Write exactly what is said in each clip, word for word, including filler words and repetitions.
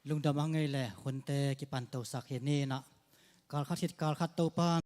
Lungdam a ngei le hunte kipan tosak hi ni. Inah kalkhat khit kalkhat Topa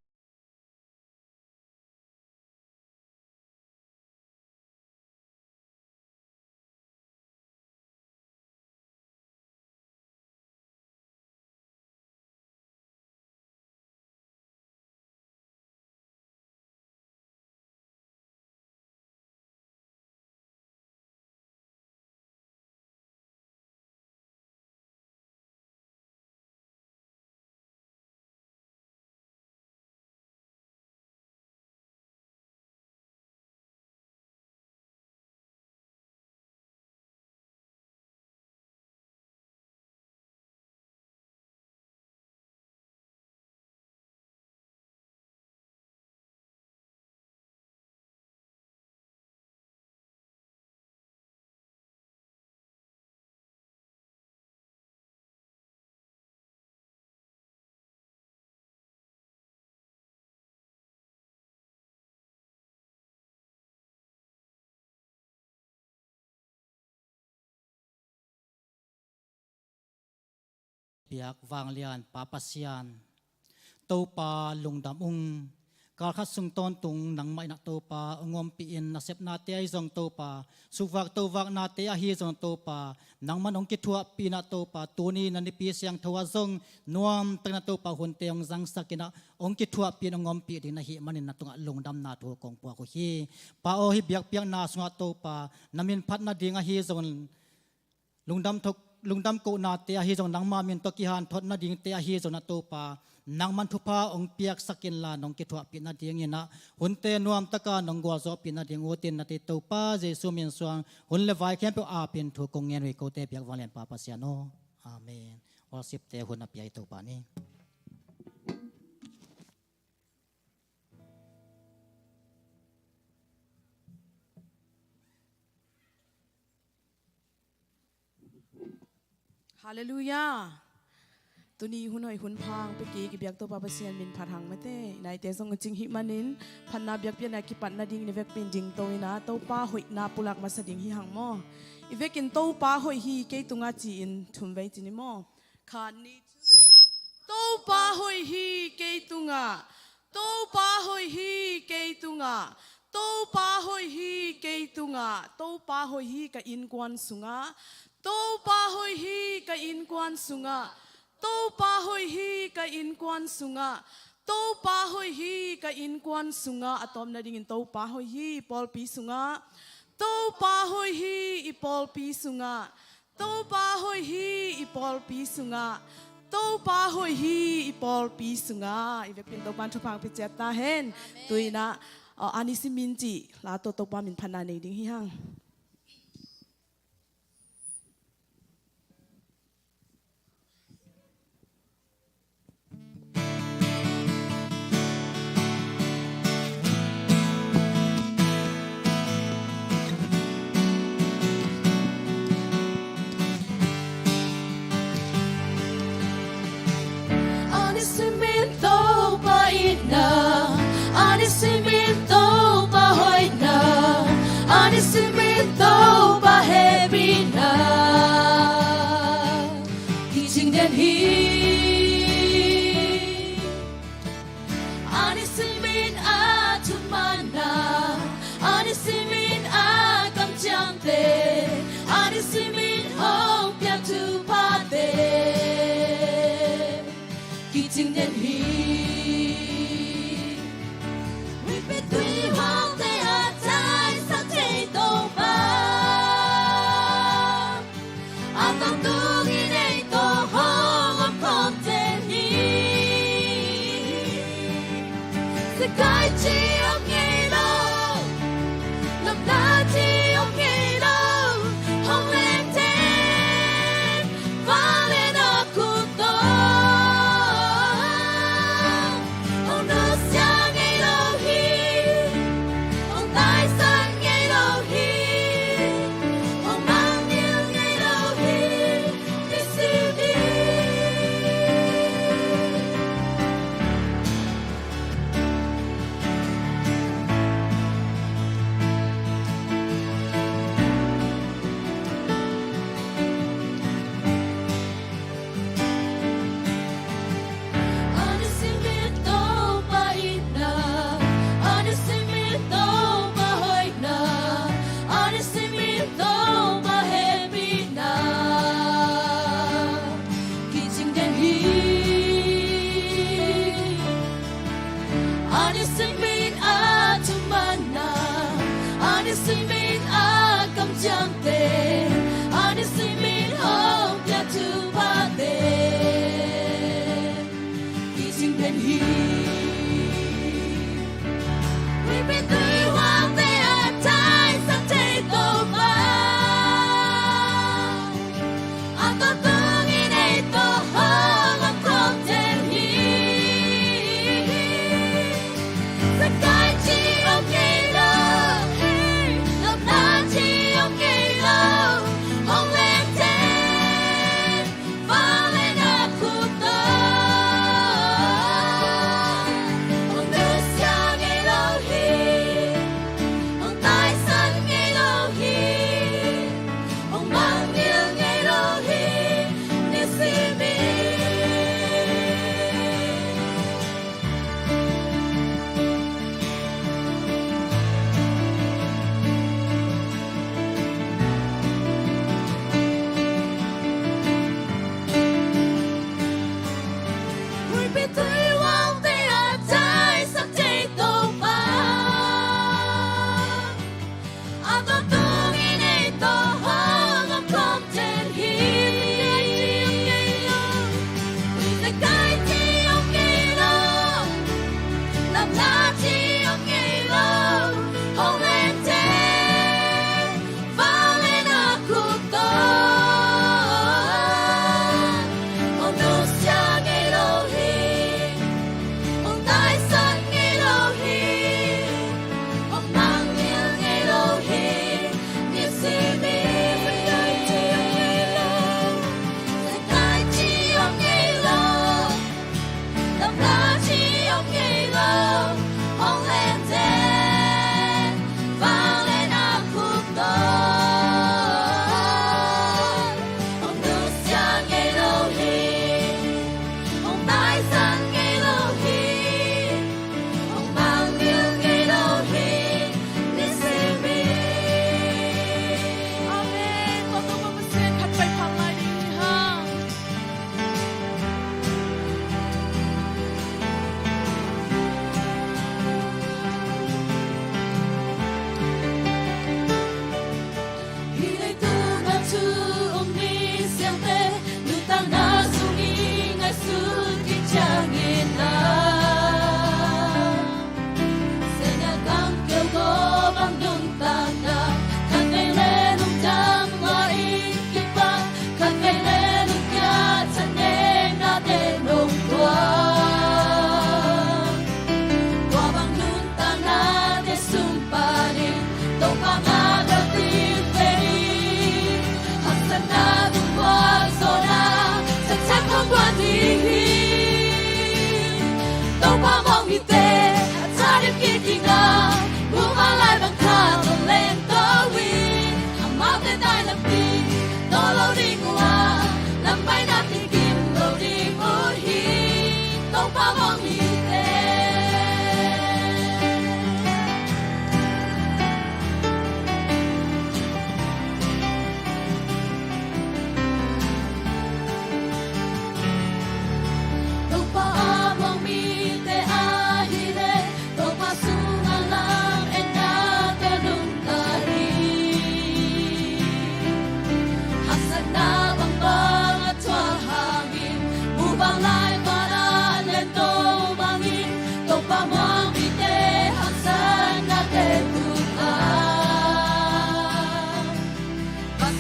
Piak vanglian Pa Pasian, Topa lungdam ung. Kalkhat sung tawntung nangmah inah Topa hong ompih in, nasepnate ahi zong Topa, sukvak tovaknate ahi zong Topa, nangman hong kithuahpih inah Topa, tuni na nipi siangtho ah zong nuamtakin ah Topa hunte hong zangsak inah hong kithuahpih in hong ompih ding na hih manin na tungah lungdamna thu kong puak uh hi. Pa aw, hih biakpiakna sungah Topa na min phat nading ahi zong lungdam thok, lungdam kohnate ahi zong, nangma min tawh kihanthot nadingte ahi zong ah Topa, nangman thupha hong piaksak inla nong kithuahpih nading inah hunte nuamtaka nong gualzawhpih nading utin na tei Topa Jesu min suang hun le vai khempeuh apin thu kong ngen uh hi, kote biak vanglian Pa Pasian aw. Amen. Worship-te hun a pia hi Topa ni. Halleluiah. Tuni hun hoih hun pha hong pia kik i biak Topa Pasian min phat hang mate. Naite zong a cing hih manin phatna biakpiakna kipat nadingin i vekpi in dingto inah Topa hoihna pulak masa ding hi hang maw. I vekin Topa hoih hi kei tungah ci-in thum vei ci ni maw. Khat, nih, thum. Topa hoih hi kei tungah, Topa hoih hi kei tungah, Topa hoih hi kei tungah, Topa hoih hi ka innkuan sungah, Topa hoih hi ka innkuan sungah, Topa hoih hi ka innkuan sungah, Topa hoih hi ka innkuan sungah, a tawp nadingin Topa hoih hi i pawlpi sungah, Topa hoih hi i pawlpi sungah, Topa hoih hi i pawlpi sungah, Topa hoih hi i pawlpi sungah. I vekpi in Topa in thupha hong pia ciat ta hen. Amen. Tu inah, uh, Anisi Min cih la tawh Topa min phatna nei ding hi hang. Anisi Min Topa itna, Anisi Min Topa hoihna, Anisi Min Topa hehpihna kicing den hi. Anisi Min a thumanna, Anisi Min a kamciamte, Anisi Min hong piak thuphate kicing den hi. Huihpi tui huangte a taisak thei Topa, a tangtung i neih tawh hong om khawm den hi. Sikai ci om ngei lo, lamna ci om ngei lo, hong leng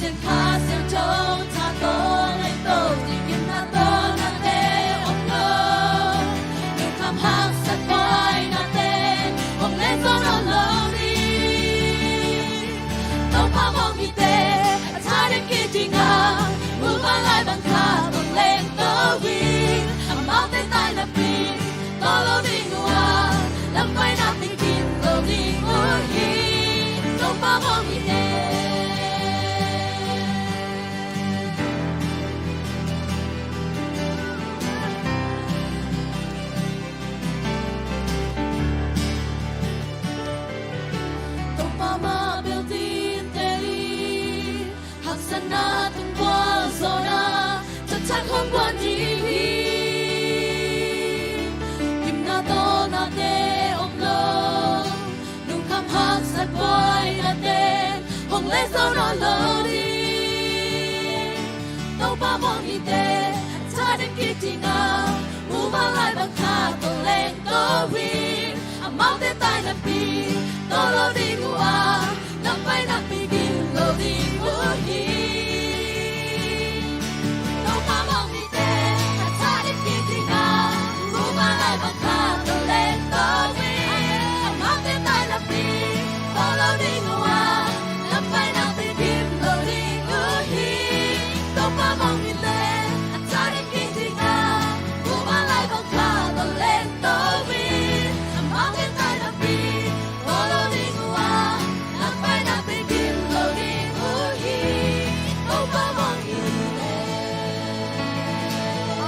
Kha Siangtho tha tawh lengto ding gimna tawnate om lo. Lungkham haksat buainate hong lengto nawn lo ding. Topa mawng mite a tha ding kiding a, mumal lai bang khat hong lengto in, amaute tainapi tawh lo ding uh a, lampai nakpi gim lo ding uh hi. Topa mawng mite. Topa mah bel dingte in haksatna tung buang zawhna thakthak hong guan ding hi. Gimna tawnate om lo, lungkham haksat buainate hong lengto nawn lo ding. Topa mawng mite a tha ding kiding a, mumal lai bang khat hong lengto in, amaute tainapi tawh lo ding uh a, lampai nakpi gim lo ding uh hi. Topa mawng mite a tha ding kiding a, mumal lai bang khat hong lengto in, amaute tainapi tawh lo ding uh a, lampai nakpi gim lo ding uh hi. Topa mawng mite a tha ding kiding a, mumal lai bang khat hong lengto in, amaute tainapi tawh lo ding uh a, lampai nakpi gim lo ding uh hi. Topa mawng mite.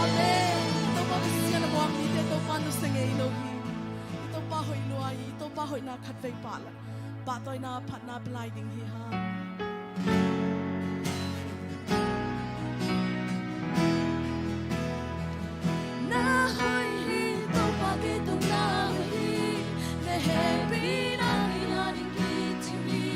Amen. Topa Pasian a mawng mite Topa nusia ngei lo hi. I Topa hoih lua hi. I Topa hoihna khatvei pah la, pahtawina phatna pia lai ding hi hang. Na hoih hi, Topa kei tung na hoih hi. Na hehpihna kei a ding kicing hi.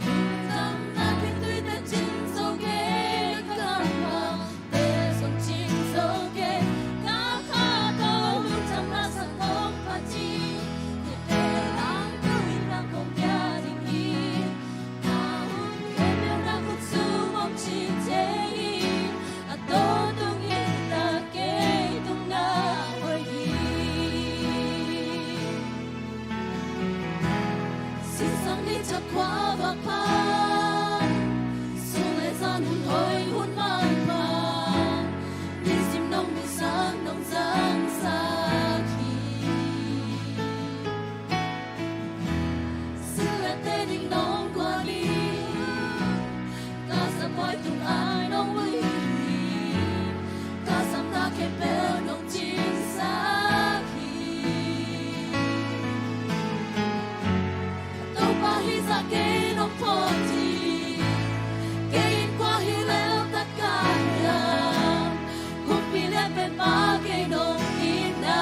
Lungdamna kei tuite cing zo kei, ka kammal te zong cing zo kei. Ka kha tawh lungdamna sang kong phat hi. Khutte lamto in nang kong pia ding hi. Na hun khempeuh na khut sung om cin thei hi. A tawntung in na kei tung na hoih hi. Sinsang ni thak khua vak phan, sung le zan hun hoih hun man phan, nisim nong musak nong zangsak hi. Sil le te ding nong guan hi. Ka sam huai tung ai nong ui hi. Ka samna khempeuh nong cingsak hi. Topa hi zah kei nong phawk hi. Kei in kua hi lel tak ka hiam. Kumpi lian pen pa kei nong hi na.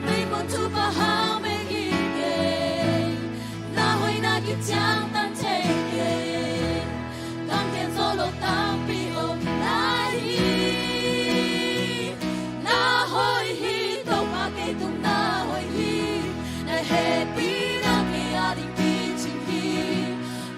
Mei muan thupha hau mei hi kei. Na hoihna kiciangtan thei kei. Kam gen zo lo tampi om lai hi. Na hoih hi, Topa kei tung na hoih hi. Na hehpihna kei a ding kicing hi.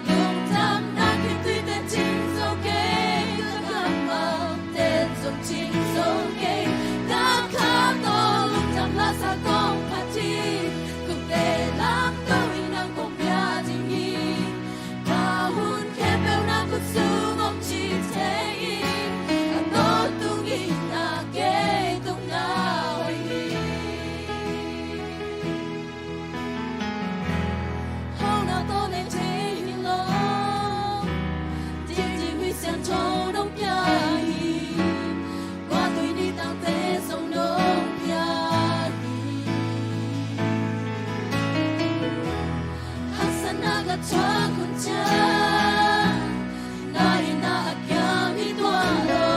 Lungdamna kituite cing zo kei, ka kammal ten zong cing zo kei. Ka kha tawh lungdam la sa kong phat hi. Khutte lamto in nang kong pia ding hi. Ka hun khempeuh na khut sung om cin thei hi. A tawntung in na kei tung na hoih hi. Hauhna tawh nei thei hi lo. Dingding Hui Siangtho nong pia hi. Kua tui ni tangte zong nong pia hi. Haksatna ka thuak hun ciang na itna a kiam hi tuan lo.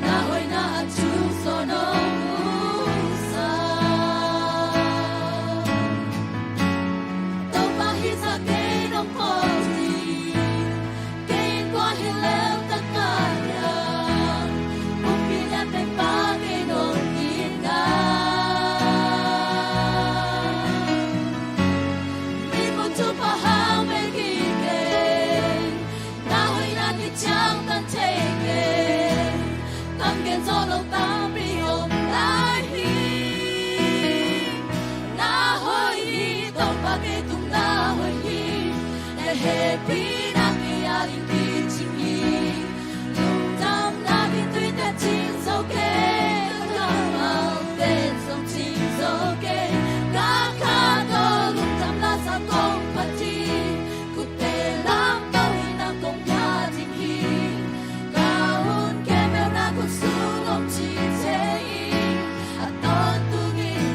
Na hoihna a thuk zaw nong musak. Topa hi zah kei nong phawk hi. Kei in kua hi lel tak ka hiam. Kumpi lian pen pa kei nong hi na. Hehpihna kei a ding kicing hi. Lungdamna kituite cing zo kei. Kammalte zong cing zo kei. Ka kha tawh lungdamna sa kong phat hi. Khutte lam tawh hi na kong pia ding hi. Ka hun khempeuh na khut sung om ci thei hi. A tawntung in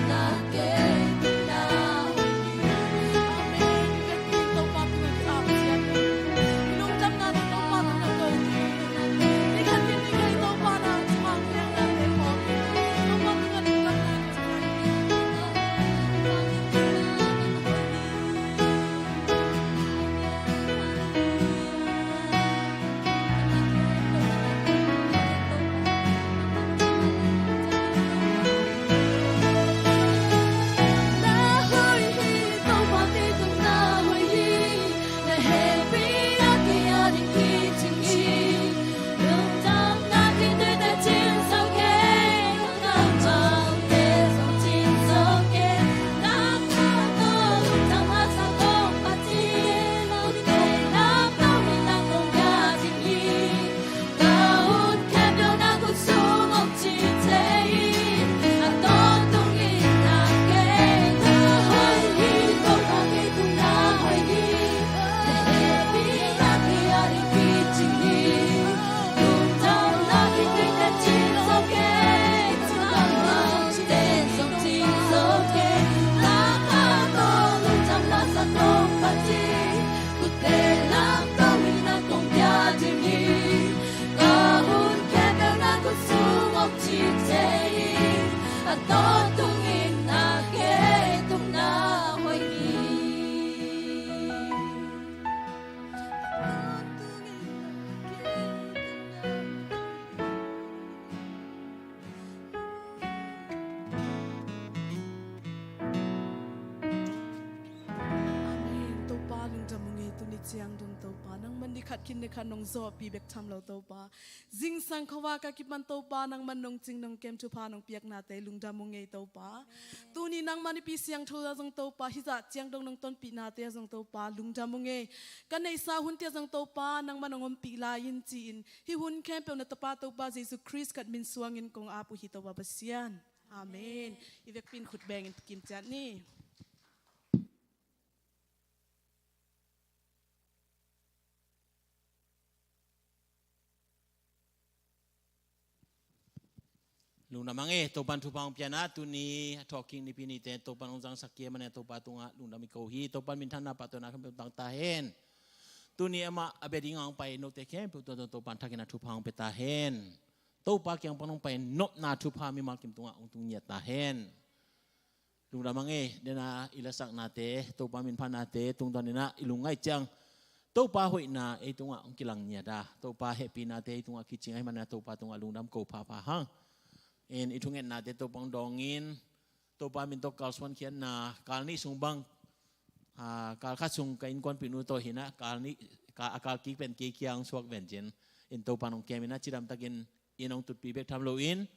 na kei tungah. Amen. Amen. Topa lungdam ung ei, tuni ciang dong Topa, nangman ni khat khin ni khat nong zawhpih bek tham lo Topa. Zingsang khua ka kipan Topa, nangman nong cing nong kem thupha nong piaknate lungdam ung ei Topa. Tuni nangman i pi siangtho a zong Topa, hih zah ciang dong nong tonpihnate a zong Topa lungdam ung ei. Ka neihsa hunte a zong Topa, nangman nong ompih lai in ci-in, hih hun khempeuh na tapa Topa Jesu Khrist khat min suangin kong ap uh hi Topa Pasian. Amen. I vekpi in khut bengin kim ciat ni. Lungdam ang e, Topan thupha hong pia na, tuni a thawhkik Nipi nite Topan hong zangsak kei a, mane Topa tungah lungdam i ko hi. Topan minthanna, pahtawina khempeuh tang ta hen. Tuni amah a bia ding a hong pai note khempeuh tungah Topan thakin a thupha hong pia ta hen. Topa kiang pan hong pai nopna thupha mimal kim tungah hong tung ngiat ta hen. Lungdam ang e, dena i lasaknate, Topa minphatnate tungtawn inah i lungngaih ciang Topa hoihna ei tungah hong kilang ngiat a, Topa hehpihnate ei tungah kicing ahih manin Topa tungah lungdam ko phapha hang. In i thungetnate Topa hong dawngin, Topa min tawh kalsuan khiatna, kal nih sung bang, a, kal khat sung ka innkuanpihnu tawh hinah, kal nih, ka, a kal kik pen kei kiang suak ven cin. In Topa hong kem inah cidamtakin in hong tutpih bek tham loin,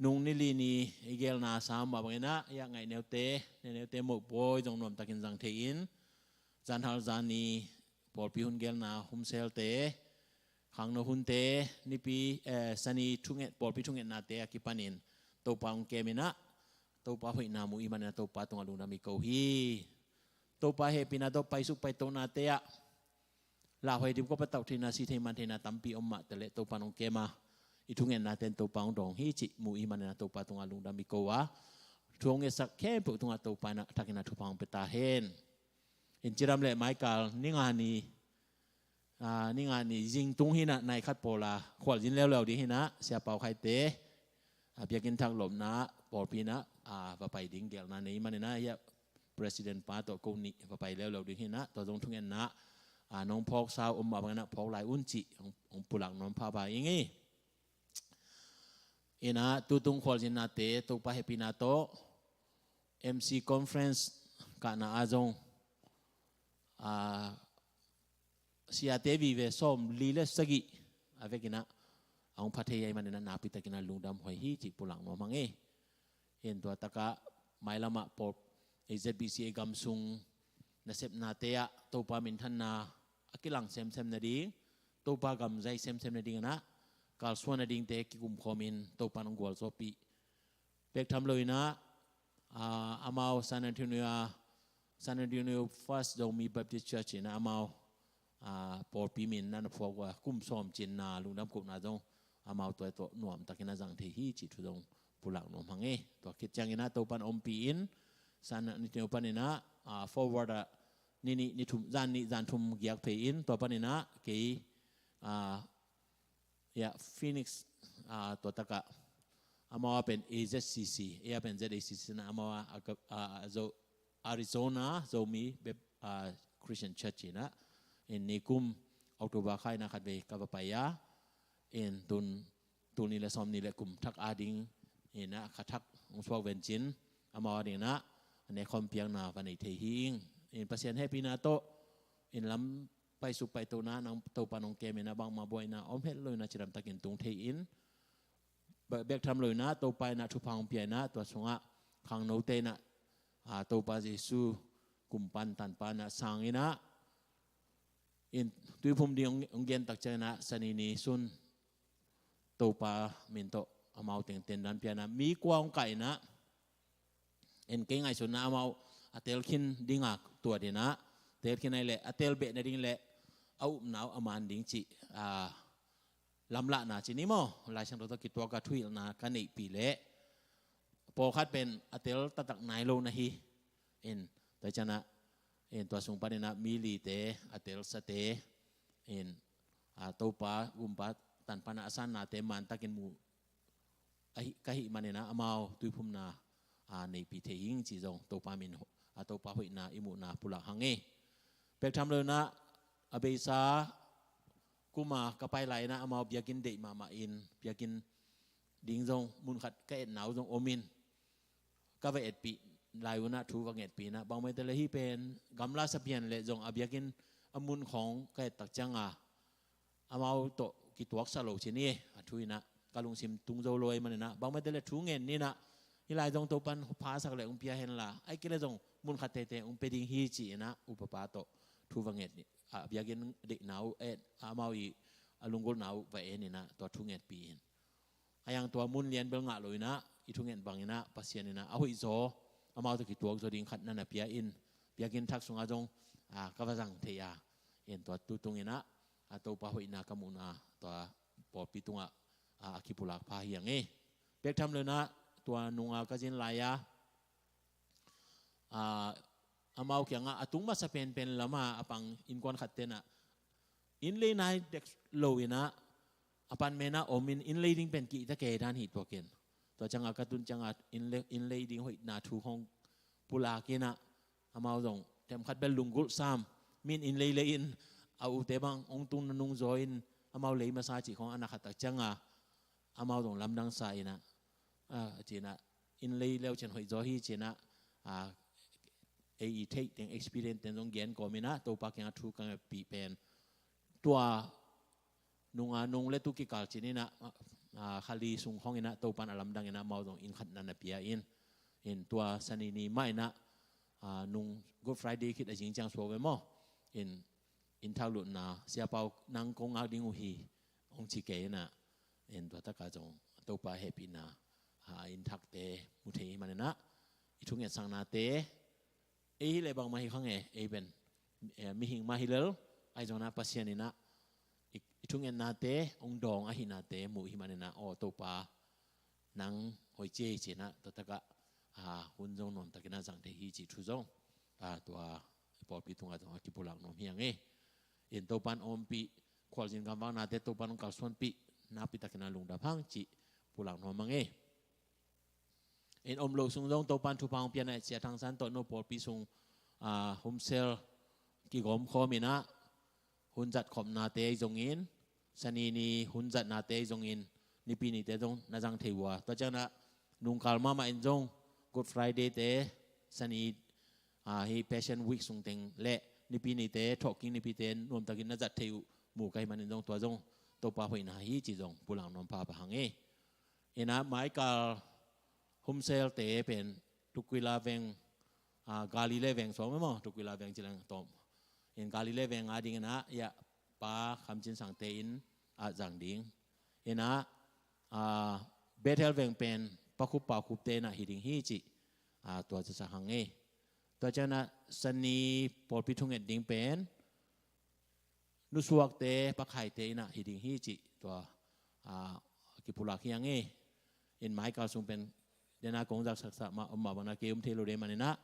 nung ni li ni i gelna sa mah bangin ah, i a ngaih neute, ne neute mohpawi zong nuamtakin zang thei in, zanhal zani pawlpi hun gelna humselte, khangno hunte, nipi, eh, sani thunget, pawlpi thungetnate a kipanin Topa hong kem inah, Topa hoihna mu i manin ah Topa tungah lungdam i ko hi. Topa hehpihna tawh paisuk paitohnate ah lauhuai dipkop a tauh theihna, si thei man theihna tampi om mah teleh Topa hong kem a, i thungetnate in Topa hong dawng hi cih mu i manin ah Topa tungah lungdam i ko a, thu hong ngetsak khempeuh tungah Topa inah thakin ah thupha hong pia ta hen. In cidam leh maikal ni nga ni, a, ni nga ni zing tung hinah nai khat pawl a khualzin leuleu ding hinah, Sia Pau Khaite, a, biakinn thak lopna pawlpi inah, a, va pai ding gelna nei manin ah, hiah President pa tawh ko nih va pai leuleu ding hinah, tua zong thungetna, a, nong phawk sau om mah bangin ah phawk lai un cih hong, hong pulak nuam phapha ing i. Inah tutung khualzinnate Topa hehpihna tawh M C Conference kahna ah zong, a, siate vive sawmli le sagih a vekin ah a hong pha thei ahih manin ah nakpi takin ah lungdam huai hi cih pulak nuam hang e. In tua takah mailam ah pawl, Z B C A gam sung nasepnate ah Topa minthanna a kilang semsem nading, Topa gam zai semsem nading in ah kalsuan nadingte kikumkhawm in Topa nong gualzawhpih. Bek tham lo in ah, ah, amau San Antonio, San Antonio First Zomi Baptist Church in ah amau, ah, pawlpi min na na phuak uh a kum sawm cinna lungdam kohna zong amau tua tawh nuamtakin a zang thei hi cih thu zong pulak nuam hang e. Tua khit ciangin ah Topa in ompih in San Antonio panin ah, ah, forward ah ni nih ni thum, zan nih zan thum giak phei in tua panin ah kei, ah, ya, Phoenix, ah, tua takah amau a pen A Z C C, ei a pen Z A C C na amau a, a, a, a Zo-, Arizona Zomi Bap-, ah, Christian Church in ah, in nikum October kha in ah khatvei ka va pai a, in tun tul nih le sawm nih le kum thak ading in ah kha thak hong suak vencin amau ading in ah a nekhawm piakna va nei thei hi ing. In Pasian hehpihna tawh in lam paisuk paitona nang Topa nong kem in ah bangmah buaina om het lo in ah cidamtakin tung thei in, bek tham lo in ah Topa in ah thupha hong pia in ah tua sungah khangnote in ah, ah, Topa Jesu kumpan tanpa in ah sang in ah, in tuiphum ding hong, hong gen tak ciangin ah Sani ni sun Topa min tawh amau tengten dan pia in ah mi kua hong kah in ah, en kei ngaihsutna amau a tel khin dinga tuat in ah, tel khin ahih leh a tel beh nading le a upna uh a man ding cih, ah, lamlahna ci ni maw, Lai Siangtho tawh kituak a thuhilhna ka neihpih leh pawlkhat pen a tel taktak nai lo na hi. In tua ciang ah, in tua sung panin ah mi lite a telsate, in, ah, Topa gumpa tanpa in ah a sannate mantakin mu ahih, ka hih manin ah amau tuiphumna, ah, neihpih thei ing cih zong Topa min, ah, Topa hoihna i muhna pulak hang e. Bek tham lo in ah a beisa kum a ka pai lai in ah amau biakinn deih mahmah in, biakinn ding zong mun khat ka etna uh zong om in, ka va etpih lai un ah thu va ngetpih in ah, bang maite le hih pen gamla sapian le zong a biakinn a mun khawng ka et tak ciang a amau tawh kituaksa lo ci ni e, a thu in ah ka lungsim tung zo lo ahih manin ah, bang maite le thu ngen ni in ah, hih lai zong Topa in phasak le hong pia hen la, ahih kei le zong mun khat teitei hong pia ding hi ci in ah upapa tawh thu va nget ni, a biakinn deihna uh, eh, amau i a lunggulhna uh va en in ah tua thu ngetpih in. A yang tua mun lian bel ngah lo in ah i thunget bang in ah Pasian in ah a hoihzaw, amau tawh kituakzaw ding khat na na pia in, biakinn thak sungah zong, ah, ka va zang thei a, in tua tu tung in ah, ah, Topa hoihna ka muhna tua pawlpi tungah, ah, a kipulak pha hi hang e. Bek tham lo in ah tua nunga ka zin lai a, ah, amau kiangah a tung masa penpen lam a a pang innkuan khatte in ah inn lei nai dek lo in ah a pan men ah om in inn lei ding pen kihta kei dan hi tuak in. Tua ciang a ka tun ciang a inn lei, inn lei ding hoihna thu hong pulak in ah amau zong themkhat bel lunggulh sam, min inn lei lei in a ute bang hong tung na nungzaw in amau lei masa cih khawng a na khat tak ciang a amau zong lamdang sa in ah, ah, ci in ah inn lei leu ciang hoihzaw hi ci in ah, ah, ei i theih teng experience teng zong gen kawm in ah Topa kiangah thu ka ngetpih pen tua nunga nung le tu kikal cin in ah, ah, kha li sung khawng in ah Topa in a lamdang in ah amau zong inn khat na na pia in, in tua Sani ni mah in ah, ah, nung Good Friday khit a zing ciang suak ve maw, in, inn thak lutna Sia Pau nang kong ngak ding uh hi hong ci kei in ah, in tua takah zong Topa hehpihna, ah, inn thakte mu thei hi man in ah i thungetsaknate, ei hi leh bangmah hi kha nge, ei pen, eh, mihing mah hi lel, ahi zongin ah Pasian in ah i, i thungetnate hong dawng ahihnate muh hi man in ah, aw Topa nang hoih ci hi ci in ah tua takah, ah, hun zong nuamtakin ah zang thei hi cih thu zong, ah, tua pawlpi tungah zong a kipulak nuam hi hang e. In Topa in ompih khualzin gamvaknate Topa in hong kalsuanpih nakpi takin ah lungdam hang cih pulak nuam hang e. In om loh sung zong Topa in thupha hong pia in ah, Sia Thang San tawh no pawlpi sung, ah, home cell kigawm khawm in ah, hun zat khopnate ahi zongin, Sani ni hun zatnate ahi zongin, Nipi nite zong na zang thei uh a. Tua ciang ah nungkal mahmah in zong Good Friday te, Sani, ah, hi Passion Week sung teng le Nipi nite, Thawhkik Nipite nuamtakin na zat thei uh mu ka hih manin zong tua zong Topa hoihna hi cih zong pulak nuam pahpah hang e. In ah maikal home cell te pen Tukwila veng, ah, Galilee veng suak maw, Tukwila veng ci leng tawm. In Galilee veng a ding in ah, ya, Pa Kham Cin Sangte inn ah zang ding. In ah, ah, Bethel veng pen Pa Khup, Pa Khupte in ah hi ding hi cih, ah, tua zasak hang e. Tua ciang ah Sani pawlpi thunget ding pen Nusuakte, Pa Khaite in ah hi ding hi cih tua, ah, kipulak hi hang e. In Maikal sung pen dena kong zaksaksak mah om mah bang na kei um thei lo ding manin ah,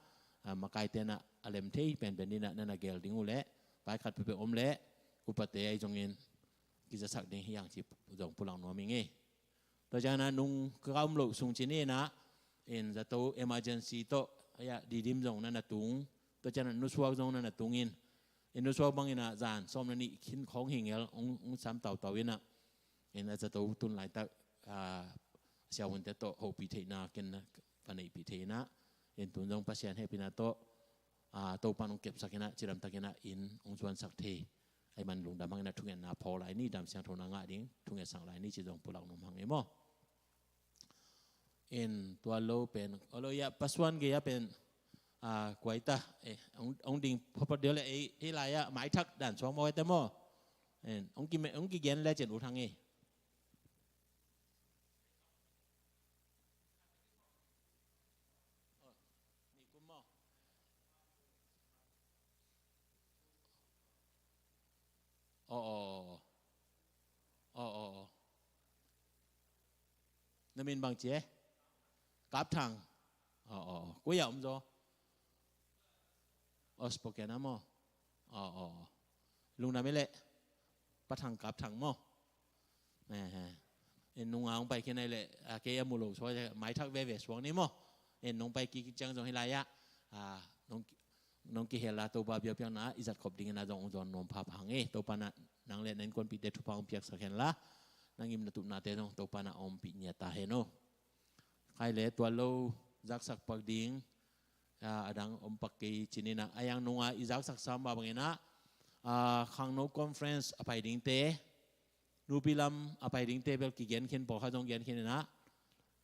ah, makaite in ah a lem thei penpen ding in ah na na gel ding uh leh, vaikhat peuhpeuh om leh upate ahi zongin kizasak ding hi hang cih zong pulak nuam ing e. Tua ciang ah nung ka um loh sung ci ni in ah, in zato emergency tawh, a ya, Didim zong na na tung, tua ciang ah Nusuak zong na na tung in, in Nusuak bang in ah zan sawm le nih khin khawng hi ngel, ong, ong sam tautau in ah, in a zato tun laitak, ah, siavuante tawh hopih theihna ken na ka neihpih thei in ah, in tun zong Pasian hehpihna tawh, ah, Topa'n ong kepsak in ah, cidamtak in ah in ong zuansak thei. Ahih man lungdam hang in ah thungetna phaw lai ni, dam siangtho na ngah ding, thungetsak lai ni cih zong pulak nuam hang e maw. In tua lo pen, olo ya, Pa Suan gei a pen, ah, kuaita, eh, ong, ong ding photphot deuh leh, eh, hih lai ah maithak dan suak maw, ete maw. In ong ki, ong kigen le cen ut hang e. Aw, aw, aw. Aw, aw, aw. Na min bang ci e? Kap Thang. Aw, aw, aw. Koi a om zaw? Aw, Spokane a maw? Aw, aw, aw. Lungdam e leh. Pa Thang, Kap Thang maw? Eh, eh. In nunga hong pai khin ai leh, ah, kei a mu lo suak, maithak veve suak ni maw. In nong pai kik ciang zong hih lai ah, ah, nong, nong kihel a Topa biakpiakna i zat khop ding in ah zong hong zawn nuam phapha hang e. Topa in ah nang leh na innkuanpihte thupha hong piaksak hen la, na ngim na tupnate zong Topa in ah ompih ngiat ta hen aw. Khai leh tua lo zaksak pak ding, ah, a dang om pak kei ci ni in ah, a yang nunga i zaksak sam mah bang in ah, ah, khangno conference a pai dingte, nupi lam a pai dingte bel kigen khin, pawlkhat zong gen khin in ah,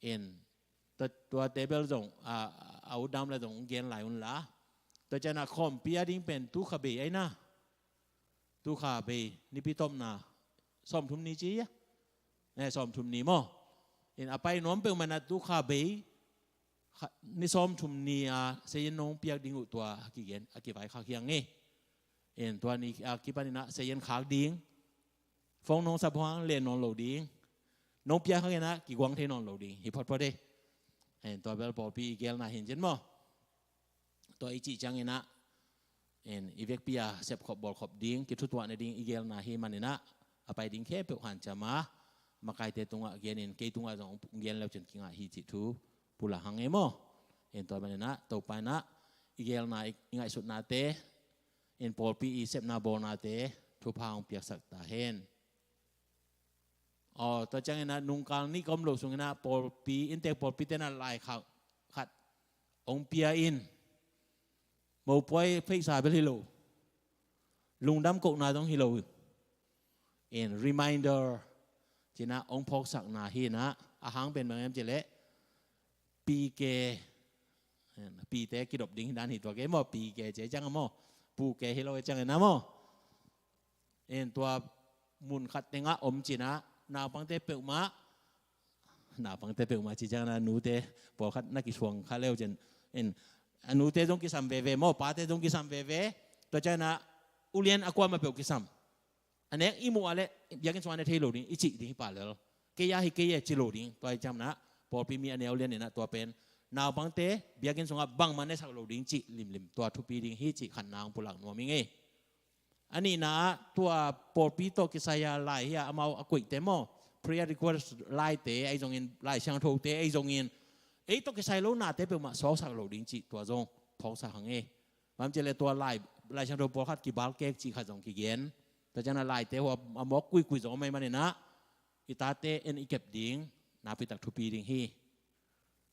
in tua, tuate bel zong, ah, a ut dam leh zong gen lai un la. Tua ciang ah khawmpi a ding pen tu kha bei ai na. Tu kha bei, Nipi tawpna sawmthum ni ci a. Eh, sawmthum ni maw. In a pai nuam peuhmah in ah tu kha bei, kha, ni sawmthum ni a, ah, seyen nong piak ding uh tua a kigen, a kivaikhak hi hang e. In tua ni a kipan in ah seyen khak ding. Phone nong sap hang len nawn lo ding. Nong piak hang in ah kiguang thei nawn lo ding. Hi photphot e. In tua bel pawlpi i gelna hi in cin maw. Tua i cih ciang in ah, in i vekpi a sepkhop bawlkhop ding, kithutuahna ding i gelna hi man in ah, a pai ding khempeuh hanciam a, makaite tungah gen in, kei tungah zong gen leu cin kingah hi cih thu pulak hang e maw. In tua man in ah, Topa in ah, i gelna, i, i ngaihsutnate, in pawlpi i sepna bawlnate thupha hong piaksak ta hen. Aw, tua ciang in ah nungkal nih ka om loh sung in ah pawlpi, inntek pawlpite in ah laikhak khat hong pia in, mopuai pheisa bel hi lo, lungdam kohna zong hi lo. In reminder ci in ah hong phawksakna hi in ah, a hang pen bang hiam cih leh, P K, pite kidop ding hi dan hi tua kei maw, P K ci ciang a maw, pu ke hi lo ciang in ah maw. In tua mun khat tengah om ci in ah, naupangte peuhmah, naupangte peuhmah ci ciang in ah nute, pawlkhat na kisuang kha leu cin. In, a nute zong kisam veve maw, pate zong kisam veve, tua ciang in ah ulian a kuamah peuh kisam. A nek i muh a leh, biakinn sungah ne thei lo ding, i cih ding hi pah lel. Kei a hi kei e ci lo ding, tua hi ciang in ah, pawlpi mi a neu lian in ah tua pen, naupangte, biakinn sungah bangmah nesak lo ding cih limlim, tua thupi ding hi cih khatna hong pulak nuam ing e. A nihna ah, tua pawlpi tawh kisai a lai hi a, amau a koihte maw, prayer request laite, ahi zongin, Lai Siangthote, ahi zongin, ei tawh kisai lo nate peuhmah sawksak lo ding cih, tua zong phawksak hang e. Bang hiam cih leh tua lai, Lai Siangtho pawlkhat kibalkek cih khat zong kigen. Tua ciang a laite hua a mawk kuikui zong om ahih manin ah, i tate in i kep ding nakpi tak thupi ding hi.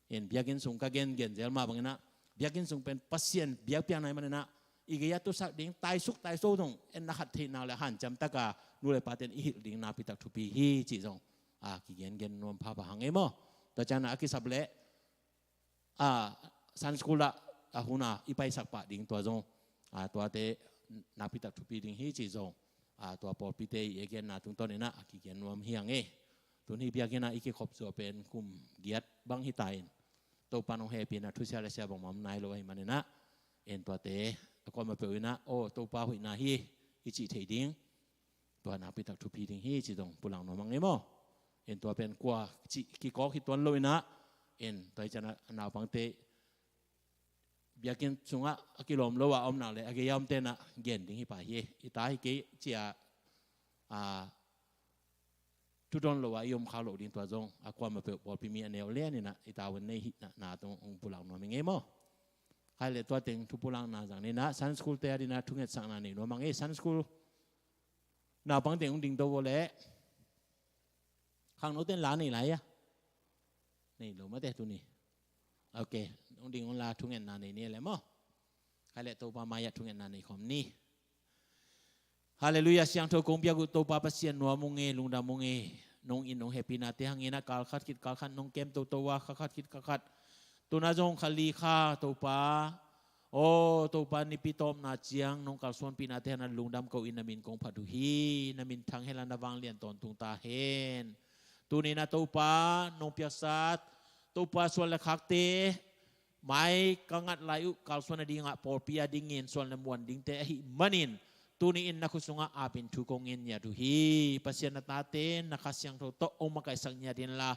In biakinn sung ka gengen zel mah bangin ah, biakinn sung pen Pasian biakpiakna ahih manin ah, i gei a tusak ding, taisuk taiso zong en na khat theih nak leh hanciam tak a nu le pate in i hilh ding nakpi tak thupi hi cih zong, a, kigengen nuam phapha hang e maw. Tua ciang a kisap leh, a, Sunday school ah, a hun a i paisak pah ding tua zong, a, tuate nakpitak thupi ding hi cih zong, a, tua pawlpite i a genna tungtawn in ah a kigen nuam hi hang e. Tun hih biakinn ah i kikhop zawh pen kum giat bang hi ta in, Topa nong hehpihna thusia le sia bangmah om nai lo ahih manin ah, en tuate a kuamah peuh in ah, aw, Topa hoihna hi, i cih theih ding, tua nakpitak thupi ding hi cih zong pulak nuam hang e maw. En tua pen kua cih kikawk hi tuan lo in ah, en tua hi ciang a naupangte biakinn sungah a kilawm lo a om nak leh a gei a omte in ah gen ding hi pah hi e. I ta hi kei ci a, a, thudawn lo a i om khak loh ding tua zong a kuamah peuh pawlpi mi a neu lian in ah i tavuan nei hihna tung hong pulak nuam hi ing e maw. Khai leh tua teng thu pulakna zang ni in ah Sunday school te a ding in ah thungetsakna nei nuam hang e. Sunday school naupang teng hong ding to vo leh khangnote in la nei lai a, nei lo mate tuni. Ok, hong ding un la, thungetna nei ni leh maw. Khai leh Topa mai ah thungetna nei khawm ni. Halleluiah, siangtho kong biak uh Topa Pasian, nuam ung e, lungdam ung e. Nong it nong hehpihnate hang in ah kal khat khit kal khat nong kem toto a, kha khat khit kha khat, tu in ah zong kha li kha Topa, aw Topa, Nipi tawpna ciang nong kalsuanpihnate hang in ah lungdam ko in, na min kong phat uh hi. Na min thang hen la, na vanglian tawntung ta hen. Tuni in ah Topa, nong piaksak Topa suan le khakte, mai ka ngat lai uh kalsuan nading ah pawlpi a dingin suan le muan dingte ahih manin, tuni in na khut sungah ap in thu kong ngen ngiat uh hi. Pasian, na tate na Kha Siangtho tawh hong makaihsak ngiat in la,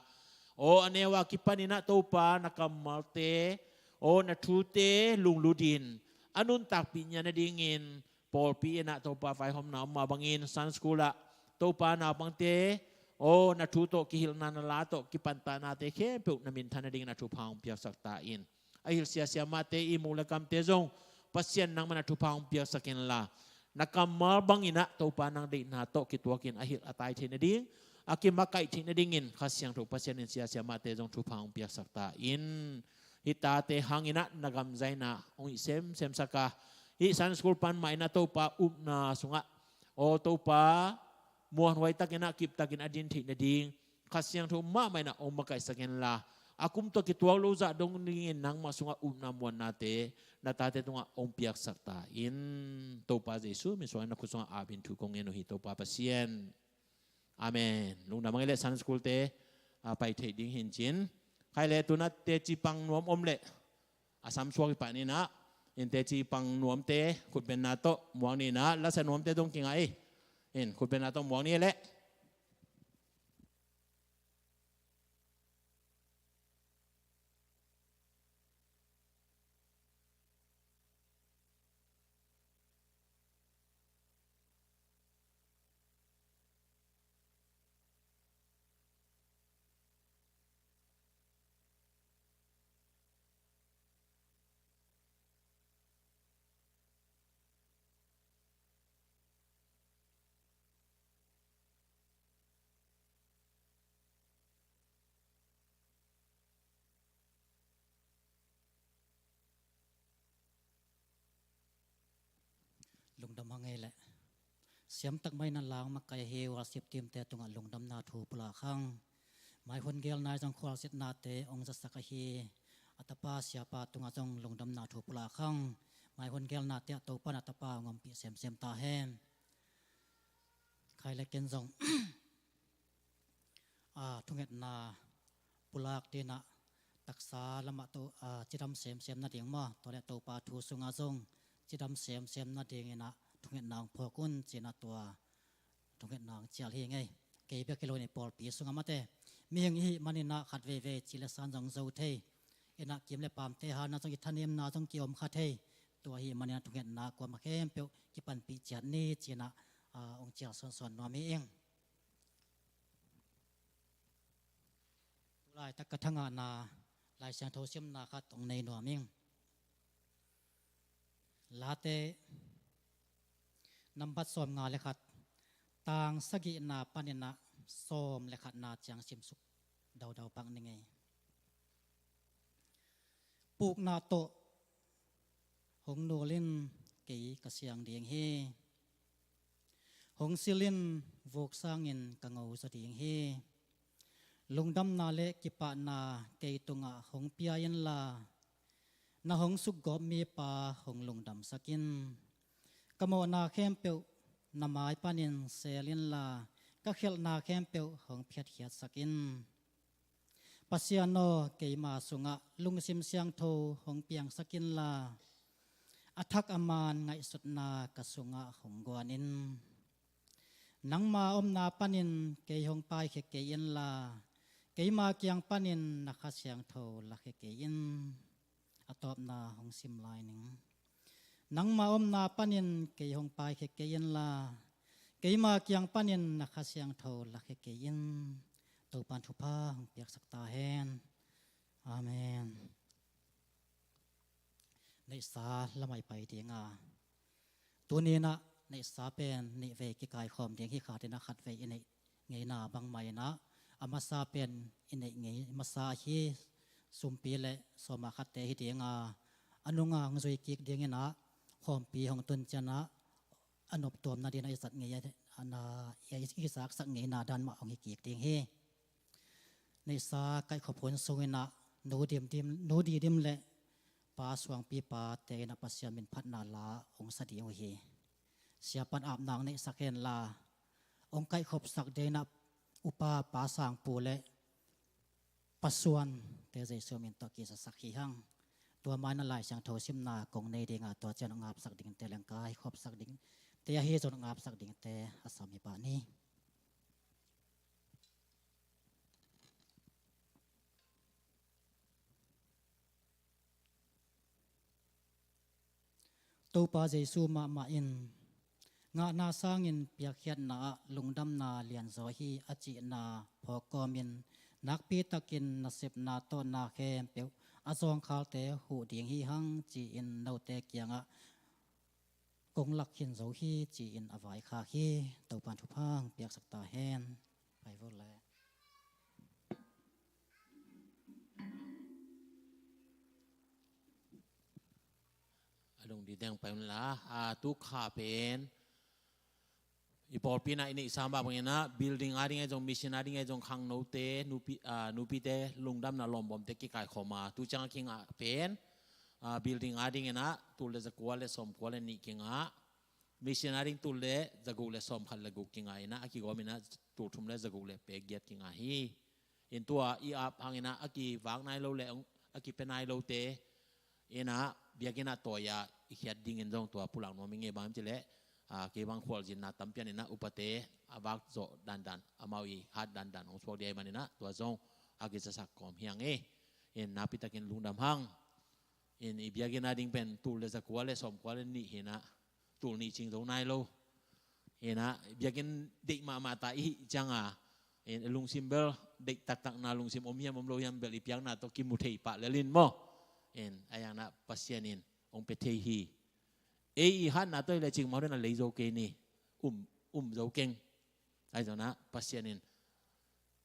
aw a neu a kipan in ah Topa, na kammalte, aw na thute lunglut in a nuntakpih ngiat nadingin pawlpi in ah Topa vaihawmna om mah bangin Sunday school ah Topa, naupangte, aw na thu tawh kihilhna, na la tawh kipantahnate khempeuh na minthan nadingin a thupha hong piaksak ta in. A hilh siasia mahte, ihmu le kamte zong Pasian nangman a thupha hong piaksak in la, na kammal bangin ah Topa, nang deihna tawh kituakin a hilh a tai theih nading, a kimakaih theih nadingin Kha Siangtho Pasian in siasia mahte zong thupha hong piaksak ta in. Hih tate hang in ah na gam zaina hong hih semsemsak a, hih Sunday school pan mah in ah Topa, upna sungah, aw Topa, muanhuai takin ah kiptakin a din theih nading Kha Siangtho mahmah in ah hong makaihsak in la, a kum tawh kituak lo zah dong dingin nangmah sungah upna muannate na tate tungah hong piaksak ta in. Topa Jesu min suangin na khut sungah ap in thu kong ngen uh hi, Topa Pasian. Amen. Lungdam hang e. Leh Sunday school te, a, pai theih ding hi in cin. Khai leh tu in ah teci pang nuam om leh a sam suak hi pah ni in ah, in teci pang nuamte khutbenna tawh muak ni in ah, lasa nuamte dong kingah e. In khutbenna tawh muak ni e leh. Lungdam hang e leh. Siamtak mai in ah la hong makaih hi, worship team te tungah lungdamna thu pulak hang. Mai hun gelna i zong khualzinate hong zasak ahi a tapa siapa tungah zong lungdamna thu pulak hang. Mai hun gelnate ah Topa in a tapa hong ompih semsem ta hen. Khai leh ken zong, a, thungetna pulak ding in ah taksa lamah tawh, a, cidam semsem nading maw, tua leh Topa thu sungah zong cidam semsem nadingin ah thungetna hong phawk un ci in ah tua thungetna hong cial hi ing e. Kei bek hi lo in pawlpi sungah mate, mihing i hih manin ah khat veivei ci le san zong zo thei in ah, kim le paamte hangin ah zong i thanemna zong kiom kha thei. Tua ahih manin ah thungetna kuamah khempeuh kipanpih ciat ni ci in ah, a, hong cial sawnsawn nuam hi ing. Tulaitak ka thangahna Lai Siangtho simna khat hong nei nuam ing. Late nambat sawmnga le khat, tang sagihna panin ah sawm le khatna ciang simsuk daudau pak ning ei. Pukna tawh hong nul in kei ka siang ding hi. Hong sil in vuk sangin ka ngo zaw ding hi. Lungdamna le kipahna kei tungah hong pia inla, Na hong sukgawp mipa hong lungdamsak in. Ka mawhna khempeuh na mai panin seel inla, ka khialhna khempeuh hong phiatkhiatsak in. Pasian aw, keima sungah lungsim siangtho hong piangsak inla, a thak a man ngaihsutna ka sungah hong guan in. Nangma omna panin kei hong paikhia kei inla, keima kiang panin na Kha Siangtho lakhia kei in. A tawpna hong sim lai ning. Nangma omna panin kei hong paikhia kei inla, keima kiang panin na Kha Siangtho lakhia kei in. Topan thupha hong piaksak ta hen. Amen. Neihsa lamah i pai dinga, tuni-in ah neihsa pen nih vei kikaikhawm ding hi. Khatin ah khatvei i neih ngeina bangmah in ah, a masa pen i neih ngei masa ahi sumpi le sawma khatte hi dinga, a nunga hong zui kik dingin ah, khawmpi hong tun ciangin ah a noptuam nadingin ah i zat ngei a, a na, i, i zaksak ngeina dan mah hong hi kik ding hi. Neihsa kaihkhop hun sungin ah Nu Dim Dim, Nu Di Dim le Pa Suangpi Pate in ah Pasian min phatna la hong sa ding uh hi. Siapa'n apna hong neihsak henla, hong kaihkhopsak dingin ah Upa Pa Sangpu le Pa Suante Jesu min tawh kizasak hi hang. Tua ma-in ah Lai Siangtho simna kong nei dinga, tua ciang hong apsak dingte le hong kaikhopsak dingte ahi zong hong apsak dingte a sam hi pah ni. Topa Jesu mahmah in, "Ngahna sangin piakkhiatna ah lungdamna lianzaw hi," a cihna phawk kawmin, nakpitakin nasepna tawh na khempeuh a zawngkhalte huh ding hi hang, ci-in note kiangah kong lak khin zo hi, ci-in a vaikhak hi. Topan thupha hong piaksak ta hen. Pai vawt le. A lungdam ding pai un la, a, tu kha pen i pawlpi in ah i neihsa mah bangin ah building a ding ahi zong, mission a ding ahi zong, khangnote, nupi, a, nupite lungdamna lawmbawmte kikaikhawm a, tu ciang a kingah pen, a, building a dingin ah tul le zakua le sawmkua le nih kingah, mission a ding tul le zaguk le sawmkhat le guk kingah in ah, a kigawm in ah tul thum le zaguk le pek giat kingah hi. In tua i ap hangin ah a kivak nai lo le a kipia nai lote in ah biakinn ah tawi-a i khiat dingin zong tua pulak nuam ing ei. Bang hiam cih leh, a, kei bang khualzinna tampi in ah upate a vak zawh dandan, amau i hat dandan hong suak ding ahih manin ah tua zong a kizasak kawm hi hang ei. In nakpitakin lungdam hang. In i biakinn a ding pen tul le zakua le sawmkua le nih hi in ah, tul nih cing zo nai lo. In ah biakinn deih mahmah ta i hih ciangin, in lungsim bel deih taktakna lungsim om hiam om lo hiam bel i piakna tawh kimu thei pah lel in maw. In a iang na Pasian in hong pia thei hi. Ei i hatna tawh i le cing mah dena lei zo kei ni. Um, um zo keng. Ahi zongin ah Pasian in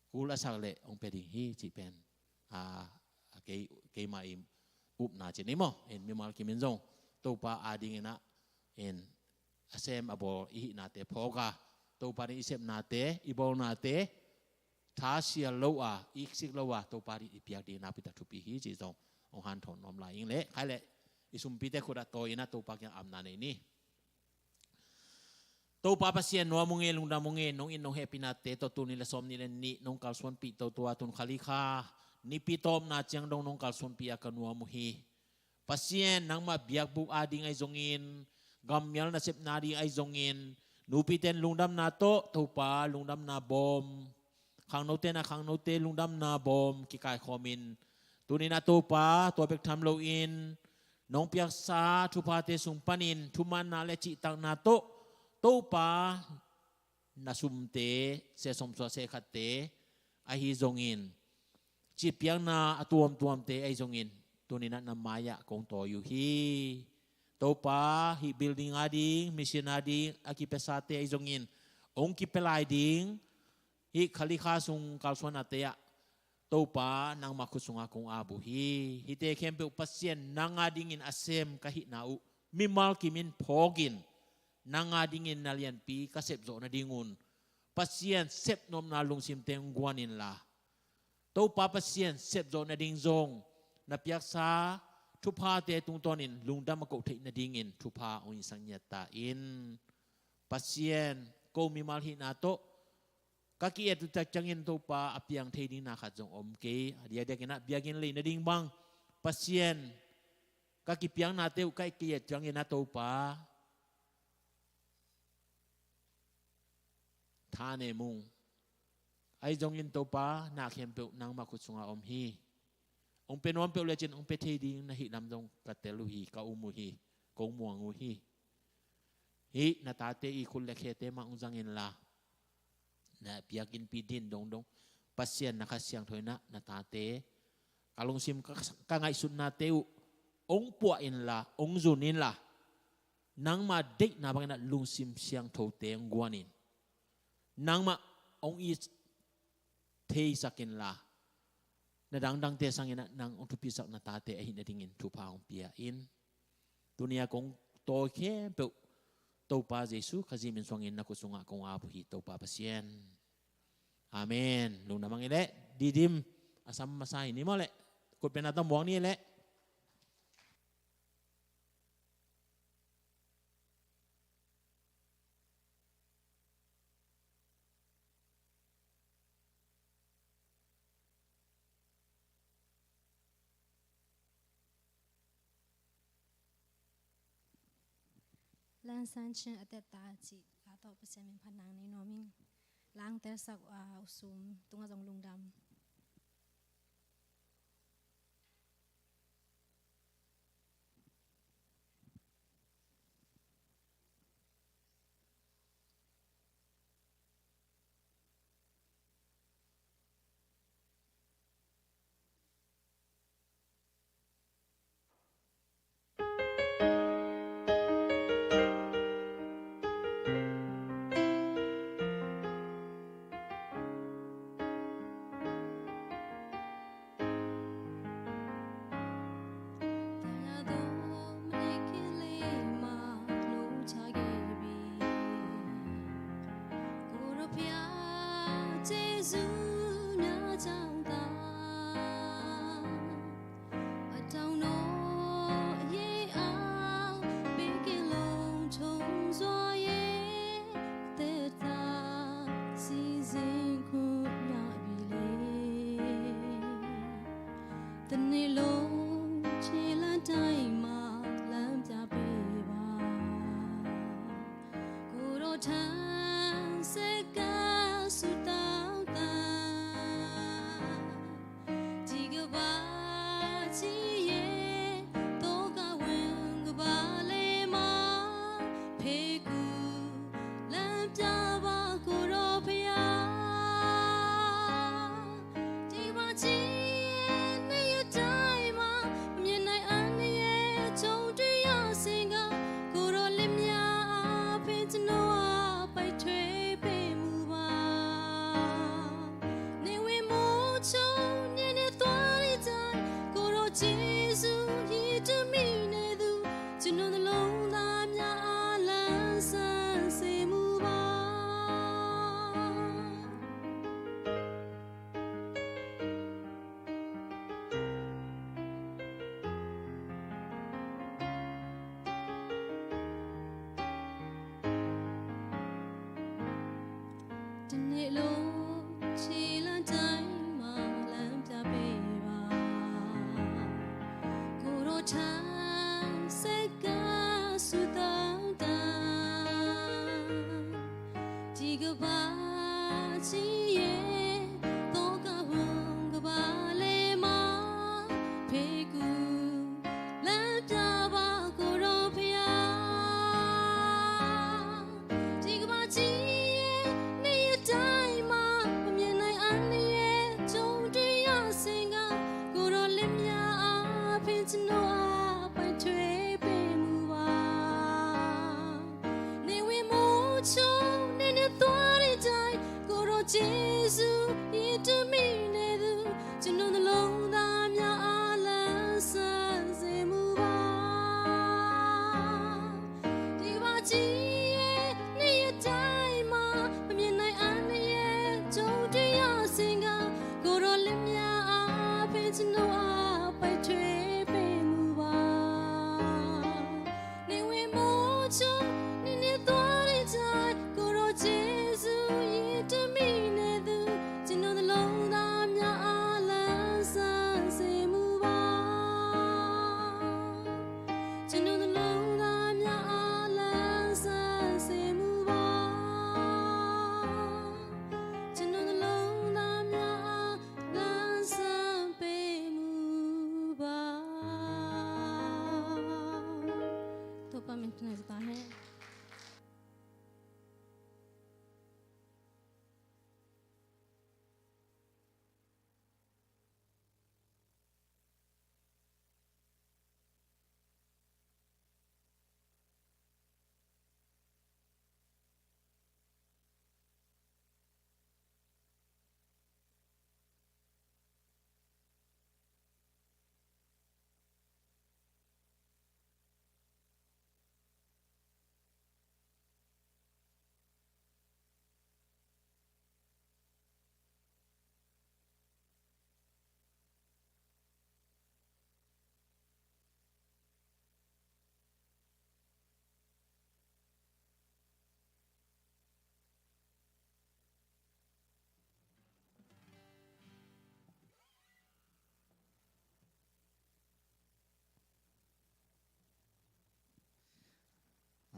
kul a sak leh hong pia ding hi cih pen, a, a kei, keima i upna ci ni maw. In mimal kim in zong Topa a dingin ah, in a sem a bawl i hihnate phawk a, Topa ding i sepnate, i bawlnate thasial lo a, i iksik lo a, Topa ding i piak ding nakpi tak thupi hi cih zong hong hanthawn nuam lai ing. Le khai leh i sumpite khut ah tawi in ah Topa kiang apna nei ni. Topa Pasian, nuam ung ei, lungdam ung ei, nong it nong hehpihnate tawh tul nih le sawmnih le nih nong kalsuanpih toto a, tun kha li kha Nipi tawpna ciang dong nong kalsuanpih a ka nuam uh hi. Pasian, nangmah biakbuk a ding ahi zongin, gammial nasepna ding ahi zongin, nupite'n lungdamna tawh Topa lungdamna bawm, khangnote'n ah khangnote lungdamna bawm kikaikhawmin, tuni-in ah Topa, tua bek tham loin nong piaksa thuphate sung panin thumanna le cihtakna tawh Topa, na sumte, seh sawmsua seh khatte ahi zongin, cih piakna a tuamtuamte ahi zongin, tuni-in ah na mai-ah kong tawi uh hi. Topa, hih building a ding, mission a ding a kipiasate ahi zongin, hong kipia lai ding, hih kha li kha sung kalsuannate ah Topa, nangmah khut sungah kong ap uh hi. Hihte khempeuh Pasian, nang a dingin a sem ka hihna uh mimal kimin phawkin, nang a dingin na lianpi ka sepzawh nadingun, Pasian, sepnopna lungsimte hong guan inla, Topa Pasian, sepzawh nading zong na piaksa thuphate tungtawnin lungdam a koh theih nadingin thupha hong hisak ngiat ta in. Pasian, ko mimal hihna tawh ka ki-et uh tak ciangin Topa, a piang thei ding na khat zong om kei. A diakdiakin ah biakinn lei nading bang Pasian, ka kipiaknate uh ka ki-et ciangin ah Topa, thanem ung. Ahi zongin Topa, na khempeuh nangmah khut sungah om hi. Hong pia nuam peuh lecin hong pia thei ding na hih lam zong ka tel uh hi, ka um uh hi, kong muang uh hi. Hih na tate i khut le khete mah hong zang inla, na biakinnpi din dongdong Pasian, na Kha Siangtho in ah na tate, ka lungsim, ka, ka ngaihsutnate uh hong puah inla, hong zun inla, nangmah deihna bangin ah lungsim siangthote hong guan in, nangmah hong it theisak inla, na dangdangte sangin ah nang hong thupisak na tate ahih nadingin thupha hong pia in. Tuni-a kong tawi khempeuh Topa Jesu Khazih min suangin na khut sungah kong ap uh hi, Topa Pasian. Amen. Lungdam hang i leh, Didim a sam masa hi ni maw leh, khutbetna tawh muak ni leh. Lansan Chin a tetta cih la tawh Pasian min phat nang nei nuam ing. Langtel sak, ah, uh sum tungah zong lungdam.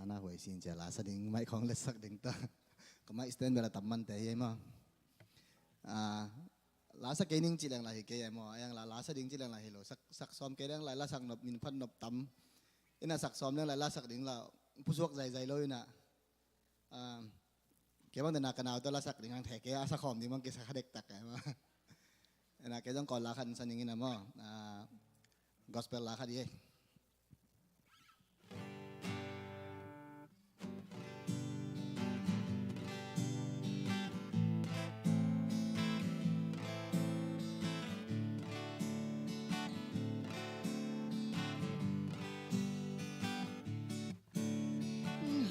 Na huai sin cia la sa ding, mic khong letsak ding ta. Ka mic stand bel a tam man te hi ei maw. Ah, la sa kei ning ci leng la hi kei ei maw. Ei ang la, la sa ding ci leng la hi lo. Sak, sak sawm kei leng la, la sak nop, min phat nop tam. Ina sak sawm leng la, la sak ding la, pusuak zaizai lo ina. Ah, kei bang te na ka nau tawh la sak ding ang thei kei a, sa khawm ding bang kei sa kha dektak ei maw. Ina kei zong kawl la khat sa ning ina maw. Ah, gospel la khat hi ei.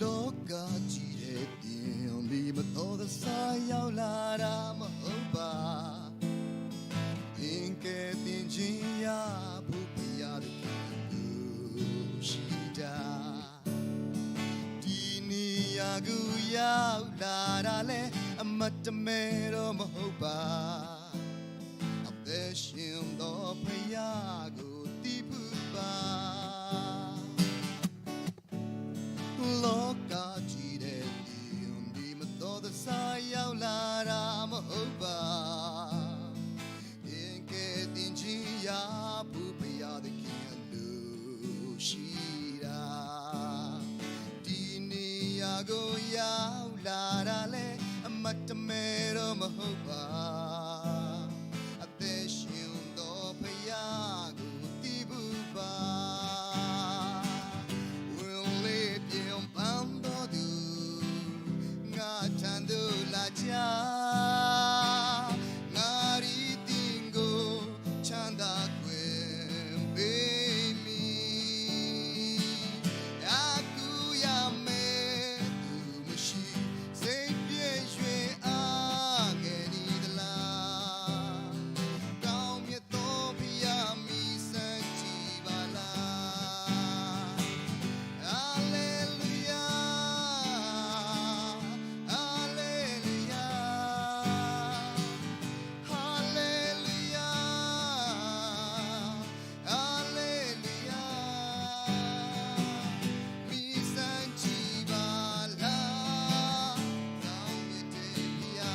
Loka cih te tiang di ma tawh sa yau la da ma hopa. Ting ke ting jin ya pu pi ya de kiang du shi da. Dini ya gu ya la da le a ma ta me do ma hopa. A te shin do pa ya gu ti pu ba. Loka cih te tiang di ma tawh sa yau la da ma hopa. Ting ke ting jin ya pu pa ya de kiang du shi da. Dini ya gu yau la da le a ma ta me do ma hopa. A te shin do pa ya gu ti bu ba. Wun le piang pang do du nga tan du la jia. Nga di ting gu chan da kuen pe mi. A ku ya me tu ma shi. Seng pie yue a nge ni da la. Gao mie to pia mi san ci ba la. Alleluia, alleluia, alleluia, alleluia. Mi san ci ba la, zong ye te pia.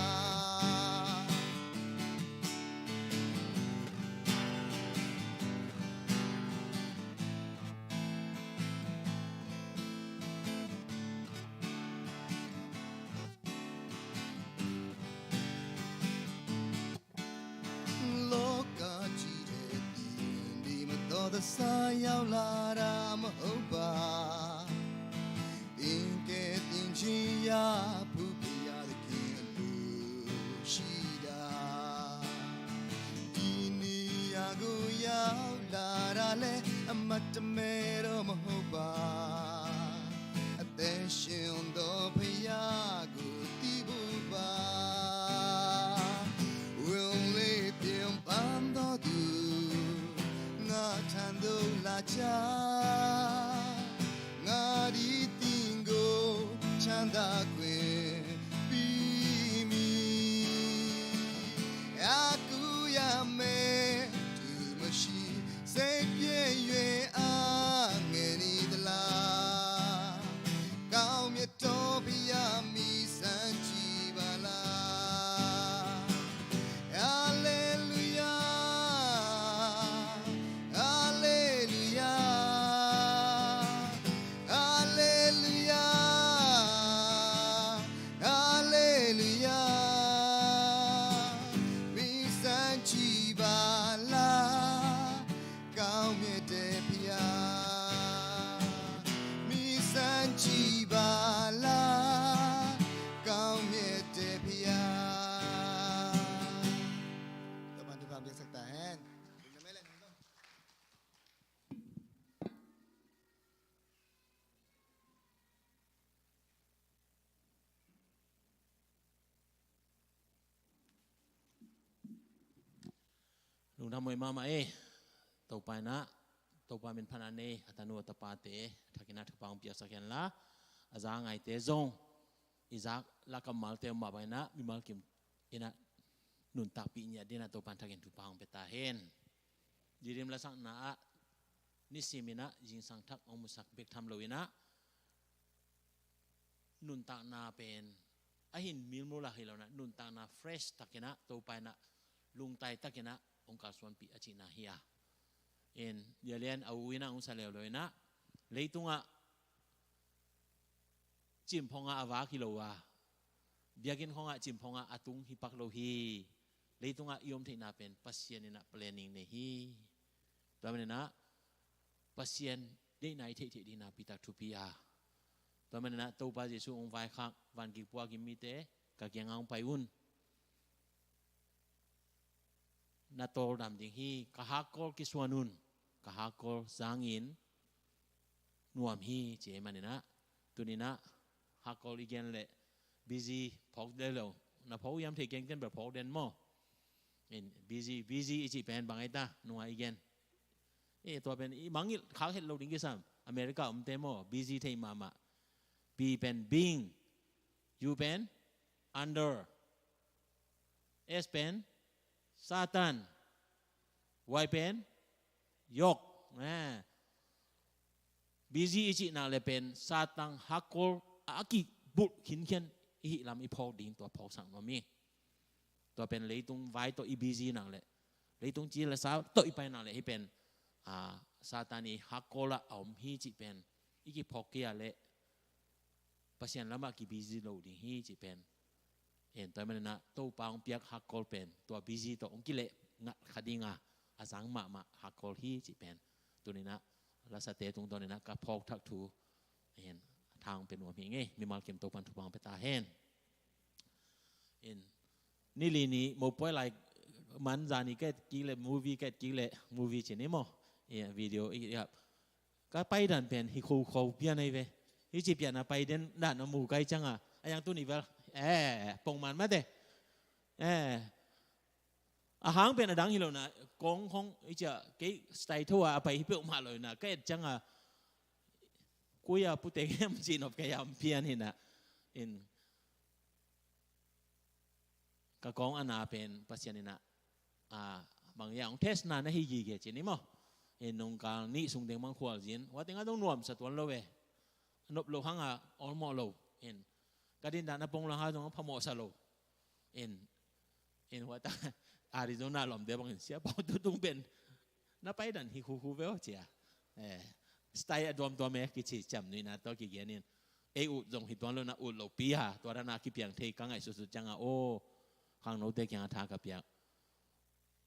Loka cih te tiang di ma tawh sa yau la da ma hopa. Ting ke ting jin ya pu pia de kiang du shi da. Dini ya gu yau la da le a ma ta me do ma hopa. A te shin do pa ya gu ti bu ba. Wun le piang pang do du nga tan du la jia. Nga di ting gu chan da kuen pi mi. A ku ya me tu ma shi. Seng pie yue a nge ni da la. Gao mie to pia mi san ci ba la. Alleluia, alleluia, alleluia, alleluia. Mi san ci ba la. Gao mie te pia. Mi san ci ba la. Gao mie te pia. Topan thupha piaksak ta hen. Lungdam huai mahmah e. Topa in ah, Topa min phatna nei a tanu a tapate thakin ah thupha hong piaksak hen la, a za ngaite zong i zak la kammalte mah bangin ah mimal kim in ah nuntakpih ngiat dingin ah Topa in thakin thupha hong pia ta hen. Didim lasakna ah nisim in ah zingsang thak hong musak bek tham lo in ah nuntakna pen a hin milmul a hi lo-in ah, nuntakna fresh takin ah, Topa in ah lungtai takin ah hong kalsuanpih a cihna hi a. In, Lia Lian a u in ah hong sa leuleu in ah, leitungah cimphongah a vak hi lo a, biakinn khongah cimphongah a tung hi pak lo hi. Leitungah i om theihna pen Pasian in ah planning nei hi. Tua manin ah Pasian deihna i theih theih ding napi tak thupi a. Tua manin ah Topa Jesuh hong vaikhak, van gik pua gim mite, ka kiangah hong pai un. Na tawldam ding hi, ka hakkol kisuan un, ka hakkol zangin nuam hi, ci ahih manin ah, tuni-in ah hakkol i gen leh busy phawk den lo. Na phawk hiam, thei keng ten bel phawk den maw. In, busy, busy i cih pen bang ai ta, nunga i gen. Eh, tua pen i mangngilh khak het lo ding kisam. America omte maw, busy thei mahmah. B pen being, U pen under, S pen Satan, Y pen yok. Eh. Busy i cih nak leh pen Satan hakkol a kibulh khinkhian i hih lam i phawk ding, tua phawksak nuam hi. Tua pen leitung vai tawh i busy nak leh, leitung ci le sa tawh i pai nak leh, hih pen, ah, Satan i hakkol ah a om hi cih pen i kiphawk kei a leh Pasian lamah ki busy lo ding hi cih pen. En, tua manin ah Topa hong piak hakkol pen tua busy tawh hong kileh ngat kha ding a, a zang mahmah hakkol hi cih pen tuni-in ah lasate tungtawn in ah ka phawk thak thu, en, tha hong pia nuam hi ing ei. Mimal kim Topa'n thupha hong pia ta hen. In, nili ni mopawi lai man, zani ka et kik leh movie, ka et kik leh movie ci ni maw. Eh, video i, i, ka pai dan pen hi khukhu pian ahi ve. Hi ci pian a pai den dan a mu kai ciang a, a yang tuni vel, eh, pongman mate. Eh, a hang pen a dang hi lo-in ah, kong khong i ci a, kei style tho a, a pai hi peuhmah lo-in ah, ka et ciang a, koi a pute kem ci nop ka yam pian hi-in ah. In, ka kong a na pen Pasian in ah, ah, bang hiam, hong test na na hi gige ci ni maw. In, nungkal nih sung teng bang khualzin, hua teng a dong nuamsa tuan lo ve. Nop lo hang a, awlmawh lo. In, ka din dan a pong lo hang a dong phamawhsa lo. In, in, hua ta, Arizona lawmte bangin, Sia Pau, tu tung pen na pai dan hi khukhu ve aw, ci a. Eh, style a tuamtuam e, kici ciamnuihna tawh kigen in. Ei ut zong hi tuan lo-in ah, ut lopi a, tua dan a kipiang thei ka ngaihsutsut ciang a, aw, khangnote kiang a tha ka piak.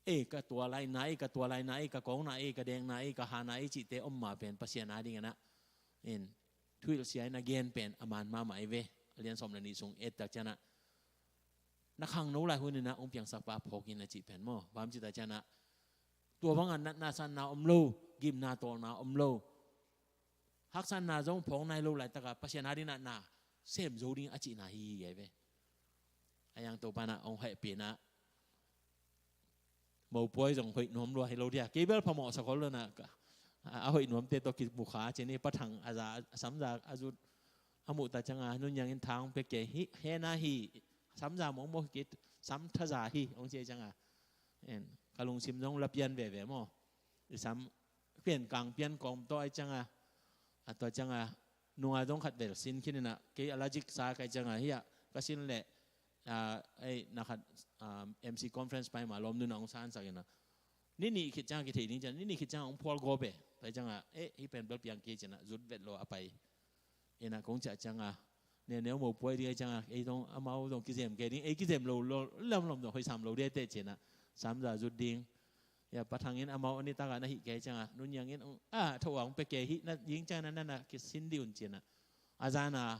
Ei, ka tua lai na ei, ka tua lai na ei, ka kong na ei, ka deng na ei, ka ha na ei cihte om ma pen Pasian a dingin ah, in, thuhilhsia in a gen pen a man mahmah hi ve. A lian sawm le nih sung et tak ciang a, na khangno lai hun in ah hong piangsak pa phawk in, a cih pen maw. Bang hiam cih tak ciang a, tua bang a natna sanna om lo, gimna tawlna om lo, haksatna zong phawk nai lo laitak a, Pasian a dingin ah na sem zo ding a cihna hi hi ve. A yang Topa'n ah hong hehpihna, mopawi zong hoih nuam lua hi lo dia. Kei bel phamawhsa khol lo-in ah, ka, a, a hoih nuamte tawh kimu kha ci ni. Pa Thang a za, a samza a zut a muh tak ciang a, Nunniang in tha hong pia kei hi, hehna hi, samza mawkmawk hi kei, sam thaza hi, hong ci ciang a. En, ka lungsim zong la pian veve maw. I sam pian kang pian kawm tawh ahih ciang a, a tua ciang a, nunga zong khat vel sin khin in ah, kei allergic sa ka hih ciang a, hi a, ka sin leh, ah, ei, na khat, ah, M C conference pai ma, lawmnu in ah hong sansak in ah, ni nih khit ciang a kithei ding ci-in, ni nih khit ciang a hong phual gawp e. Tua ahih ciang a, eh, hih pen bel piang kei ci-in ah, zut vet lo a pai. In ah kong ciah ciang a, neuneu mopawi ding ahih ciang a, ei zong amau zong kizem kei ding, ei kizem lo, lo, lawmlawm zong hoih sam lo ding ahih teh ci-in ah, samza zut ding. Ya, Pa Thang in amau a nitak a na hih kei ciang a, Nunniang in, ah, tho a hong pia kei hi, na ding ciang na, na, na kisin dih un ci-in ah. A zan a,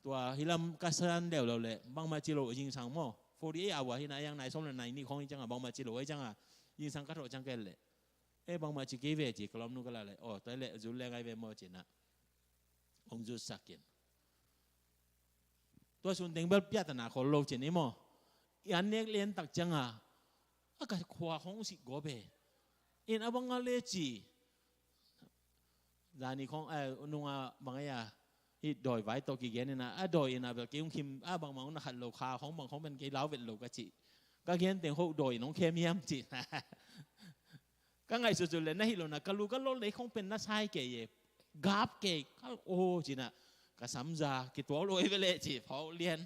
tua hih lam ka san leuleu leh, bangmah ci lo, zingsang maw, forty-eight hour hi-in ah, a yang nai sawm le nai nih khong hi ciang a, bangmah ci lo ahih ciang a, zingsang ka thawh ciang ka et leh, eh, bangmah ci kei ve ci, ka lawmnu ka la leh, aw, tua leh zut leng ahi ve maw ci-in ah, hong zutsak in. Tua sun teng bel piatana khol lo ci ni maw. I an nek lian tak ciang a, a ka khua hong sik gawp e. In, a bang a le ci. Zani khong, eh, nunga bang a, hih dawi vai tawh kigen in ah, a dawi in ah bel kei hong khim, a bangmah hong na khat lo, kha hong bang hong pen kei lau vet lo ka ci. Ka gen teng ho dawi in hong khem hiam ci. Ka ngaihsutsut leh na hih lo-in ah, ka lu ka lol lei khong pen na sai kei e. Gap kei, ka, aw, ci-in ah, ka samza kituak lo ei ve leh ci phawk lian.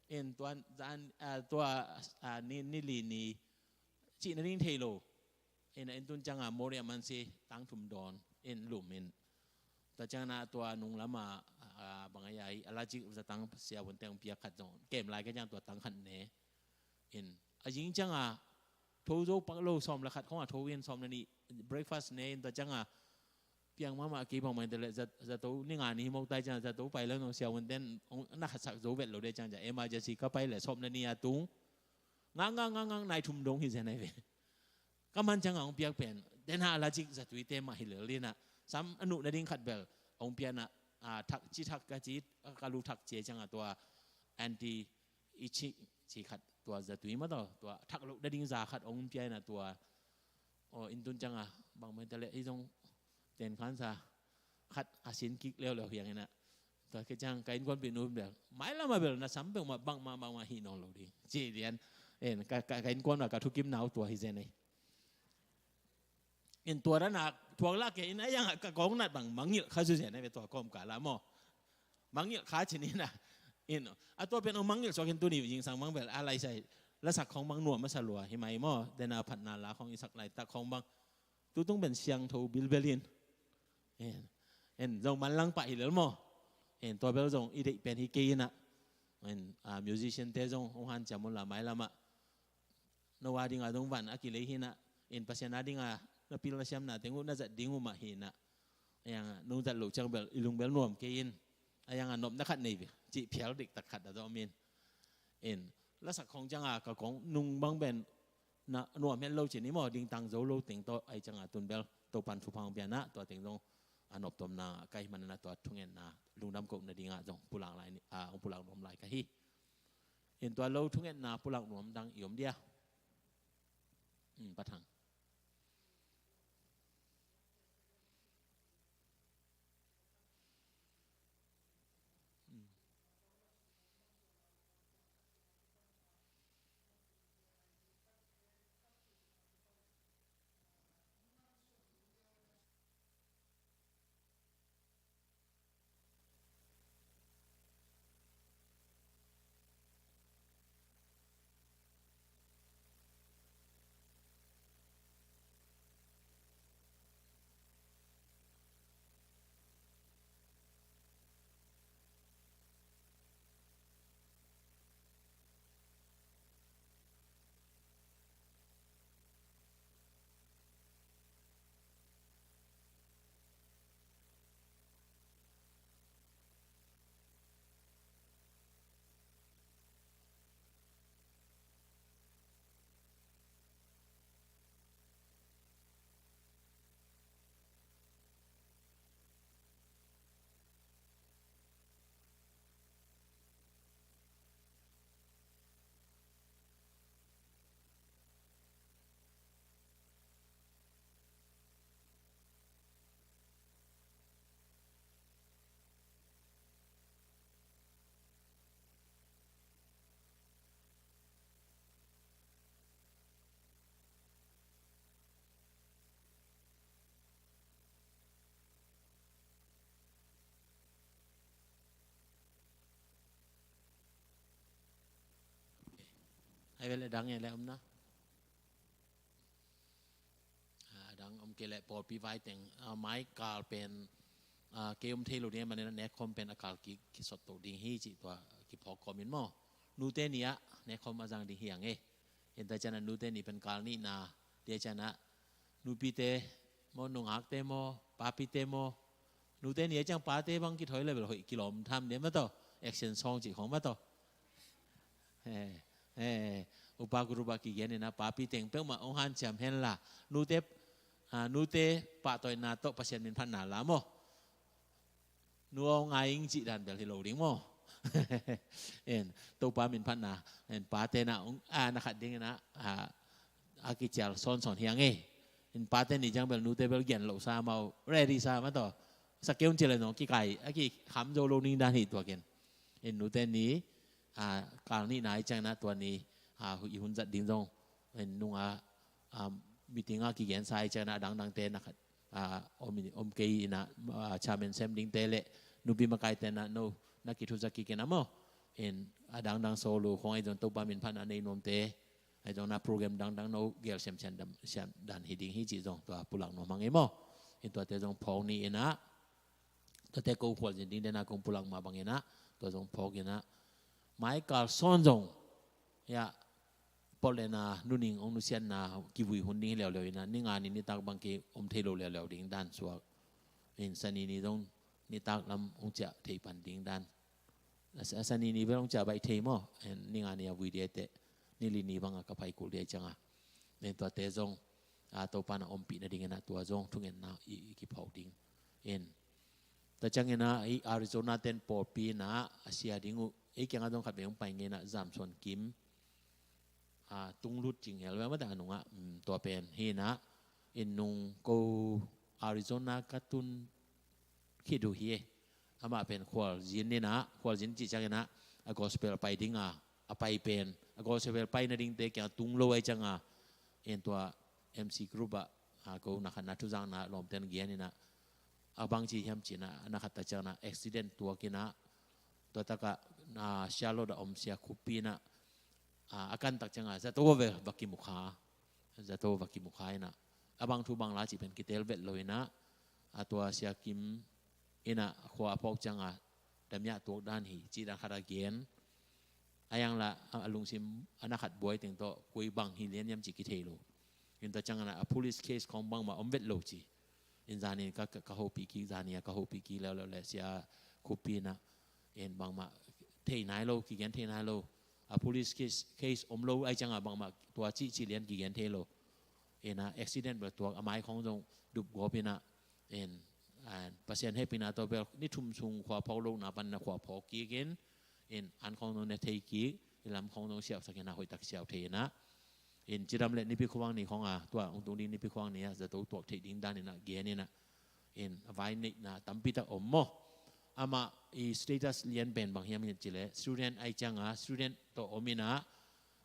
In tua zan, ah, tua, ah, ni, ni li ni cih nading thei lo. In a inn tun ciangah Moriah man si tang thum dawn in lum in. Tua ciangah tua nung lamah, ah, bang a yai a lajik zatang siavuante hong piak khat zong kem lai ka ciang tua tang khat ne. In a zing ciangah tho zo pak lo sawm le khat khong a tho in sawm le nih breakfast ne in tua ciangah piang mahmah kei bang mah in tua leh za, zato ni nga ni hi mawk tai ciang zato pai lo nong siavuanten na khatsak zo vet lo de ciang ciang emergency ka pai leh sawm le nih a tung. Ngang ngang ngang ngang nai thum dong hi zen ai ve. Ka man ciangah hong piak pen den ha a lajik zatuite mah hi lel inah sam a nuh nading khat bel hong pianah, ah, thak ci thak ka ci ka lu thak cia ciangah tua anti i ci ci khat tua zatui mah tawh tua thak loh nading za khat hong pia inah tua. Aw, in tun ciangah bang mah in tua leh hi zong ten khansa khat a sin kik leuleu hiang inah. Tua ke ciang ka innkuanpih nu bel mailam a bel na sam peuhmah bangmah bangmah hih nawn lo ding ci lian. En ka, ka, ka innkuan a ka thukim nau tua hi zen ei. In tua dan a thuak lah ke in a iang a ka kong nat bang mangngilh kha zu zen ei ve tua kawmkal ah maw. Mangngilh kha cin inah. In a tua pen hong mangngilh suak in tuni zingsang mang bel a laisai lasak khong bang nuam a sa lua hi mai maw. Den a phatna la khong i sak laitak khong bang tutung pen siangtho bilbel in. En, en zong manlang pah hi lel maw. En tua bel zong i deih pen hi kei inah. En, ah, musician te zong hong hanciam un la mailam ah. No a ding a dong van a kilei hi inah. En Pasian a ding a na pil na siamna teng uh na zat ding uh mah hi inah. A iang a nong zat loh ciang bel i lung bel nuam kei in. A iang a nopna khat nei ve cih phial dik tak khat a dawm in. En lasak khong ciang a ka kong nung bang ben na nuam het lo cin i maw dingtang zo lo teng tawh ai ciang a tun bel Topan thupha hong pianah tua teng zong a noptomna ka hih manin a tua thungetna lungdam koh nadingah zong pulak lai ni, ah, hong pulak nuam lai ka hi. In tua lo thungetna pulak nuam dang i om dia. Hmm, Pa Thang. Ai vel a dang e le om na. A dang om kei leh pawlpi vai teng, ah, mai kal pen, ah, kei om thei lo ding a manin a nekkhawm pen a kal ki, kisot to ding hi cih tua kiphawk kawmin maw. Nute ni ah nekkhawm a zang ding hi ang e. Henta cianah nute ni pen kal nihna dia cianah nupite maw, nungakte maw, papite maw, nute ni a ciang pate bang kithoi le bel hoih kilawm tham dia mataw. Action song cih khawng mataw. Eh, eh, upa group ah kigen inah papi teng peuhmah hong hanciam henla nute, ah, nute pahtawina tawh Pasian min phatna la maw. Nu aw ngai ing cih dan bel hi lo ding maw. En Topa min phatna en pate na hong, ah, na khat ding inah, ah, a kicial sawnsawn hi ang e. In pate ni ciang bel nute bel gen lo sa mau ready sa mataw. Sa keun ci le nong kikai a kikham zo lo ning dan hi tuakin. In nute ni, ah, kal nihna i ciangna tua ni, ah, i hun zat ding zong in nunga, ah, meeting a kigensa i ciangna dangdangte na khat, ah, om, om kei inah, ah, chairman sem dingte le Nupi makaite na no na kithuza kik in a maw. In a dangdang solo khong ahi zong Topa min phatna nei nuamte ahi zong na program dangdang no gel siamsiam dan hi ding hi cih zong tua pulak nuam hang ei maw. In tuate zong phawk ni in a tuate ko khualzin ding dena kong pulak mah bang in a tua zong phawk in a mai kalsawn zong ya Portland a nuning ong nusiatna kivui hun ding hi leuleu in a ni nga ni nitak bang ki om thei lo leuleu ding dan suak. In Sani ni zong nitak lam ong ciah thei pan ding dan. A Sani ni bel ong ciah baih thei maw. In ni nga ni a vui dia teh ni li ni bang a ka pai kul dia ciang a. In tuate zong a Topa na ompih nading in a tua zong thungetna i kiphawk ding. In tua ciang in a i Arizona ten pawlpi in a a sia ding uh ei kiang a zong khat vei ong pai nge in a Zamsuan Kim a tunglut cing hel ve mata a nungah tua pen hi in a in nung ko Arizona ka tun khit uh hi. Amah pen khualzin in a khualzin cih ciang in a a gospel pai ding a a pai pen a gospel pai nadingte kiang a tung lo ahi ciang a in tua M C group ah a ko na khat na thuzakna lawmten gen in a a bang ci hiam cih in a na khat ta ciang in a accident tuak in a tua takah Charlotte a om sia khuppi in a a kan tak ciang a zato ve va kimu kha zato va kimu kha in a a bang thu bang la cih pen kitel vet lo in a a tua sia Kim in a khua a phawk ciang a damiah tuak dan hi cih dan khat a gen a yang la a lungsim a na khat buai teng tawh koi bang hi lian hiam cih kithei lo. In tua ciang in a a police case khong bangmah om vet lo ci. In zani ka ka hopih kik zani a ka hopih kik leuleu le sia khuppi in a in bangmah thei nai lo kigen thei nai lo. A police case case om lo ahi ciang a bangmah tua cih cih lian kigen thei lo. In a accident bel tuak a mai khong zong dup gawp in a in Pasian hehpihna tawh bel ni thum sung khua phawk lo na pan in a khua phawk kik in in an khong zong ne thei kik i lam khong zong siausak in a hoihtak siau thei in a in cidam le nipi khuang ni khong a tua ung tung ding nipi khuang ni a zato tuak theih ding dan in a gen in a in a vai neihna tampi tak om maw. Amah i status lian pen bang hiam hi cih le student ahi ciang a student tawh om in a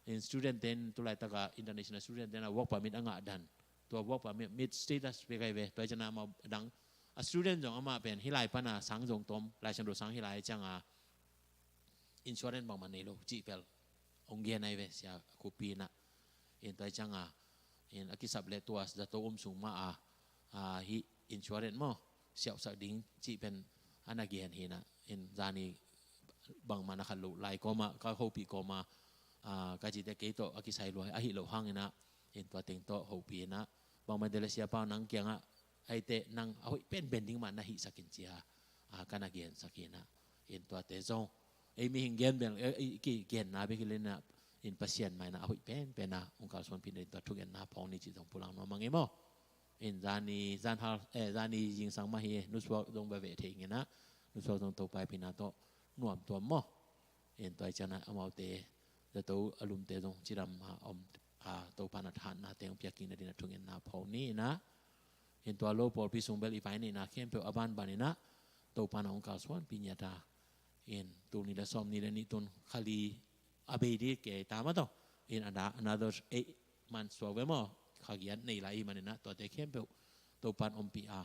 in student ten tulai tak a international student ten a work permit a ngah dan tua work permit status pe kai ve tua ciang a amah dang a student zong amah pen hi lai pan a sang zong tom lai sang do sang hi lai ciang a insurance bangmah nei lo cih pel ong gen ai ve sia khuppi in a in tua ciang a in a kisap le tua zato um sung mah a hi insurance maw siausak ding cih pen a na gen hi in a in zani bangmah na khat lo lai kawm a ka hopih kawm a ka cite kei tawh a kisai luai ahi lo hang in a in tua teng tawh hopih in a bangmah dele sia pau nang kiang a aite nang a hoih penpen ding mah na hihsak in cia a ka na gensak hi in a in tuate zong ei mihing gen bel ki genna bek hi le in a in Pasian mai in a a hoih penpen a ung kalsuanpih na in tua thugenna phawng ni cih zong pulang nuam mang ei maw. In zani zanhal eh zani zingsang mah hi nusuak zong beveh thei ngin a nusuak zong Topa i pina tawh nuam tuam maw. In tua i ciang a amaute zato a lumte zong cidam a om a Topa na thahatna teng piakin a din a thungenna phawng ni in a in tua lo pawlpi sung bel i vai neihna khempeuh a banban in a Topa na ung kalsuanpih ngiat a in tul ni le sawm ni le nih tun khali a bei dih kei ta mah tawh in a da another eight months suak ve maw kha giat nei lai i man in a tuate khempeuh Topa in ompih a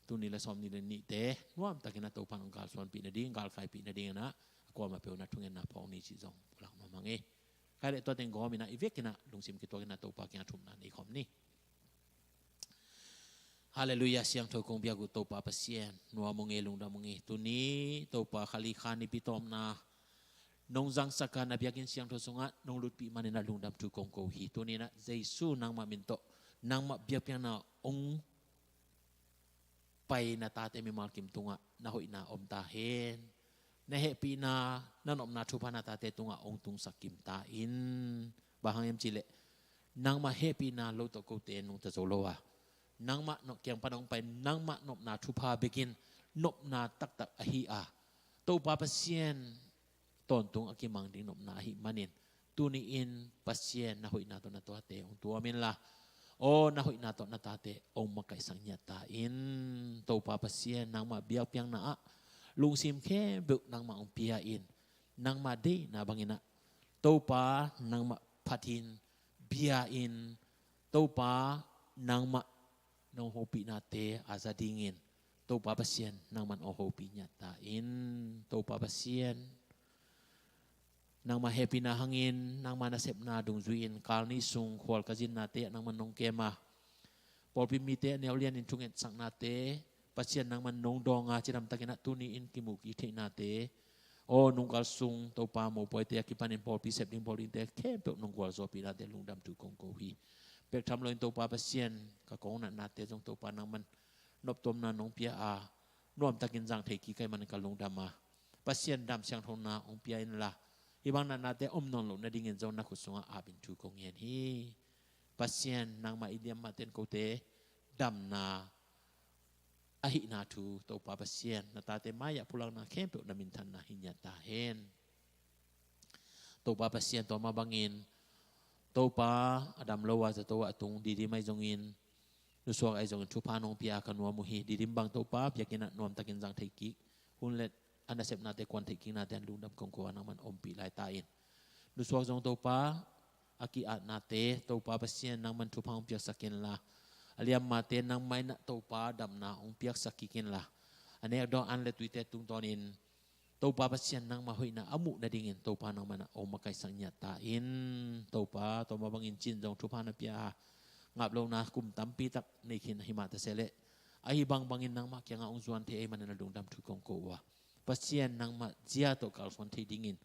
tul ni le sawm ni le nihte nuamtakin a Topa in ung kalsuanpih nading galkaipih nading in a a kuamah peuh na thungenna phawng ni cih zong pulak nuam hang ei. Khai le tua teng gawm in a i vek in a lungsim kituak in a Topa kiang a thumna nei khawm ni. Halleluiah, siangtho kong biak uh Topa Pasian, nuam ung ei lungdam ung ei. Tuni Topa khali kha nipi tawmna nong zangsak a na biakinn siangtho sungah nong lutpih man in a lungdam thu kong ko hi. Tuni in a Jesu nangmah min tawh nangmah biakpiakna ong pai na tate mimal kim tungah na hoihna om ta hen. Na hehpihna na nopna thupha na tate tungah ong tungsak kim ta in. Bang hang hiam cih leh nangmah hehpihna lo tawh kote nungta zo lo a nangmah nop kiang pan a hong pai nangmah nopna thupha bekin nopna taktak ahi a Topa Pasian tawntung a kimang ding nopna ahih manin tuni in Pasian na hoihna tawh na tuate hong tuam inla aw na hoihna tawh na tate hong makaihsak ngiat ta in. Topa Pasian nangmah biakpiakna ah lungsim khempeuh nangmah hong pia in. Nangmah deihna bangin ah Topa nangmah phatin bia in. Topa nangmah nong hopihnate a za dingin Topa Pasian, nangman aw hopih ngiat ta in. Topa Pasian, nangmah hehpihna hangin, nangmah nasepna dungzui-in, kal nih sung khual ka zinnate ah nangman nong kem a, pawlpi mite a neu lianin thungetsaknate, Pasian nangman nong dawng a, cidamtakin ah tuni-in kimuh kik theihnate, aw, nungkal sung Topa mopawite a kipanin pawlpi sep ding, bawl dingte khempeuh nong gualzawhpihnate lungdam thu kong ko hi. Bek tham loin Topa Pasian, ka kong natnate zong Topa nangman noptuamna nong pia a, nuamtakin zang thei kik ahih manin ka lungdam a, Pasian dam siangthona hong pia inla, hih bang natnate om nawn loh nadingin zong na khut sungah apin thu kong ngen hi. Pasian, nangmah i liammahte'n kote damna ahihna thu, Topa Pasian, na tate mai-ah pulakna khempeuh na minthanna hi ngiat ta hen. Topa Pasian, tua mah bangin Topa, a dam lo a zato ah a tung Didim ahi zongin, Nusuak ahi zongin thupha nong pia ka nuam uh hi. Didim bang Topa, biakinn ah nuamtakin zang thei kik, hun le a nasepnate kuan thei kiknate an lungdam kong ko a, nangman ompih lai ta in. Nusuak zong Topa, a ki-atnate Topa Pasian, nangman thupha hong piaksak inla, a liammate nangmah in ah Topa damna hong piaksak kik inla, a nek dawng an le tuite tungtawnin Topa Pasian, nangmah hoihna a muh nadingin Topa nangmah in ah hong makaihsak ngiat ta in. Topa, tua mah bangin Cin zong thupha na pia a, ngap lohna kum tampi tak nei khin hi mah ta se leh, ahi bangbangin nangmah kiangah hong zuan thei ahih manin a lungdam thu kong ko uh a, Pasian, nangmah zia tawh kalsuan thei dingin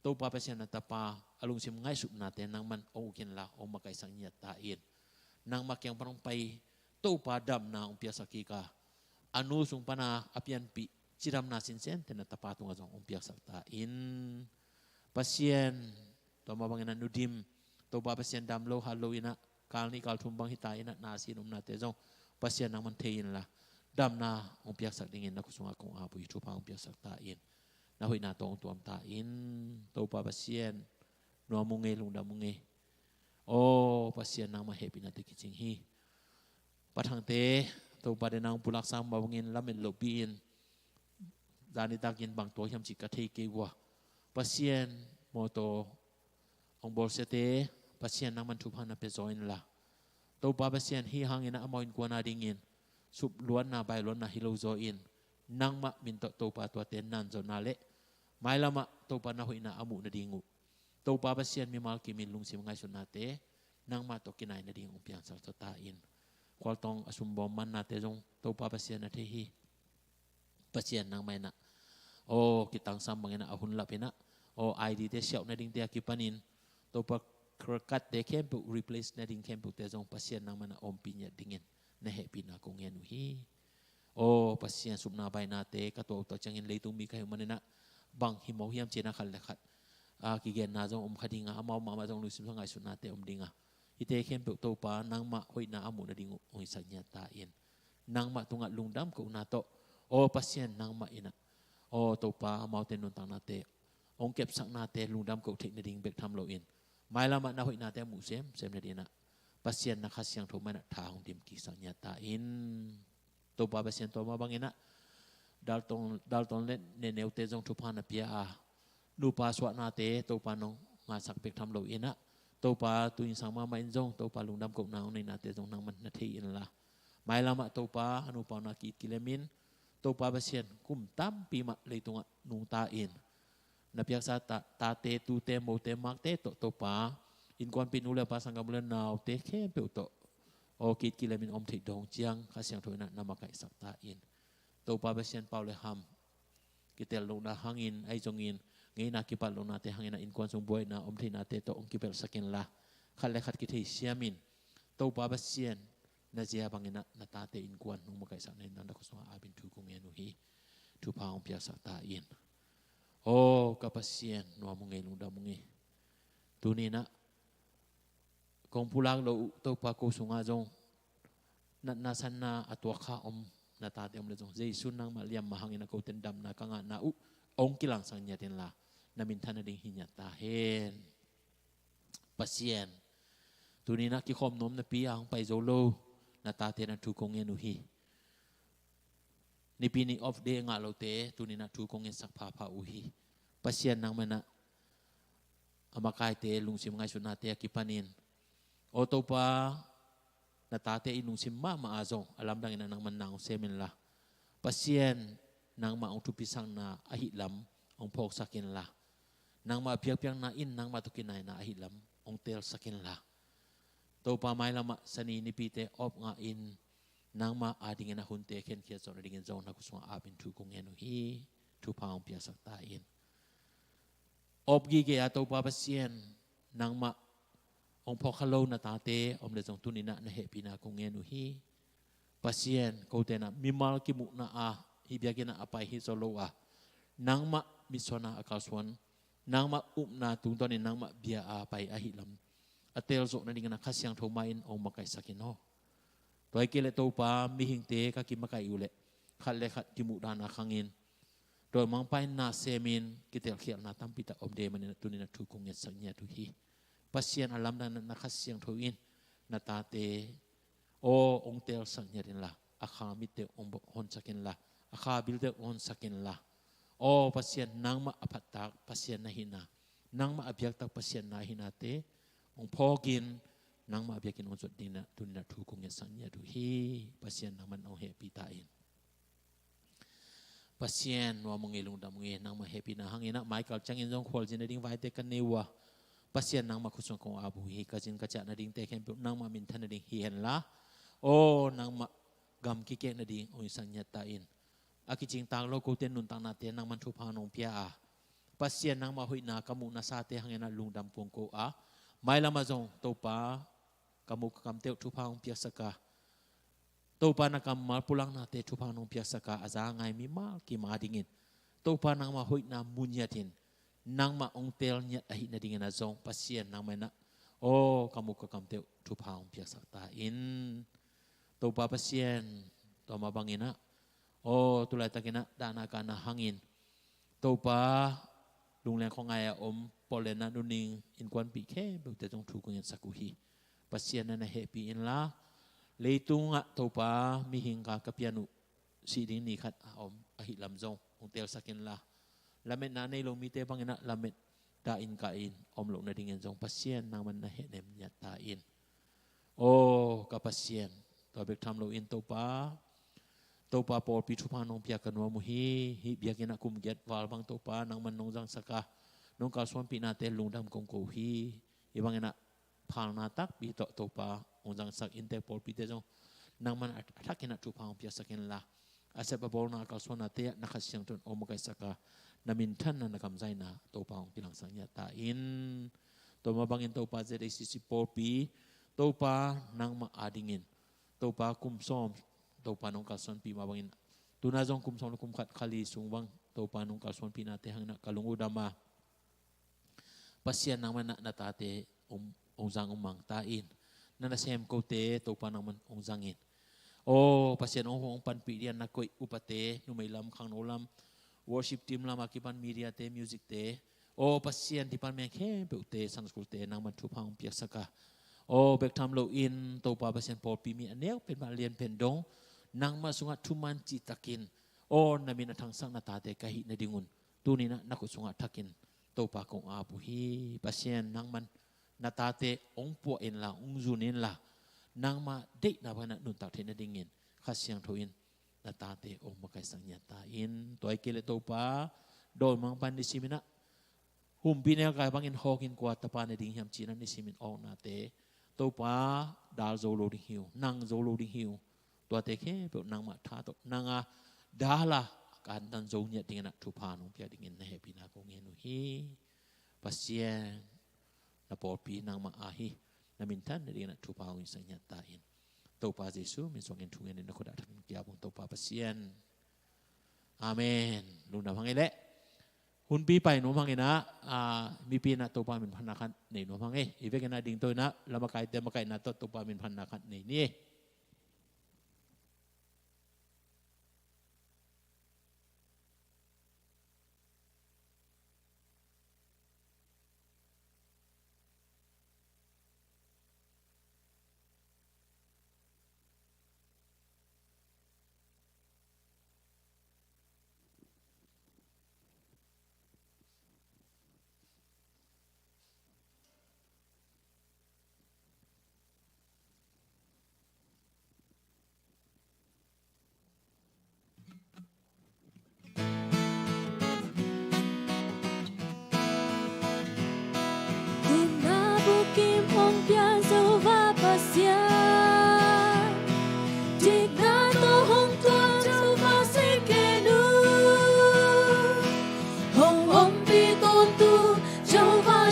Topa Pasian, na tapa a lungsim ngaihsutnate nangman hong uk inla, hong makaihsak ngiat ta in. Nangmah kiang pan hong pai Topa damna hong piaksak kik a, a nu sung pan a a pianpih cidamna sinsente na tapa tungah zong hong piaksak ta in. Pasian, tua mah bangin a Nu Dim, Topa Pasian, dam lo hat lo in ah, kal nih kal thum bang hi ta in ah, na sin omnate zong Pasian, nangman thei inla, damna hong piaksak dingin na khut sungah kong ap uh hi. Thupha hong piaksak ta in. Na hoihna tawh hong tuam ta in. Topa Pasian, nuam ung ei, lungdam ung ei. Aw Pasian, nangmah hehpihnate kicing hi. Pa Thangte, Topa deihna hong pulaksa mah bangin lamet lohpi-in, zan nitakin bang tuak hiam cih ka thei kei uh a, Pasian, mawtaw hong bawlsiate, Pasian, nangman thupha na pia zaw inla, Topa Pasian, hih hangin ah amau innkuan a dingin supluatna bailuatna hi lo zaw in, nangmah min tawh Topa tuate nanzawhna le mailam ah Topa na hoihna a muh nading uh, Topa Pasian, mimal kimin lungsim ngaihsutnate nangmah tawh kinai nading hong piangsak zaw ta in. Khualtawng a sumbawm mannate zong Topa Pasian na thei hi. Pasian, nangmah in ah, aw, kitangsam bangin ah a hun lap in ah, aw, I D te siauh nadingte a kipanin Topa, credit card te khempeuh replace nading khempeuhte zong Pasian, nangmah in ah ompih ngiat dingin na hehpihna kong ngen uh hi. Aw Pasian, supna bainate ka tuah uh tak ciangin leitung mi ka hih uh manin ah, bang hi mawk hiam ci-in ah khat le khat a kigenna zong om kha ding a, amau mahmah zong lungsim sung ngaihsutnate om ding a, hihte khempeuh Topa, nangmah hoihna a muh nading uh hong hisak ngiat ta in. Nangmah tungah lungdam kohna tawh, aw Pasian, nangmah in ah, aw Topa, amaute nuntaknate hong kepsaknate lungdam koh theih nading bek tham loin, mailam ah na hoihnate a muh semsem nading in ah, Pasian, na Kha Siangtho mah in ah tha hong dim kiksak ngiat ta in. Topa Pasian, tua mah bangin ah Dalton, Dalton le Neneute zong thupha na pia a, nupa suahnate Topa nong ngahsak bek tham loin ah, Topa, tu-in sang mahmah in zong Topa, lungdam kohna hong neihnate zong nangmah na thei inla, mailam ah Topa, a nupa hong na ki-it kilemin, Topa Pasian, kum tampi mah leitungah nungta in, na piaksa ta, tate, tute, mote, makte tawh Topa, innkuanpih nu le pa, sanggam u le naute khempeuh tawh, aw, ki-it kilemin om theih dong ciang Kha Siangtho in ah na makaihsak ta in. Topa Pasian, pau le ham kitel lohna hangin, ahi zongin ngeina kipat lohnate hangin ah innkuan sung buaina om theihnate tawh hong kipelhsak inla, khat le khat kithei siamin, Topa Pasian, na zia bangin ah na tate innkuan hong makaihsak nading na khut sungah apin thu kong ngen uh hi. Thupha hong piaksak ta in. Aw ka Pasian, nuam ung ei, lungdam ung ei. Tuni in ah kong pulak loh uh Topa, ko sungah zong natna sanna a tuak kha om na tate om leh zong, Jesu nangmah liam mah hangin ah kote'n damna ka ngahna uh hong kilangsak ngiat inla, na minthan nading hi ngiat ta hen. Pasian, tuni in ah kikhawm nuam napi a hong pai zo lo na tate na thu kong ngen uh hi. Nipi ni off day ngah lote tuni in ah thu kong ngetsak phapha uh hi. Pasian, nangmah in ah a makaite lungsim ngaihsutnate a kipanin, aw Topa, na tate i lungsim mahmah a zong a lamdang in ah nangmah na hong sem inla, Pasian, nangmah hong thupisakna ahih lam hong phawksak inla, nangmah biakpiakna in nangmah tawh kinaina ahih lam hong teelsak inla, Topa, mailamah Sani nipite awpngah in nangmah adingin a hunte khenkhiat zawh nadingin zong na khut sungah apin thu kong ngen uh hi. Thupha hong piaksak ta in. Awp gige a Topa Pasian, nangmah hong phawkkha lo na tate om le zong tuni-in ah na hehpihna kong ngen uh hi. Pasian, kote in ah mimal kimuhna ah hih biakinn ah a pai hi zaw lo a, nangmah mitsuan a a kalsuan, nangmah upna tungtawnin nangmah bia a pai ahih lam a teel zawh nadingin ah Kha Siangtho mah in hong makaihsak in aw. Tua hi kei leh Topa, mihingte ka kimakaih uh leh khat le khat kimuhdahna khangin, dawimangpa in na semin kitelkhialhna tampi tak om ding ahih manin ah tuni-in ah thu kong ngetsak ngiat uh hi. Pasian, a lamdang in ah na Kha Siangtho in na tate aw hong teelsak ngiat inla, a kha mitte hong honsak inla, a kha bilte hong honsak inla, aw Pasian, nangmah a phattak Pasian na hihna, nangmah a biaktak Pasian na hihnate hong phawkin, nangmah a biakinn hong zuat dingin ah tuni-in ah thu kong ngetsak ngiat uh hi. Pasian, nangmah in hong hehpih ta in. Pasian, nuam ung ei, lungdam ung ei, nangmah hehpihna hangin ah Michael ciangin zong khualzin nading vaite ka nei uh a, Pasian, nangmah khut sungah kong ap uh hi. Ka zin ka ciah nadingte khempeuh nangmah minthan nading hi henla, aw nangmah gam kikek nading hong hisak ngiat ta in. A kicingtak lo kote nuntaknate nangman thupha nong pia a, Pasian, nangmah hoihna ka muh nasate hangin ah lungdam kong ko a, mailamah zong Topa, ka muh ka kamte uh thupha hong piaksak a, Topa, na kammal pulaknate thupha nong piaksak a, a za a ngai mimal kim adingin Topa, nangmah hoihna mu ngiatin nangmah hong teel ngiat ahih nadingin ah zong Pasian, nangmah in ah aw ka muh ka kamte uh thupha hong piaksak ta in. Topa Pasian, tua mah bangin ah aw tu laitakin ah dahna kahna hangin Topa, lungleng khuangai a om pawlna nuning innkuanpih khempeuhte zong thu kong ngetsak uh hi. Pasian, na na hehpih inla, leitungah Topa, mihing kha ka pian uh sih ding ni khat a om ahih lam zong hong teelsak inla, lametna nei lo mite bangin ah lamet dah in kah in om loh nadingin zong Pasian, nangman na hehnem ngiat ta in. Aw ka Pasian, tua bek tham loin Topa, Topa, pawlpi thupha nong pia ka nuam uh hi. Hih biakinn ah kum giat val bang Topa, nangman nong zangsak a, nong kalsuanpihnate lungdam kong ko uh hi. Hih bangin ah phalna takpi tawh Topa, hong zangsak inntek pawlpite zong nangman a thakin ah thupha hong piaksak inla, a sep a bawlna a kalsuannate ah na Kha Siangtho in hong makaihsak a, na minthanna na kamzaina Topa, hong kilangsak ngiat ta in. Tua mah bangin Topa, Z A C C pawlpi Topa, nangmah adingin Topa, kum sawm Topa nong kalsuanpih mah bangin, tu-in ah zong kum sawm le kum khat, kha li sung bang Topa nong kalsuanpihnate hangin ah ka lung uh dam a, Pasian, nangmah in ah na tate hong, hong zang hong mang ta in. Na nasem kote Topa, nangmah in hong zang in. Aw Pasian, hong, hong panpih dingin na koih upate, numei lam, khangno lam, worship team lam a kipan mediate, musicte, aw Pasian, department khempeuhte, Sunday school-te nangmah in thupha hong piaksak a, aw bek tham loin Topa Pasian, pawlpi mi a neu pen mah, a lian pen dong nangmah sungah thuman cihtakin, aw na min a thangsak na tate ka hih nadingun tuni-in ah na khut sungah thakin Topa, kong ap uh hi. Pasian, nangman na tate hong puah inla, hong zun inla, nangmah deihna bangin ah nuntak theih nadingin Kha Siangtho in na tate hong makaihsak ngiat ta in. Tua hi kei leh Topa, dawimangpa in nisimin ah humpinelkai bangin hawkin kua tapa ne ding hiam ci-in ah nisimin awknate Topa, dal zo lo ding hi uh, nang zo lo ding hi uh. Tuate khempeuh nangmah tha tawh, nang a dal a ka antan zo ngiat dingin ah thupha nong piak dingin na hehpihna kong ngen uh hi. Pasian, na pawlpi nangmah aa hi. Na minthan nadingin ah thupha hong hisak ngiat ta in. Topa Jesu min suangin thu ngenin na khut ah thakin ki-ap ung, Topa Pasian. Amen. Lungdam hang ei leh. Hunpi pai nuam hang in ah, ah, mipi in ah Topa minphatna khat nei nuam hang ei. Hih vekin ah dingto in ah lamakaite makaihna tawh Topa minphatna khat nei ni ei.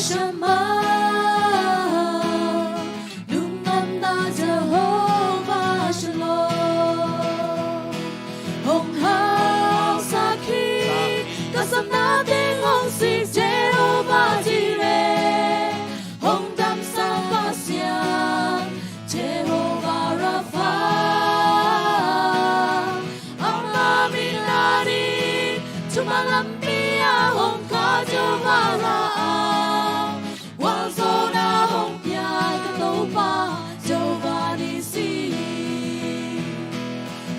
Shama, lungdamna Jehovah Shalom. Hong hausak hi, ka sapna teng hong sik Jehovah Jireh. Hong damsak Pasian Jehovah Rapha. Ama min a ding, thuman lampi ah hong kha Jehovah Ra'a. Gualzawhna hong pia ka Topa Jehovah Nissi.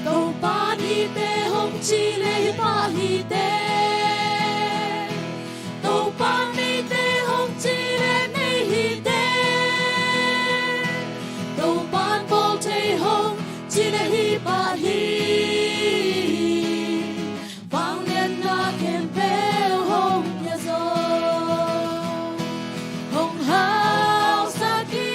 Topa nite hong ci leh hi pah hi teh. Topa neite hong ci leh nei hi teh. Topa bawl thei hong ci leh hi pah hi. Vangliatna khempeuh hong pia zo. Hong hausak hi,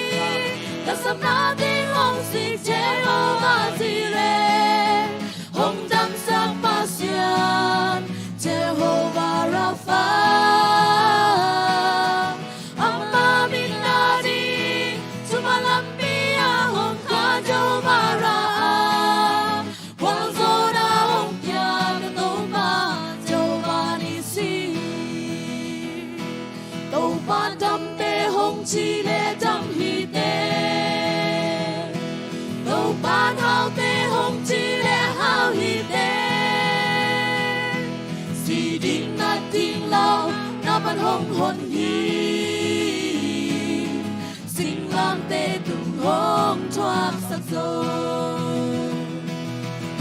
ka sapna teng hong sik Jehovah Jireh. Hong damsak Pasian Jehovah Rapha. Ama min a ding, thuman lampi ah hong kha Jehovah Ra'a. Gualzawhna hong pia ka Topa Jehovah Nissi. Topa damte hong ci leh dam hi teh. Topa haute hong ci leh hau hi teh. Si ding nat ding lo na pan hong hon hi. Singlamteh tung hong thuaksak zo.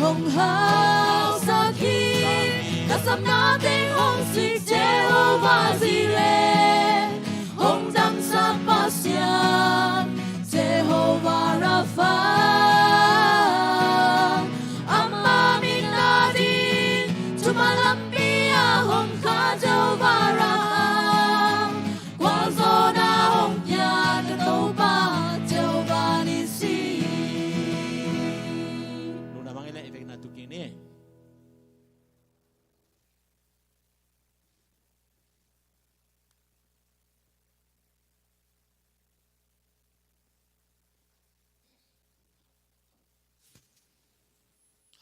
Hong hausak hi, ka sapna teng hong sik Jehovah Jireh. Hong damsak Pasian Jehovah Rapha. Ama min a ding, thuman lampi ah hong kha Jehovah Ra'a. Gualzawhna hong pia ka Topa Jehovah Nissi. Lungdam hang ei leh, i vekpi-in na tu kik ni.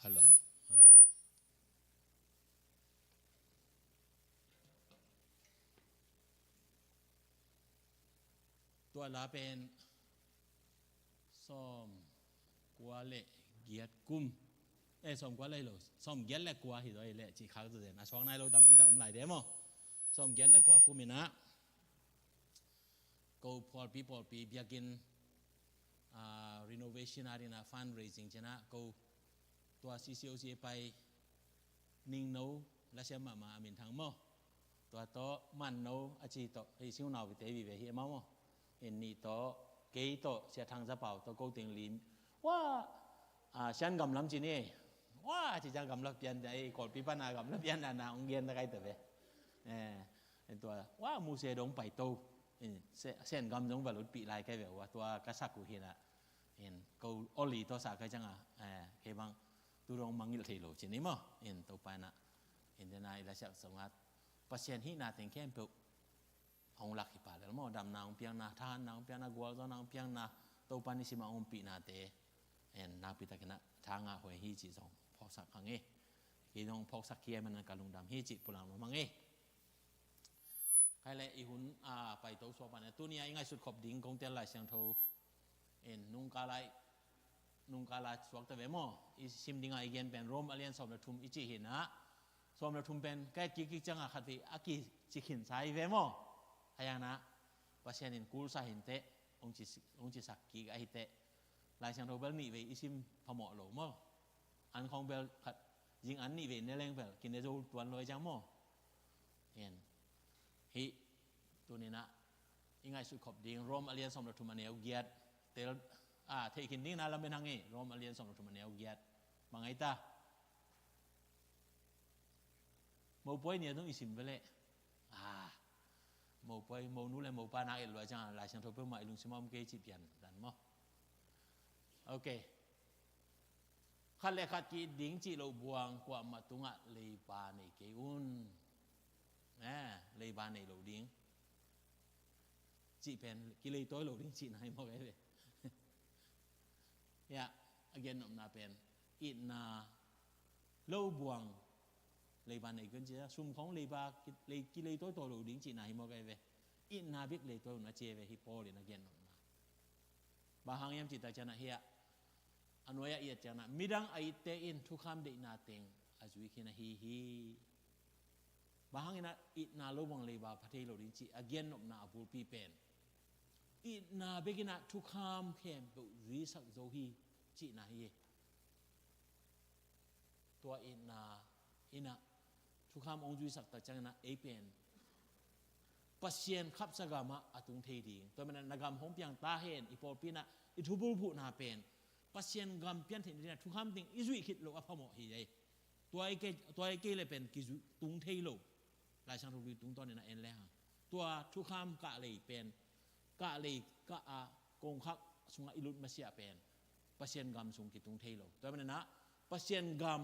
Hello. Okay. Tua la pen sawmkua le giat kum. Eh, sawmkua le hi lo. Sawmgiat le kua hi zaw hi leh, cih khak zaw zen. A suak nai lo tampi tak om lai de maw. Sawmgiat le kua kum in ah, ko pawlpi pawlpi biakinn, ah, renovation a dingin ah fundraising ci-in ah ko tua C C O C a pai Ningno, lasiam mahmah a minthang maw. Tua tawh Manno a ci tawh, hih si-u naupite vive hi e maw maw. In nih tawh, kei tawh, Sia Thang Za Pau tawh ko teng lim. Wah, ah, Sian gamlam ci ni. Wah, ci ciang gamla pian, ei, Kawlpi pan a gamla pian a na hong gen ta kai ta ve. Eh, in tua, wah, Muse dong pai to. In, Se-, Sen gam zong va lutpih lai kai ve ua, tua ka sak uh hi na. In, ko oli tawh sa kai ciang a, eh, kei bang, tu dong mangngilh thei lo ci ni maw. In, Topa in ah, in dena i lasiak sung ah, Pasian hihna teng khempeuh hong lak hi pah lel maw, damna hong piakna, thahatna hong piakna, gualzawhna hong piakna, Topa nisim a hong pihnate, en, nakpi takin ah thangah huai hi cih zong phawksak hang e. Kei zong phawksak hi a, man ka lungdam hi cih pulak nuam hang e. Khai leh i hun, a, paito suak pan e, tuni a i ngaihsut khop ding kong tel Lai Siangtho, en, nungkal a, nungkal a suak ta ve maw. I sim ding a i gen pen Rom a lian sawm le thum i cih hi na. Sawm le thum pen ka et kik kik ciang a khat vei a kici khin sa hi ve maw. Haya na, Pasian in kul sa hi inteh, hong ci, hong cisak kik ahi teh. Lai Siangtho bel nih vei i sim phamawh lo maw. An khawng bel khat, zing an nih vei ne leng bel kine zo tuan lo hi ciang maw. En. Hih, tuni in ah i ngaihsut khop ding, Rom a lian sawm le thum a neu giat. Tel, a, theih khin ding na lam en hang e, Rom a lian sawm le thum a neu giat. Bang ai ta? Mopawi ni a zong i sim ve leh. A, mopawi, monu le mopa nak et lua ciang a, Lai Siangtho peuhmah i lungsim a om kei cih pian dan maw. Ok. Khat le khat ki-it ding cih loh buang, kuamah tungah leiba nei kei un. Eh, leiba nei lo ding. cih pen kileitawi lo ding cihna hi mawk ei ve. Hiah a gennopna pen itna lo buang leiba nei kei un ci a, sum khawng leiba ki- lei- kileitawi tawi lo ding cihna hi mawk ei ve. Itna bek leitawi un a ci ei ve hi Paul in a gennopna. Bang hang hiam cih tak ciangin ah hiah a nuai-ah i et ciangin ah midang a itte in thukham deihna teng a zui khin ahi hi. Bang hangin ah itna lo buang leiba pha thei lo ding cih a gennopna a bulpi pen itna bek in ah thukham khempeuh zuisak zo hi cihna hi. Tua itna in ah thukham hong zuisak tak ciangin ah ei pen Pasian khapsa gamah a tung thei ding. Tua manin ah na gam hong piang ta hen, i pawlpi in ah i thubulphuhna pen Pasian gam pian theih nading ah thukham teng i zuih khit loh a phamawh hi ei. Tua i kei, tua i kei le pen kizuih tung thei lo. Lai Siangtho lui tungtawn in ah en le hang, tua thukham kah lei pen kah lei kah a kongkhak sungah i lut masiah pen Pasian gam sung kitung thei lo. Tua manin ah Pasian gam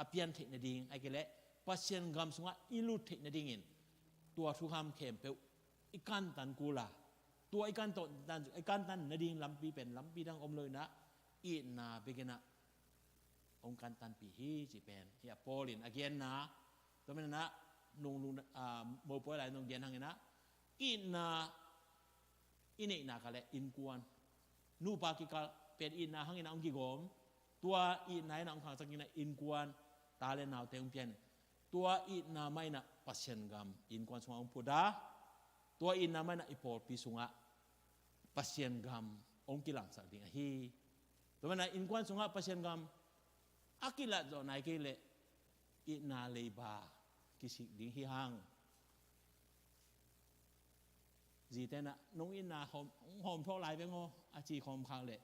a pian theih nading, ahih kei leh Pasian gam sungah i lut theih nadingin tua thukham khempeuh i kantan kul a, tua i kantan, i kantan nading lampi pen lampi dang om lo in ah itna bek in ah hong kantanpih hi cih pen hiah Paul in a genna. Tua manin ah nung lung, ah, mopawi lai nong gen hangin ah itna i neihna kah le innkuan, nupa kikal pen itna hangin ah hong kigawm. Tua itna in ah hong khangsak in ah innkuan, ta le naute hong pian. Tua itna mah in ah Pasian gam innkuan sungah hong phut a, tua itna mah in ah i pawlpi sungah Pasian gam hong kilangsak ding ahi. Tua manin ah innkuan sungah Pasian gam a kilat zawh nai kei leh itna leiba kisik ding hi hang. Zite in ah nong itna hawm, hawm thawh lai veng aw a ci khawm khak leh,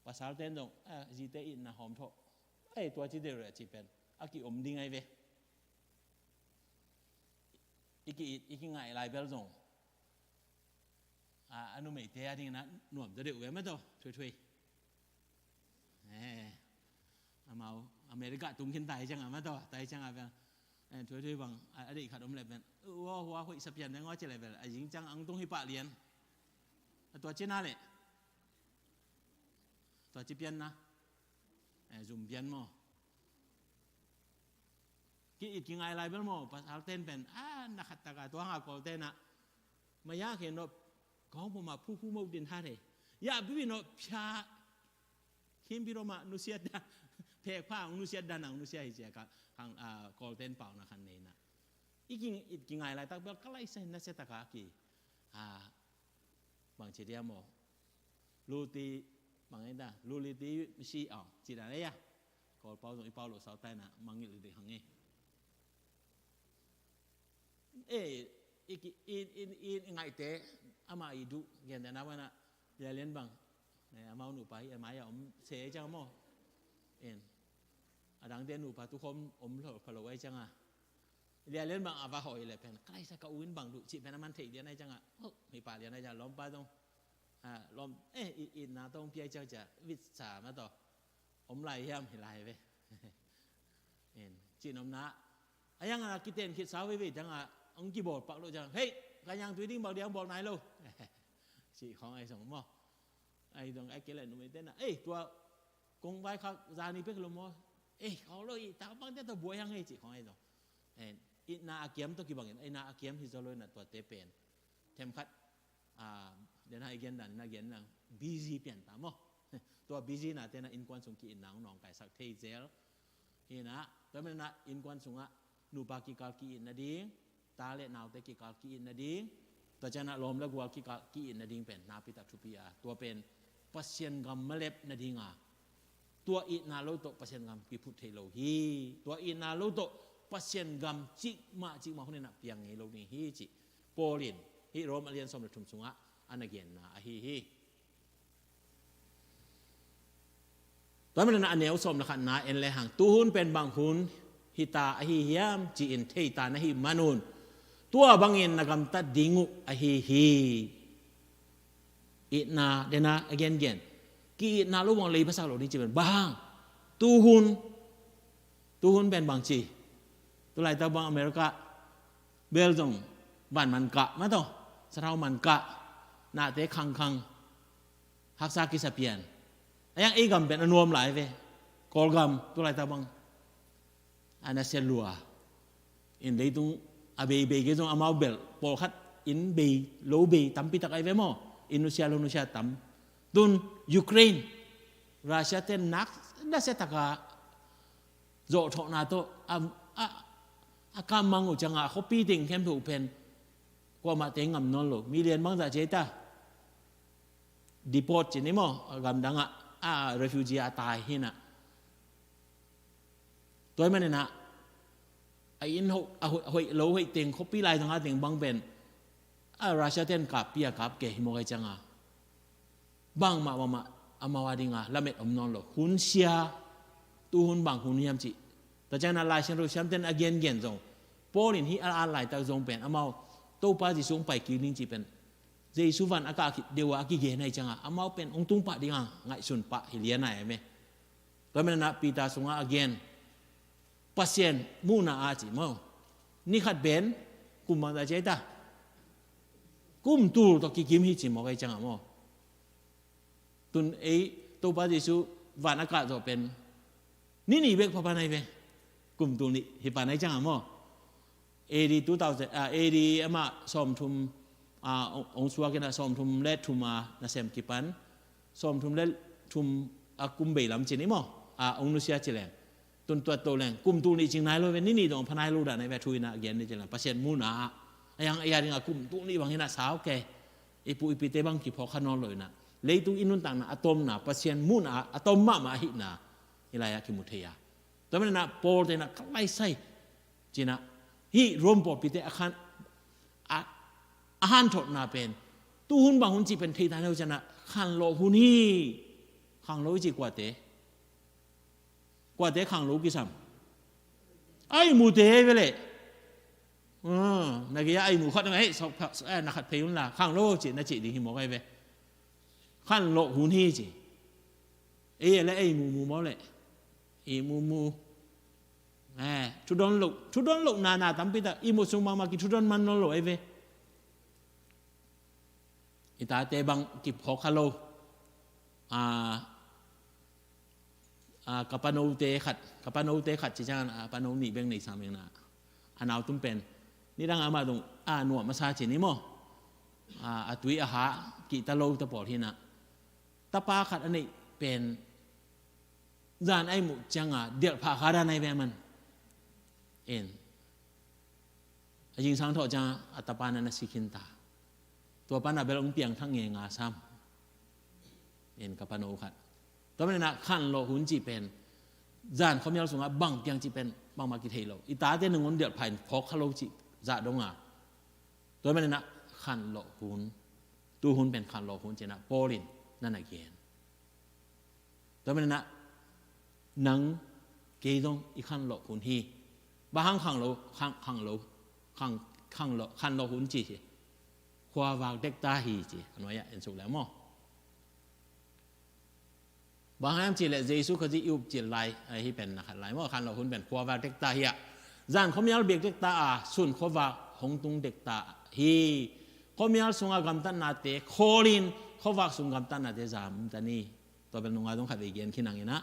pasalte in zong, ah, zite itna hawm thawh, ei, tua ci deuh leh a ci pen a kiom ding ahi ve. I ki-it, i kingaih lai bel zong, ah, a numeite a dingin ah nuam zaw deuh ve mah tawh, thuithui. Eh, amau America tung khin ta hi ciangah mah tawh, ta hi ciangah bel, eh, thuithui bang a, a deih khat om leh pen, ua, hua hoih sa pian deng aw ci leh bel a zing ciang ang tung hi pah lian. A tua ci na leh, tua ci pian na, eh, zum pian maw. Ki-it kingaih lai bel maw, pasalte in pen, ah, na khat tak a tua hang a Kawlte in ah, maya khe no, kong puma phu phu mo din ha re, ya bibi no pya khin bi ro ma nusiat da, phek pha ang nusiat da, nang nusiat hi cia ka, kang, ah, Kawlte in pau na khan nei na. I ki-it kingaih laitak bel ka laisa in nasia tak a ki, ah, bang ci dia maw, luti, bang ita, luliti si, aw, ci dan ei a. Kawl pau zong i pau lo sau tai na, mangngilh dih hang e. Eh, i ki-, i, i, i, i ngaihte, amah i duh, gentehna bang na, lialian bang, eh, amau nupa hi, amah hi a om se ei ciang maw. En. A dangte nupa tukhawm om lo, pha lo ei ciang a. Lialian bang a va hawh hi leh pen, ka laisa ka u in bang duh cih pen a man theih lian ei ciang a. Oh, mi pa lian ei ciang, lawmpa zong. Ah, lawm, eh, i, i na tawng pia ei ciang cia, vit sa mah tawh. Om lai hiam hi lai ve. En, cih nopna. A yang a kiten khit sau veve ciang a, ang kibawl pak lo ciang. Hei, ka yang tui ding bak diang bawl nai lo. Cih khawng ei zong maw. Ei zong ei kei leh numeite na. Ei, tua kong vai khak zani pek lo maw. Ei, khawng lo i, tak bang te tawh buai hang ei cih khawng ei zong. En, itna a kiam tawh kibangin, itna a kiam hi zaw lo in a tuate pen. Them khat, ah, den hai gen dan, na gen nang, busy pian ta maw. Tua busy nate na innkuan sung ki-itna hong nawngkaisak thei zel. Hi na, tua manin a innkuan sungah nupa kikal ki-it nading, ta le naute kikal ki-it nading, tua ciangin a lawm le gual kikal ki-it nading pen nakpi tak thupi a, tua pen Pasian gam malep nading a, tua itna lo tawh Pasian gam kiphut thei lo hi. Tua itna lo tawh Pasian gam cikmah cikmah hun in a piang ngei lo ding hi cih Paul in hih Rom a lian sawm le thum sungah a na genna ahi hi. Tua manin a neu sawm le khatna en le hang, tuhun pen bang hun hita ahi hiam ci-in theita na hih manun, tua bangin na gamtat ding uh ahi hi. Itna dena a gengen, ki-itna lo buang leiba sak lo ding ci pen bang hang? Tuhun, tuhun pen bang ci, tulaitak bang America bel zong vanman kah mah tawh, Sathau man kah, nate khangkhang, haksa kisa pian. A yang ei gam pen a nuam lai ve. Kawlgam tu laitak bang a nasia lua. In leitung a beibei kei zong amau bel pawlkhat in bei lo bei tampi tak ai ve maw? In nusia lo nusia tam. Tun Ukraine, Russia ten nak nasia taka zawhthawhna tawh a, a, a kammang uh cianga a khuapi teng khempeuh pen kuamahte ngam nawn lo. Million bangzah ci ei ta. Deport ci ni maw, a gamdangah a refugee a tai hinah. Tua hi maninah a inn hoih, a hoih, hoih lo hoih teng khuapi lai zanga teng bang pen a Russia ten kappi a kap kei hi mawk ai cianga bangmah bangmah amau a dinga lamet om nawn lo. Hun sia, tuhun bang hun hiam cih. Tua ciangin a Lai Siangtho siamten a gengen zong, Paul in hih a at laitak zong pen amau Topa Jesu hong pai kik ding cih pen Jesu van a kah khit deuh a a kigen ai cianga amau pen hong tung pah dinga ngaihsun pah hi lian ai me. Tua maninah Peter sungah a gen, Pasian muhna a ci maw. Ni khat pen kum bangzah ci ei ta. Kum tul tawh kikim hi ci mawk ai cianga maw. Tun ei Topa Jesu van a kah zawh pen ni nih bek pha pan ai ve. Kum tul nih hi pan ai cianga maw. A D two thousand, ah, A D amah sawmthum, ah, hong, hong suak inah sawmthum le thum a nasem kipan, sawmthum le thum a kum bei lam ci ni maw, ah, hong nusia ci leng. Tun tuat to leng kum tul nih cing nai lo ve, ni nih dong pha nai lo dan ai ve, thu inah gen ni ci leng. Pasian muhna ah a yang ei a dinga kum tul nih bang hinah sau kei. I pu i pite bang kiphawk kha nawn lo inah leitung i nuntakna a tomna Pasian muhna ah a tom mahmah ahihna i lai-ah kimu thei a. Tua maninah Paul te inah ka laisai cinah hih Rom pawlpite a khan a, a hanthotna pen tuhun bang hun cih pen theita neu cianah khanlawh hun hi. Khanglo i cih kuate, kuate khanglo kisam. A ihmute hi ve leh. Na gei a ihmu khat na hei sawk na khat phei hun la khanglo cih na cih ding hi mawk ai ve. Khanlawh hun hi ci. Ei a le ei mumu maw leh. Ei mumu. Thudon loh, thudon loh nana tampi tak ihmu sung mahmah kithudon man nawn lo ai ve. I tate bang kiphawk kha lo. A, a, ka panote khat, ka panote khat ci ciangin a pano nih bek nei sam ing na. A nautum pen nidang amah dong a nuam a sa ci ni maw. A, a tui a ha kihta lo ta pawl hinah. Tapa khat a neih pen zan ai muh cianga delhphah kha dan ai ve man. En. A zingsang thawh cianga a tapa na na si khinta. Tua pana bel hong piangthak ngenga sam. En ka pano khat. Tua maninah khanlawh hun cih pen zan khuamial sungah bang piang cih pen bangmah kithei lo. I tate nangawn delhphah in phawk kha lo cih zah donga. Tua maninah khanlawh hun. Tuhun pen khanlawh hun cinah Paul in na na gen. Tua maninah nang kei zong i khanlawh hun hi. Bang hang khanglo, khang, khanglo, khang, khanlawh, khanlawh hun ci hi. Khuavak dekta hi ci. A nuai-ah en suk le maw. Bang hang cih leh Jesu Khazih i upcil lai ahi pen na khat lai maw. Khanlawh hun pen khuavak dekta hi ah. Zan khuamial biak dekta a sun khuavak hong tung dekta hi. Khuamial sunga gamtatnate khawlin khuavak sung gamtatnate zamta ni. Tua bel nunga zong khat vei gen khin hanginah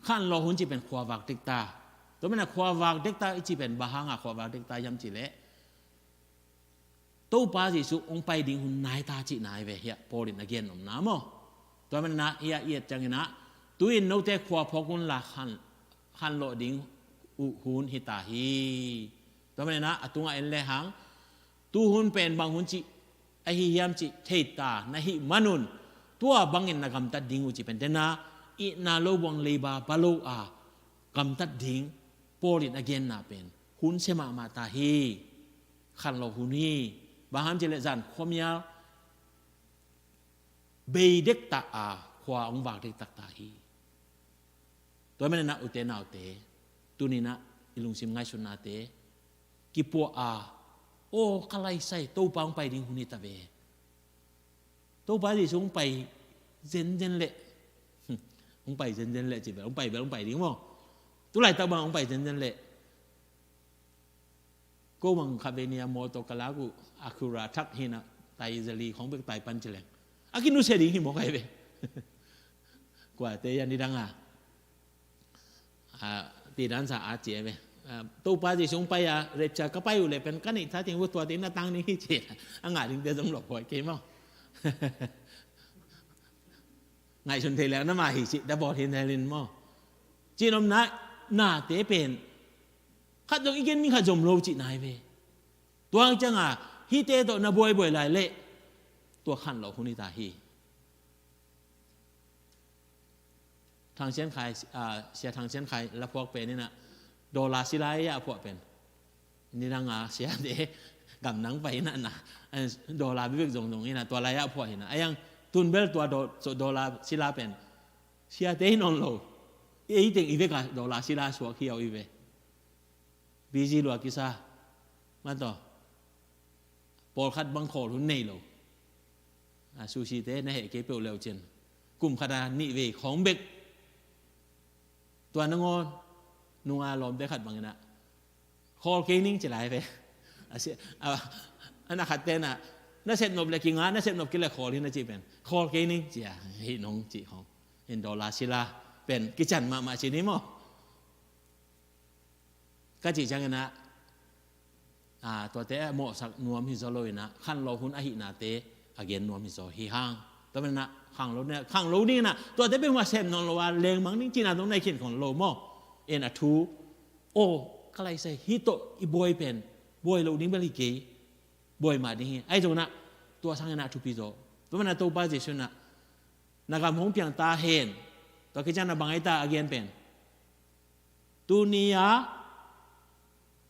khanlawh hun cih pen khuavak dekta. Tua maninah khuavak dekta i cih pen bang hanga khuavak dekta hiam cih leh Topa Jesu hong pai ding hun naita cihna hi ve hiah Paul in a gen omna maw. Tua maninah hiah i et cianginah tu-in note khua phawk unla khan, khanlawh ding uh hun hita hi. Tua maninah a tungah en lehang tuhun pen bang hun cih ahi hiam cih theita na hih manun tua bangin na gamtat ding uh cih pen tena ihna lo buang leiba ba lo a gamtat ding Paul in a genna pen hun sia mahmah ta hi. Khanlawh hun hi. Bang hang cih leh zan khuamial bei dekta a khua hong vak dektak ta hi. Tua maninah ute naute tuninah i lungsim ngaihsutnate kipuah a aw ka laisai Topa hong pai ding hun hi ta ve. Topa Jesu hong pai zenzen leh hong pai zenzen leh ci bel hong pai bel hong pai ding maw. Tu laitak bang hong pai zenzen leh Ko bang khat vei ni a mawtaw ka lak uh, Acura thak hi na, tai zali khong bek tai pan ci leng, a kinusia ding hi mawk ai ve. Kuate ia ni dang a, a, ti dan sa a ci ai ve. A, Topa Jesu hong pai a, rapture ka pai uh le pen ka neih tha ting uh tua te na tang ni hi ci. A ngah ding te zong lawh huai kei maw. Ngaihsun thei leng na mah hi ci, da bawl hin hel in maw. Ci nopna, nate pen khat zong i gen ni khat zom lo ci nai ve. Tua ciang a, hihte tawh na buaibuai lai leh tua khanlawh hun hi ta hi. Thang Sian Khai, a, Sia Thang Sian Khai la phuak pen in a, dollar sila ia a phuah pen. Ni dang a siate gamdang pai in a na, dollar bibek zongzong in a, tua lai a phuah hi na. A iang tun bel tua do-, so dollar sila pen siate hi nawn lo. Ei teng i vek a dollar sila suak hi au i ve. Busy lua kisa. Mataw. Pawlkhat bang khawl hun nei lo. A, sushi te na heh kei peuh leu cin. Kum khat a nih vei khawng bek. Tua nangawn nunga lawmte khat bangin a, khawl kei ning ci lai ve. A si, a, a na khat te na, na sep nop le kinga, na sep nop kei le khawl hi na ci pen. Khawl kei ning ci a, hi nong ci khawng. In dollar sila pen, kican mahmah ci ni maw. Ka cih ciangin ah, a, tuate a mawhsak nuam hi zaw lo in ah, khanlawh hun ahihnate a gen nuam hi zaw hi hang. Tua manin ah, khanglo ni, khanglo ding in ah, tuate peuhmah sem nawn lo a, lengmang ding cihna zong nei khin khong lo maw. En a thu, aw, ka laisai hih tawh i buai pen, buai lo ding bel hi kei, buai mah ding hi. Ahi zongin ah, tua sangin ah thupi zaw. Tua manin ah Topa Jesuh in ah, na gam hong piang ta hen. Tua khit ciang na bang ai ta a gen pen. Tuni-a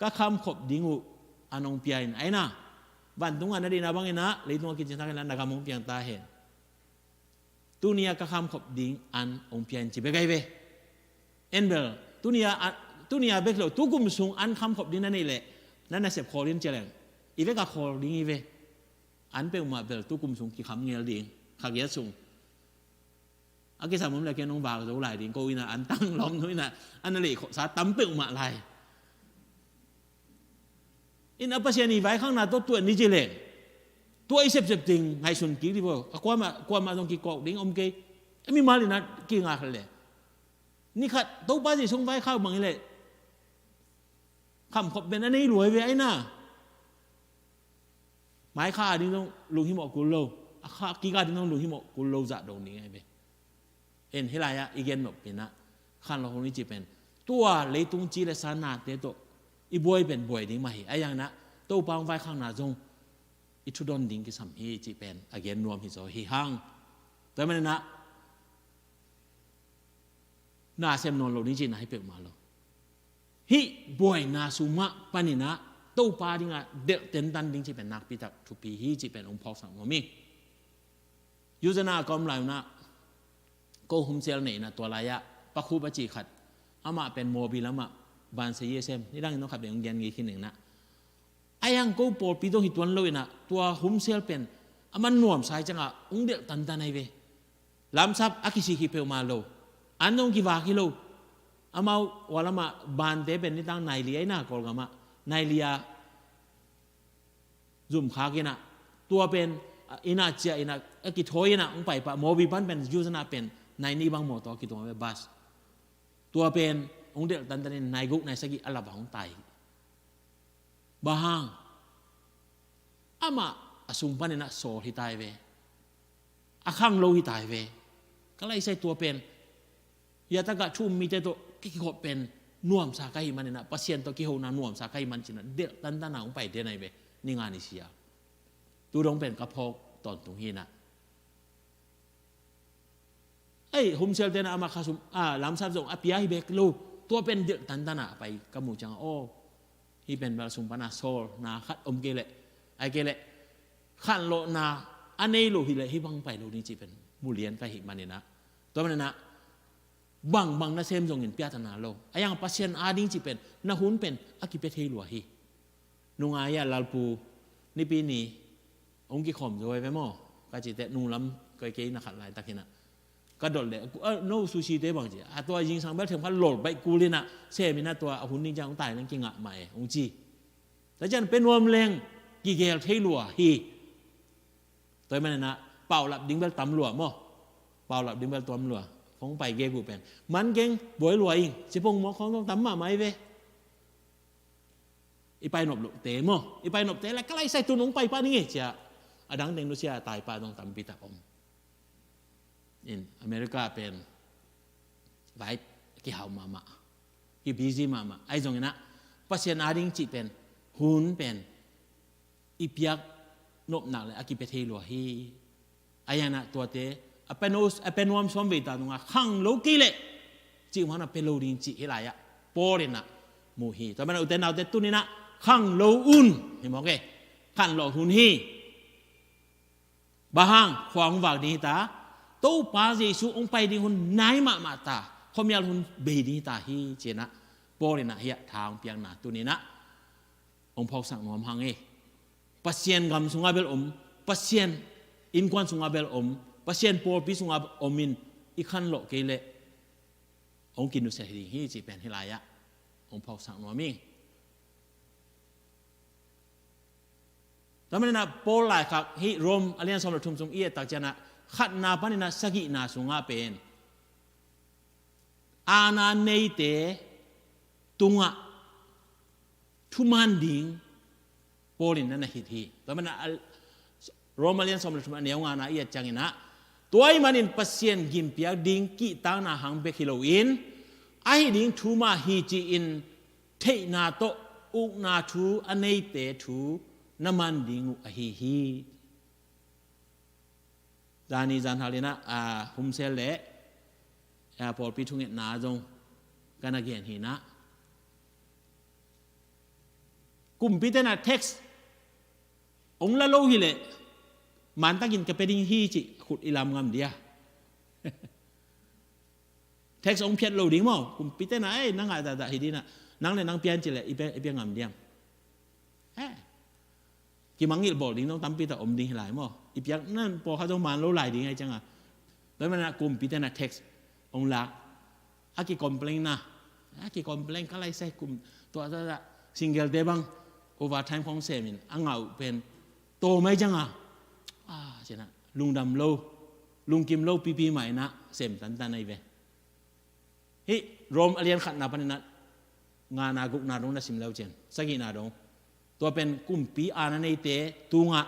ka khamkhop ding uh an hong pia in, ahi na. Vantung a na deihna bangin ah, leitung a kicin takin ah na gam hong piang ta hen. Tuni-a ka khamkhop ding an hong pia in ci bek ahi ve. En bel, tuni-a, a, tuni-a bek lo, tu kum sung an khamkhop ding na neih leh, na nasep khawl in ci leng, i vek a khawl ding hi ve. An peuhmah bel tu kum sung kikham ngel ding, kha giat sung. A kisam om le kei nong vak zo lai ding, ko in ah an tang lawm nu in ah, an a leih khawhsa tam peuhmah lai. In ah Pasian i vaikhakna tawh tuat ni ci leh, tua i sepsep ding ngaihsun kik dih vo. A kuamah, kuamah zong kikawk ding om kei. A mimal in ah kingak le. Ni khat, Topa Jesuh hong vaikhak bang hi leh, khamkhop pen a nei lua hi ve ahi na. Mai kha a ding zong lunghimawh kul lo. A kha kik a ding zong lunghimawh kul lo zah dong ding ahi ve. En hih lai-ah i gen nop pen ah, khanlawh hun i cih pen, tua leitung ci le sa nate tawh i buai pen buai ding mah hi. Ahi hangin ah, Topa hong vaikhakna zong i thudon ding kisam hi cih pen a gen nuam hi zaw hi hang. Tua manin ah, na sem nawn lo ding cihna hi peuhmah lo. Hih buaina sung mah panin ah, Topa dingah delh tentan ding cih pen nakpi tak thupi hi cih pen hong phawksak nuam hi. Yuzana a ka om lai un ah, ko humsel nei in ah tua lai-ah, Pa Khup a cih khat, amah pen Mawbi lamah, Bansa E S M, nidangin nong khat bek hong gen ngei khin ning in ah. Ahi hang ko pawlpi zong hi tuan lo in ah, tua humsel pen, a man nuamsa hi ciangah, hong delh tantan ahi ve. Lamsap a kisik hi peuhmah lo. An zong kivak hi lo. Amau, ua lamah, bante pen nitang nai li ahi na Kawlgamah. Nai li a, zum khak in ah, tua pen, a, in ah ciah in ah, a kithawi in ah, hong pai pah, Mawbi pan pen, Yuzana pen, nai nih bang mawtaw a kithawi bas. Tua pen, hong delh tantan in, nai guk, nai sagih, a lap a hong tai. Bang hang, amah, a sung panin ah sawl hi tai ve. A khanglo hi tai ve. Ka laisai tua pen, Yatakah thu um mite tawh ka kikhop pen nuamsa ka hih manin ah, Pasian tawh kihona nuamsa ka hih man ci-in ah, delh tantan a hong pai den ahi ve, ni nga ni sia. Tu dong pen ka phawk tawntung hi in ah. Ei, humsel ten ah amah khasum, a, lamsap zong a pia hi bek lo. Tua pen delh tantan a pai ka muh ciang, aw, hih pen bel sung pan a sawlna khat om kei leh, ahih kei leh, khanlawhna a nei lo hi leh, hih bang pai lo ni cih pen mu lian ka hih manin ah. Tua manin ah, bangbang nasem zongin piatana lo. Ahi hang Pasian ading cih pen, na hun pen a kipia thei lua hi. Nung a hia Lalpu, Nipi ni, hong kikhawm zo hi ve maw. Ka cih teh nunglam koi kei na khat laitak hi in ah. Ka dot leh, a, no sushi te bang ci. A tua zingsang bel themkhat lol baih kul in ah, sem in ah tua a hun ding ciang hong tai leng kingah mah e, hong ci. Tua ciang pia nuam leng kigel thei lua hi. Tua hi maninah paulap ding bel tam lua maw. Paulap ding bel tam lua. Phone pai gegu pen man keng buai lua ing. Ci pong mawk khawng zong tam mahmah hi ve. I pai nop loh te maw, i pai nop te la ka lai sai tun hong pai pah ning e cia. A dang teng nusia a tai pah zong tampi tak om. In America pen vai kihau mahmah, ki busy mahmah. Ahi zonginah Pasian ading cih pen hun pen i piak nopnak le a kipia thei lua hi. A yanah tuate a pia nuam suam veita nunga khang lo kei leh cih hmana pia lo ding cih hi lai-ah Paul inah mu hi. Tua mana ute naute tuninah khang lo un hi mawk e. Khan lo hun hi. Bang hang? Khua hong vak ding hita. Topa Jesu hong pai ding hun nai mahmah ta. Khuamial hun bei ding hita hi cinah Paul inah hiah tha hong piakna tuninah hong phawksak nuam hang e. Pasian gam sungah bel om, Pasian innkuan sungah bel om, Pasian pawlpi sungah om in i khanlawh kei leh hong kinusia hi ding hi cih pen hi lai-ah hong phawksak nuam hi. Tua maninah Paul laikhak hih Rom a lian sawm le thum sung i ettak cianah khatna paninah sagihna sungah pen aana neite tungah thuman ding Paul in na na hilh hi. Tua mana Rom a lian sawm le thum a neu ngana i et cianginah tua ahih manin Pasian gimpiak ding kihtakna hang bek hi loin ahi ding thu mah hi ci-in theihna tawh ukna thu a neite thu na man ding uh ahi hi. Zani zanhal inah a humsel le a pawlpi thungetna zong ka na gen hinah kumpi tenah tax hong la lo hileh mantakin ka pia ding hi cih khut i lam ngam dia? Tax hong phiat lo ding maw? Kumpi tenah ei nang a dahdah hi dinah nang le nang pian cileh i pia ngam diam? Kimangngilh bawl ding zong tampi tak om ding hi lai maw? I piak nan pawlkhat zong man lo lai ding ahi cianga. Tua hi manah kumpi tenah tax hong lak a kicomplain na a kicomplain ka lai sai kum tua tua single te bang overtime khong semin a ngah uh pen tawm ahi cianga. Cinah lungdam lo lungkim lo pipi mah inah sem tantan ahi ve. Hih Rom a lian khatna paninah ngana gukna dong na sim leu cin sagihna dong tua pen kumpi aana neite tungah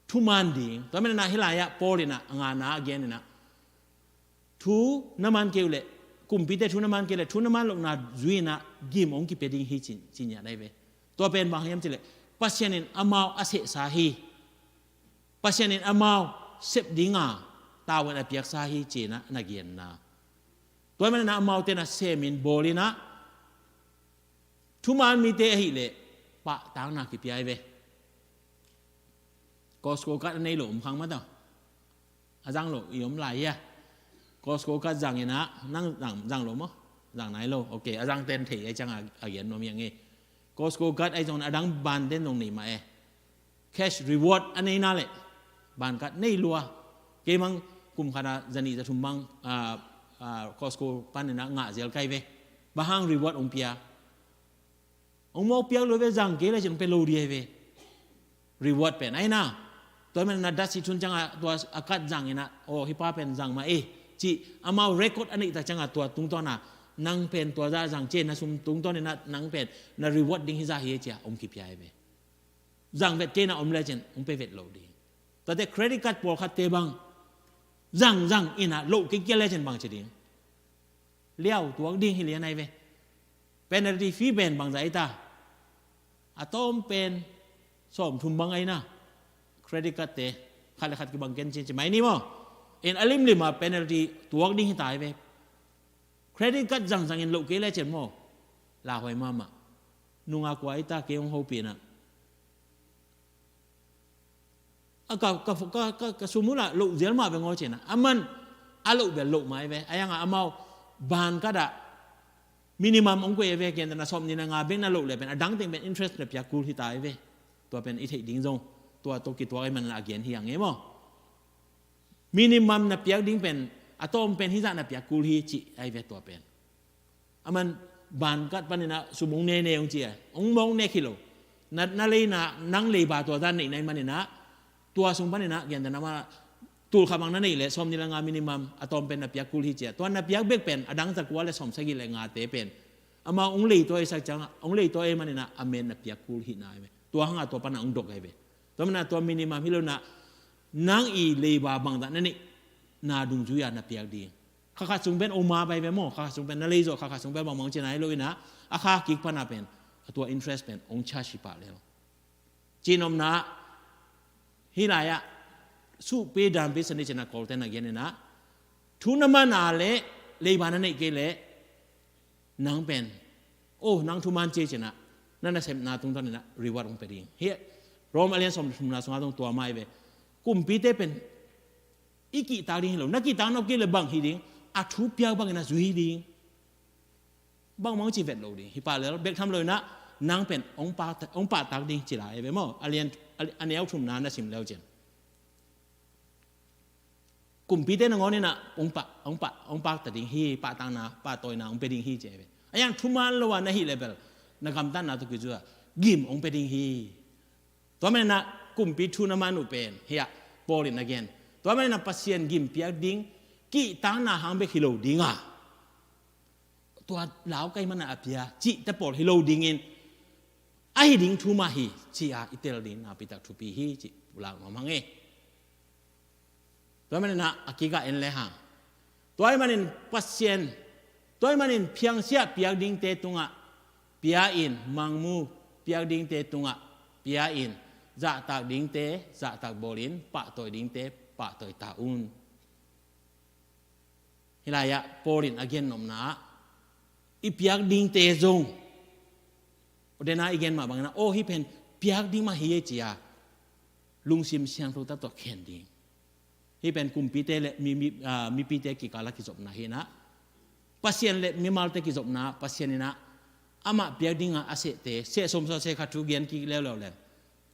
thuman ding tua maninah hi lai-ah Paul inah a ngana a gen inah thu na man kei uh leh kumpite thu na man kei leh thu na man lohna zui inah gim hong kipia ding hi cin cinya dai ve. Tua pen bang hiam cileh Pasian in amau a sehsa hi. Pasian in amau sep dinga tavuan a piaksa hi cinah na genna. Tua manah amaute na semin bawl inah thuman mite ahileh pahtakna kipia hi ve. Costco card a nei lo om khang mata a zang lo i om lai hia? Costco card zang inah nang zang lo maw? Zang nai lo. Ok, a zang ten thei ahi cianga a gen nuam hiang e. Costco card ahi zong a dang ban ten zong nei mah e. Cash reward a neina leh bankat nei lua. Keimang kum khata zanih zathum mang Costco paninah ngah zel kai ve. Bang hang reward hong pia? Hong mawk piak lua ve zang kei le cin hong pia lo di ahi ve. Reward pen aina tua hi manah na dasi thun cianga tua a kat zang inah aw hih pa pen zang mah e cih amau record a neihtak cianga tua tungtawna nang pen tua zah zang ci e na sum tungtawn inah nang pen na reward ding hizah hi e cia hong kipia ahi ve. Zang vet kei na om lecin hong pe vet lo ding. Tuate credit card pawlkhatte bang zang zang inah loh kei kia lecin bang ci ding? Liau tuak ding hi lian ahi ve. Penalty fee pen bangzah ahi ta? A tawm pen sawm thum bang aina credit cardte khat le khat kibang ken cin ci mai ni maw? In a limlima penalty tuak ding hi ta ahi ve. Credit card zangzangin loh kei lecin maw? Lauhuai mahmah. Nunga kua ahi ta kei hong hopih inah a ka, ka, ka, ka, ka sum uh lah loh zial mah ve ngaw cinah a man a loh bel loh mah ahi ve. A yangah amau ban katah minimum hong kuei ahi ve. Kian tana sawm ni na nga bek na loh le pen a dangteng pen interest na piak kul hi ta ahi ve. Tua pen i theih ding zong tua tawh kituak ahi manah a gen hi a ngei maw? Minimum na piak ding pen a tawm pen hizah na piak kul hi cih ahi ve tua pen. A man bankat paninah sum hong nene hong ci a hong mawk nek hi lo. Na, na leina, nang leiba tua zah neih na hih maninah, tua sung paninah, gentehna mah, tulkhat bang na neih leh, sawmnih le nga minimum, a tawm pen na piak kul hi ci a. Tua na piak bek pen, a dang zakua le sawmsagih le ngate pen. Amau hong leitawi sak ciangah, hong leitawi maninah, a men na piak kul hi na hi ve. Tua hangah tua panah hong dok hi ve. Tua maninah tua minimum hi lo inah, nang i leiba bangzah na neih, na dungzui-a na piak ding. Kha khat sung pen oma pai ve maw, kha khat sung pen na lei zawh, kha khat sung pen bangmah hong ci na hi lo inah, a kha kik panah pen, a tua interest pen, hong charge hi pah lel. Cihnopna, hih lai-ah, suhpi dampi sani cinah Kawlte na gen inah, thu na man a leh, leiba na neih kei leh, nang pen, oh, nang thuman ci cinah, na nasepna tungtawn inah, reward hong pia ding. Hih, Rom a lian sawm thumna sungah zong tua mah hi ve. Kumpite pen, i kihtak ding hi lo, na kihtak nop kei leh bang hi ding, a thu piak bangin a zui ding. Bangmah hong ci vet lo ding. Hi pah lel, bek tham lo inah, nang pen, hong pah-, hong pahtak ding ci lai hi ve maw. A lian, a, a neu thumna na sim leu cin. Kumpite nangawn inah, hong pah, hong pah, hong pahtak ding hi, pahtakna, pahtawina, hong pia ding hi ci hi ve. A yang thuman lo a na hih leh bel, na gamtatna tawh kizui-a, gim hong pia ding hi. Tua maninah kumpi thu na man uh pen, hiah, Paul in a gen. Tua maninah Pasian gim piak ding, kihtakna hang bek hi lo ding a. Tua lau kai mana a pia, cihte pawl hi lo dingin, a hi ding thu mah hi, ci-a i tel ding, nakpitak thupi hi, cih pulak nuam hang e. Tua maninah a kikah en le hang. Tua ahih manin Pasian, tua ahih manin phiangsiah piak dingte tungah pia in, mangmu piak dingte tungah pia in, zahtak dingte zahtak bawlin, pahtawi dingte pahtawi ta un. Hih lai-ah Paul in a gennopna ah i piak dingte zong, dena i gen mah bangin ah, aw, hih pen piak ding mah hi ei ci-a lungsim siangtho tak tawh khen ding. Hih pen kumpite le mi, mi, ah, mipite kikal a kizopna hi-in ah, Pasian le mimalte kizopna, Pasian in ah amah piak dinga a sehte, seh sawm sawm seh khat thu gen kik leuleu leng,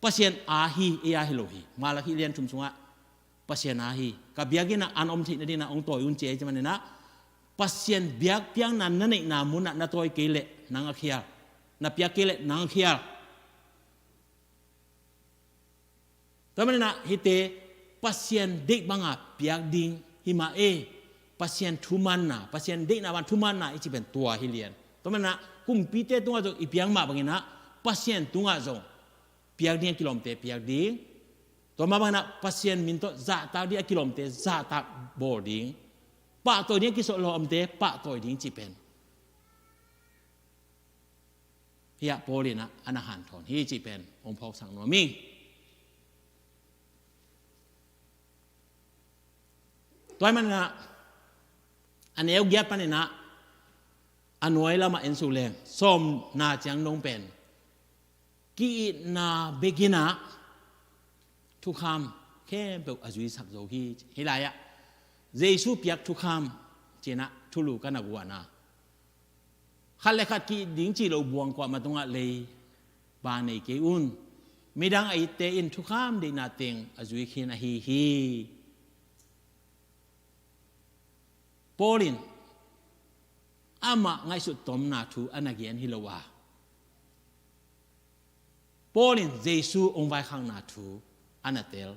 Pasian a hi, ei a hi lo hi. Malakhi lian thum sungah Pasian a hi. Ka biakinn ah an om theih nadingin ah hong tawi un ci ei ci manin ah, Pasian biakpiakna na neihna munah na tawi kei leh nang a khial, na piak kei leh nang a khial. Tua manin ah hihte Pasian deih banga piak ding hi mah e. Pasian thumanna, Pasian deihna bang thumanna i cih pen tua hi lian. Tua manin ah kumpite tungah zong i piak mah bangin ah Pasian tungah zong piak ding a kilawmte piak ding. Tua mah bangin ah Pasian min tawh zahtak ding a kilawmte zahtak bawl ding. Pahtawi ding a kisawl lawmte pahtawi ding cih pen, hih ah Paul in ah a na hanthawn hi cih pen hong phawksak nuam ing. Tua ahih manin ah a neu giat panin ah a nuai lamah en suk leng, sawmna ciang dong pen ki-itna bek in ah thukham khempeuh a zuisak zo hi. Hih lai-ah Jesu piak thukham ci-in ah thulu ka na guan a, khat le khat ki-it ding cih loh buang kuamah tungah leiba nei kei un. Midang a itte in thukham deihna teng a zui khin ahi hi. Paul in amah ngaihsut tomna thu a na gen hi lo a, Paul in Jesu hong vaikhakna thu a na tel.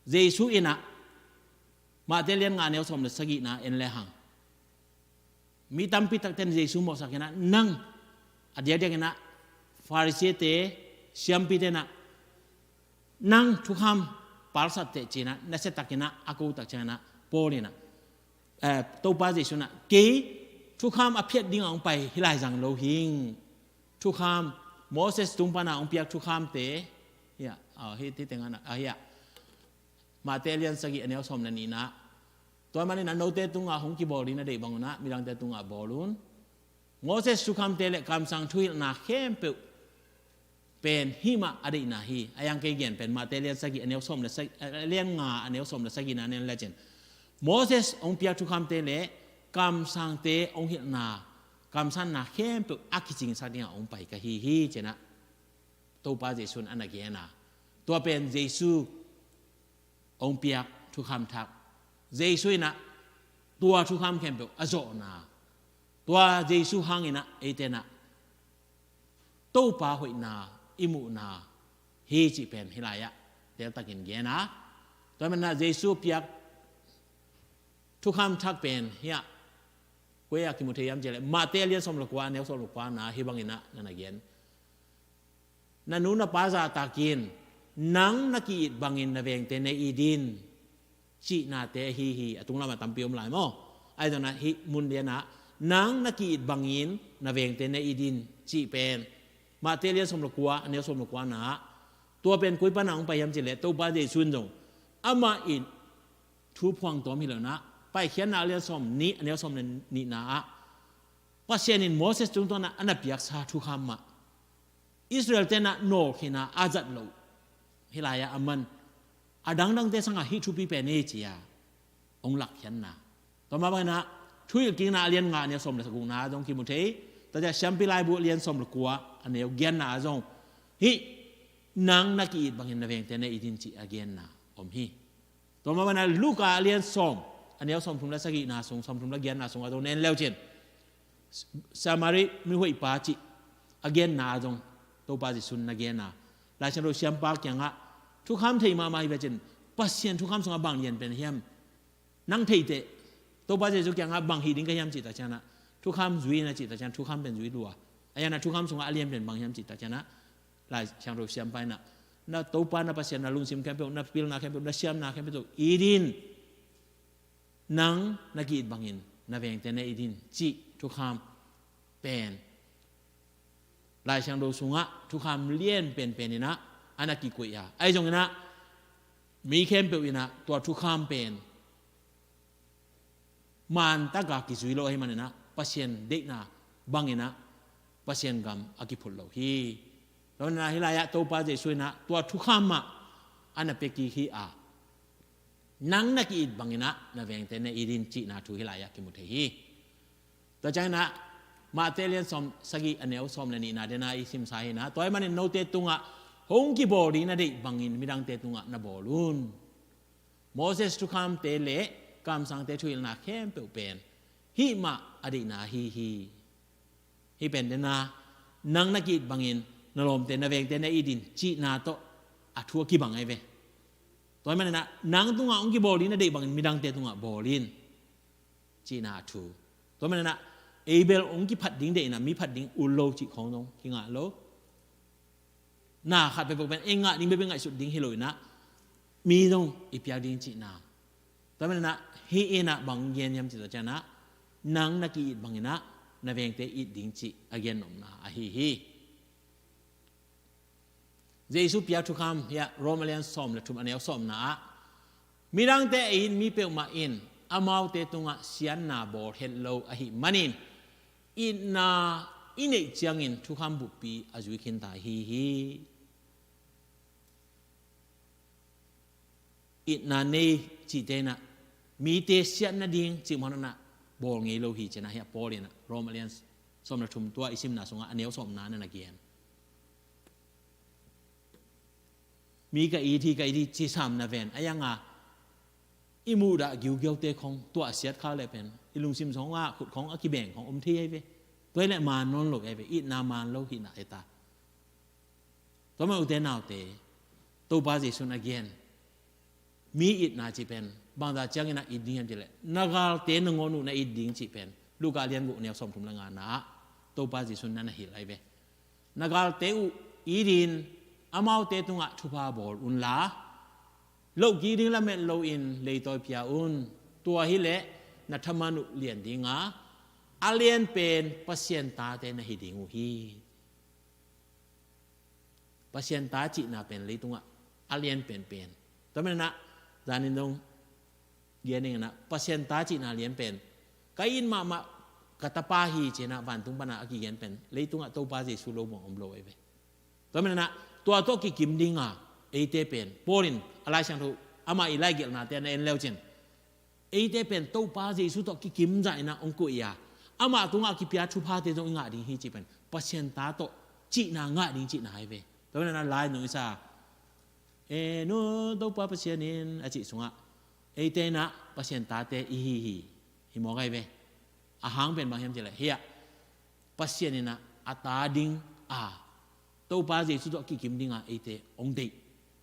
Jesu in ah, Matthai lian nga neu sawm le sagihna en le hang, mi tampi takte in Jesu mawhsak in ah, nang, a diakdiak in ah Pharisee-te, siampite in ah, nang thukham palsat teh ci-in ah, nasia takin ah a ko tak ciangin ah, Paul in ah, eh, Topa Jesu in ah, kei thukham a phiat dingah hong pai hih lai zang lo hing. Thukham, Moses tung pana hong piak thukhamte, hih ah, ah, hih, hih tengah, ah, hih ah, Matthai lian sagih a neu sawm le nihna, tua manin ah note tungah hong kibawl ding na deih bang un ah midangte tungah bawl un. Moses thukhamte le kamsang thuhilhna khempeuh pen hih mah a deihna hi. A yang kei gen pen Matthai lian sagih a neu sawm le sagih, eh, lian nga a neu sawm le sagihna en le cin, Moses hong piak thukhamte le kamsangte hong hilhna, kamsanna khempeuh a kicingsak dingah hong pai ka hi hi ci-in ah Topa Jesu in a na gen a. Tua pen Jesu hong piak thukham thak, Jesu in ah tua thukham khempeuh a zawhna, tua Jesu hangin ah eite in ah Topa hoihna i muhna hi cih pen hih lai-ah teltakin gen a. Tua manin ah Jesu piak thukham thak pen hiah koi-ah kimu thei hiam cih leh Mate a lian sawm le kua, a neu sawm le kua na hih bangin ah na na gen. Na nu na pa zahtakin nang na ki-it bangin na vengte na it in cihnate ahi hi. A tunglam ah tampi om lai maw? Ahi zongin ah hih mun lian ah nang na ki-it bangin na vengte na it in cih pen Mate a lian sawm le kua, a neu sawm le kua na ah, tua pen koi pan ah hong pai hiam cih leh Topa Jesu in zong amah in thu phuang tawm hi lo-in ah Paikhiatna a lian sawm nih, a neu sawm le nihna ah Pasian in Moses tungtawn ah a na piaksa thukham mah Israel-te in ah nawlkhin a a zat loh hih lai-ah a man a dangdangte sangah hih thupi pen hi ci-a hong lakkhiatna. Tua mah bangin ah Thuhilhkikna a lian nga, a neu sawm le sagukna ah zong kimu thei. Tua ciang Siampi Laibu a lian sawm le kua, a neu giatna ah zong hih nang na ki-it bangin na vengte na it in cih a genna om hi. Tua mah bangin ah Luka a lian sawm, a neu sawmthum le sagihna sung, sawmthum le giatna sung ah zong na en le uhcin Samari mihoihpa cih a genna ah zong Topa Jesu in na gen a, Lai Siangtho siampa kiangah thukham thei mahmah hi ve cin, Pasian thukham sungah bang lian pen hiam? Nang theiteh Topa Jesu kiangah bang hih ding ka hiam cih tak ciangin ah thukham zui in a cih tak ciangin thukham pen zui lua. A hiang ah thukham sungah a lian pen bang hiam cih tak ciangin ah Lai Siangtho siampa in ah na Topa na Pasian na lungsim khempeuh, na pilna khempeuh, na siamna khempeuh tawh it in, nang na ki-it bangin na vengte na it in cih thukham pen Lai Siangtho sungah thukham lian penpen in ah a na kikoih a, ahi zongin ah mi khempeuh in ah tua thukham pen maan taka kizui lo ahih manin ah Pasian deihna bangin ah Pasian gam a kiphut lo hi. Tua manin ah hih lai-ah Topa Jesu in ah tua thukham mah a na pia kik hi a, nang na ki-it bangin ah na vengte na it in cihna thu hih lai-ah kimu thei hi. Tua ciangin ah Mate a lian sawm sagih, a neu sawm le nihna den ah i simsa hi in ah, tua ahih manin note tungah hong kibawl ding na deih bangin midangte tungah na bawl un. Moses thukhamte le kamsangte thuhilhna khempeuh pen hih mah a deihna ahi hi. Hih pen den ah nang na ki-it bangin na lawmte na vengte na it in cihna tawh a thu a kibang ahi ve. Tua ahih manin ah nang tungah hong kibawl ding na deih bangin midangte tungah bawl in cihna a thu. Tua manin ah ei bel hong kiphat ding deih in ah mi phat ding ut lo cih khawng zong kingah lo. Na khat peuhpeuh pen ei ngah ding peuhpeuh ngaihsut ding hi lo in ah mi zong i piak ding cihna. Tua manin ah hih in ah bang gen hiam cih tak ciangin ah nang na ki-it bangin ah na vengte it ding cih a gen nopna ahi hi. Jesu piak thukham hiah Rom a lian sawm le thum, a neu sawmna ah midangte a it mi peuhmah in amaute tungah siatna bawl het lo ahih manin itna i neih ciangin thukham buppi a zui khinta ahi hi. Itna nei cihte in ah mite siat nading cih mah in ah bawl ngei lo hi ci-in ah hiah Paul in ah Rom a lian sawm le thum tua i simna sungah a neu sawmna na na gen. Mi ka it hi, ka it hi ci sam na ven a, a hiang a i muhdah giugiaute khawng tua a siat khak leh pen i lungsim sungah khut khawng a kibeng khawng om thei ahi ve. Tua hi leh maan nawn lo ahi ve, itna maan lo hihna hi ta. Tua mah ute naute, Topa Jesu in a gen mi itna cih pen bangzah ciangin a it ding hiam cih leh na galte nangawn uh na it ding cih pen Luka lian guk neu sawmthum le ngana ah Topa Jesu in na na hilh ahi ve. Na galte uh it in amaute tungah thupha bawl unla, lohkik ding lamet loin leitawi pia un. Tua hi leh na thaman uh lian ding a, a lian pen Pasian tate na hi ding uh hi. Pasian ta cihna pen leitungah a lian penpen. Tua manin ah zanin dong gen ning in ah Pasian ta cihna lian pen ka it mahmah ka tapa hi ci-in ah vantung pan a kigen pen leitungah Topa Jesu lo bang om lo ahi ve. Tua manin ah tua tawh kikim ding a eite pen Paul in a Lai Siangtho amah i laigelhnate na en le uh cin eite pen Topa Jesu tawh kikim zah in ah hong koih a, amah tungah a kipia thuphate zong i ngah ding hi cih pen Pasian ta tawh cihna ngah ding cihna ahi ve. Tua manin ah lai nung i sa, "E nu Topa Pasian in," a cih sungah eite in ah Pasian tate i hi hi. Hi mawk ahi ve. A hang pen bang hiam cih leh hiah Pasian in ah a ta ding a Topa Jesu tawh kikim dinga eite hong deih,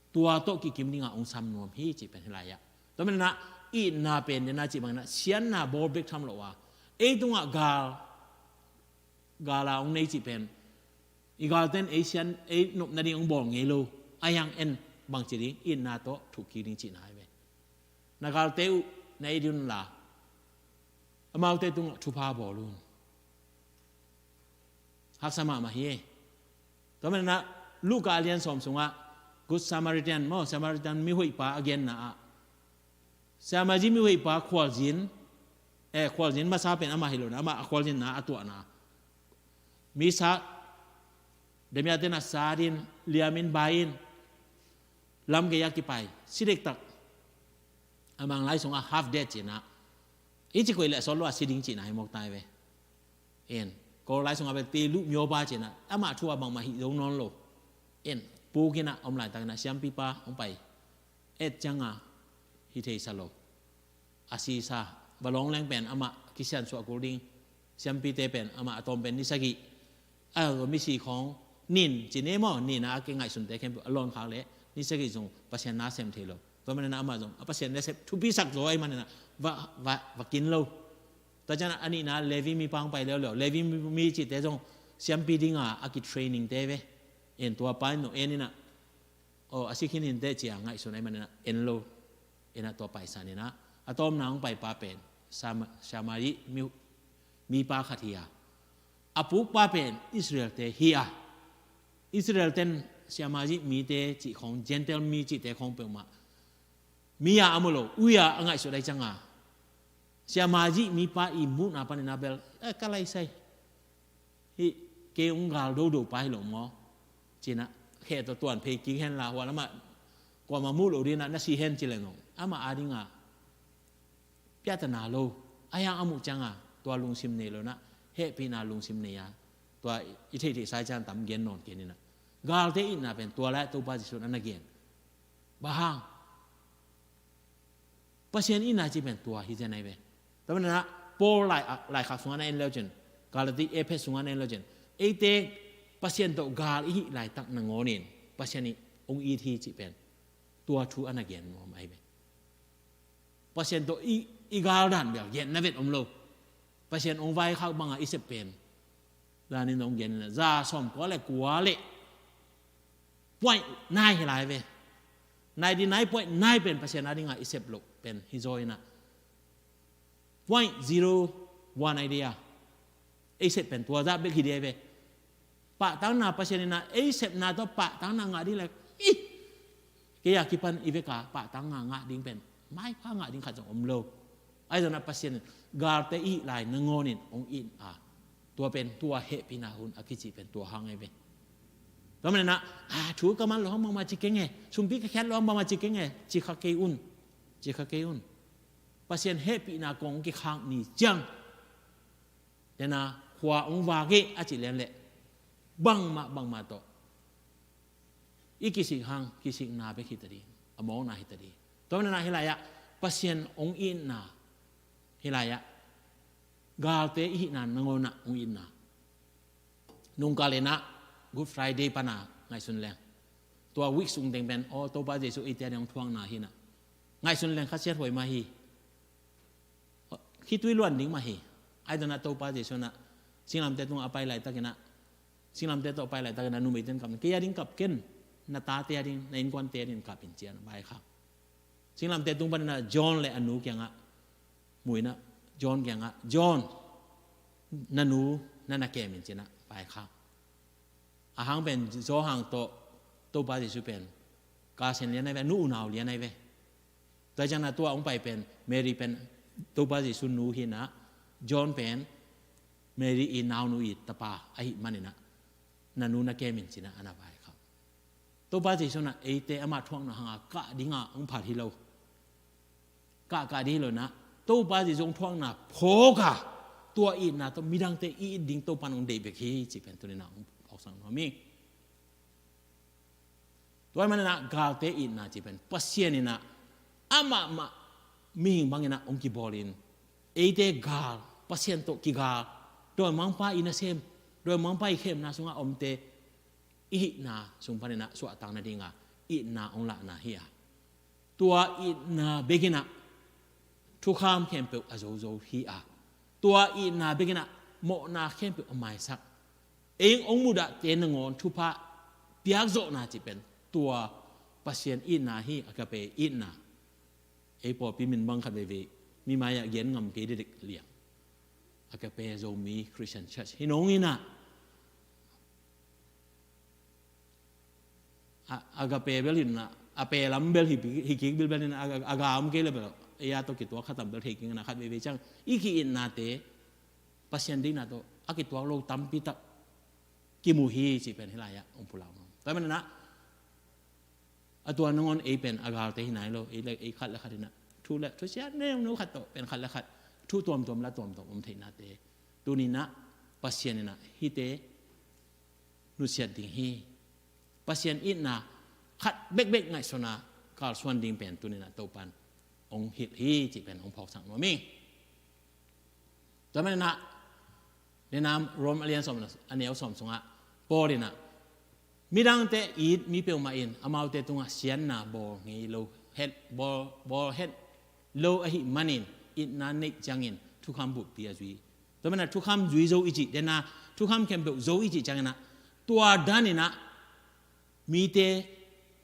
tua tawh kikim dinga hong sam nuam hi cih pen hi lai ah. Tua manin ah itna pen den a cih bangin ah sianna bawl bek tham lo a, ei tungah gal, gal a hong nei cih pen, i galten ei sian, ei nopna ding hong bawl ngei lo. A hiang en bangci ding, itna tawh thuk kik ding cihna hi ve. Na galte uh na it un la, amaute tungah thupha bawl un. Haksa mahmah hi e. Tua manin ah Luka a lian sawm sungah Good Samaritan maw, Samaritan mihoihpa a genna ah, Samaria mihoihpa khualzin, eh, khualzin masa pen amah hi lo in ah, amah a khualzinna a tuahna, mi sat, damiaten a sat in, liamin bai in, lam gei a kipai, si dektak. A Mang lai sungah half dead cihna, i ci koih leh a sawt lo a si ding cihna hi mawk ta hi ve. En, Kawl lai sungah bel te luh myo ba cihna, amah thu a bangmah hih zo nawn lo. En, puk in ah om laitakin ah siampipa hong pai, et cianga hi thei sa lo. A sisa, va lawng leng pen amah kisiansuah kul ding, siampite pen amah a tawm pen ni sagih. A, misi khawng nin ci ni maw, nin a kingaihsunte khempeuh a lawn khak leh ni sagih zong Pasian na sem thei lo. Tua manin ah amah zong a Pasian na sem thupi sak zaw ahih manin ah va, va, va kin lo. Tua ciangin ah a nihna Levi mipa hong pai leuleu. Levi mi, mi cihte zong siampi dinga a kitraining te ve. En, tua pa in no en in ah, aw, a si khin hi inteh ci a ngaihsun ahih manin ah en lo. En ah tua paisan in ah, a tawpna hong paipa pen Sam-, Samari mi, mipa khat hi a, a pukpa pen Israelte hi a, Israelten Samari mite cih khawng, Gentile mi cihte khawng peuhmah mi a a mu lo, ui a a ngaihsut ahih cianga, Samari mipa i muhna panin ah bel, eh, ka lai sai, hih kei hong gal dodo pa hi lo maw, ci-in ah, khe tawh tuan phei kik hen la, hua lamah kuamah muh loh ding in ah na si hen ci leng zong, amah a dinga piahtana lo. A hiang a muh cianga tua lungsim nei lo in ah, hehpihna lungsim nei a, tua i theihtheihsa ciang tam gen nawn kei ni in ah. Galte itna pen tua lai Topa Jesu in a na gen. Bang hang? Pasian itna cih pen tua hi zen ahi ve. Tua manin ah Paul lai, laikhak sungah na en leu cin, Galati, Efesa sungah na en leu cin, eite Pasian tawh gal i hih laitak nangawnin Pasian in hong it hi cih pen tua thu a na gen nuam ahi ve. Pasian tawh i, i gal dan bel gen na vet om lo. Pasian hong vaikhak banga i sep pen, danin hong gen in ah, za sawmkua le kua le point nine hi lai ve. Ninety nine point nine pen Pasian a dinga i sep loh pen hi zaw in ah, point zero one ahi dia, ei sep pen tua zah bek hi dia ve. Pahtakna Pasian in ah ei sepna tawh pahtakna ngah ding le, ih, kei a kipan i veka pahtakna ngah ding pen maipha ngah ding khat zong om lo. Ahi zongin ah Pasian in galte i hih lai nangawnin hong it a, tua pen tua hehpihna hun a kici pen tua hang ahi ve. Tua manin ah, a, thu ka man loh hang bangmah ci keng e, sumpi ka khiat loh hang bangmah ci keng e, ci kha kei un. Ci kha kei un. Pasian hehpihna kong kikhak ni ciang, tena khua hong vak e a cih lian leh, bangmah bangmah tawh i kisik hang, kisikna bek hi ta ding, a mawkna hi ta ding. Tua manin ah hih lai-ah Pasian hong itna, hih lai-ah galte i hihna nangawnah hong itna. Nungkal in ah Good Friday pan a ngaihsun leng, tua week sung teng pen, aw, Topa Jesu eite a ding hong thuakna hi in ah ngaihsun leng khasiathuai mah hi. Khitui luan ding mah hi. Ahi zongin ah Topa Jesu in ah singlamteh tungah a pai laitakin ah, singlamteh tawh a pai laitakin ah numeite in kap in, kei a ding kap ken, na tate a ding, na innkuante a ding kap in ci-in ah vaikhak. Singlamteh tung panin ah John le a nu kiangah, mu in ah John kiangah, John, na nu na na kem in ci-in ah vaikhak. A hang pen Johan tawh Topa Jesu pen cousin lian ahi ve, a nu unau lian ahi ve. Tua ciangin ah tua hong pai pen Mary pen Topa Jesu nu hi in ah, John pen Mary i naunu i tapa ahih manin ah, na nu na kem in ci-in ah a na vaikhak. Topa Jesu in ah eite amah thuakna hanga kah dinga hong phat hi lo. Kah, kah ding hi lo in ah, Topa Jesu hong thuakna phawk a, tua itna tawh midangte i it ding Topa in hong deih bek hi cih pen tuni in ah hong phawksak nuam hi. Tua ahih manin ah galte itna cih pen Pasian in ah amahmah mihing bangin ah hong kibawl in, eite gal, Pasian tawh kigal, dawimangpa i nasem, dawimangpa i khemna sungah omte, i hihna sung panin ah suahtak nadinga itna hong lahna hi a, tua itna bekin ah thukham khempeuh a zozo hi a, tua itna bekin ah mawhna khempeuh a maisak, ei hong mudahte nangawn thupha piakzawhna cih pen tua Pasian itna hi, agape itna. Ei pawlpi min bang khat veivei mi mai-ah gen ngam kei dekdek liang, agape Zomi Christian Church hi nong in ah, a, agape bel hi in ah, a pe lam bel hi, hi kik bilbel in ah, a, a, a ga om kei le bel ei a tawh kituak khatam bel thei kik in ah, khat veivei ciang i ki-itnate Pasian deihna tawh a kituak lo tampi tak kimu hi cih pen hih lai-ah hong pulak nuam. Tua manin ah a tua nangawn ei pen a galte hi nai lo, ei le ei khat le khat in ah thu le thusia neunu khat tawh pen khat le khat thu tuamtuam la tuamtuam om theihnate tuni in ah Pasian in ah hihte nusiat ding hi. Pasian itna khat bekbek ngaihsun a kalsuan ding pen tuni in ah Topan hong hilh hi cih pen hong phawksak nuam ing. Tua manin ah, nena Rom a lian sawm, a neu sawm sungah Paul in ah, midangte it mi peuhmah in amaute tungah siatna bawl ngei lo, het, bawl, bawl het lo ahih manin itna neih ciangin thukham bulpi a zui. Tua manin ah thukham zui zo i cih, nena thukham khempeuh zo i cih ciangin ah, tua danin ah mite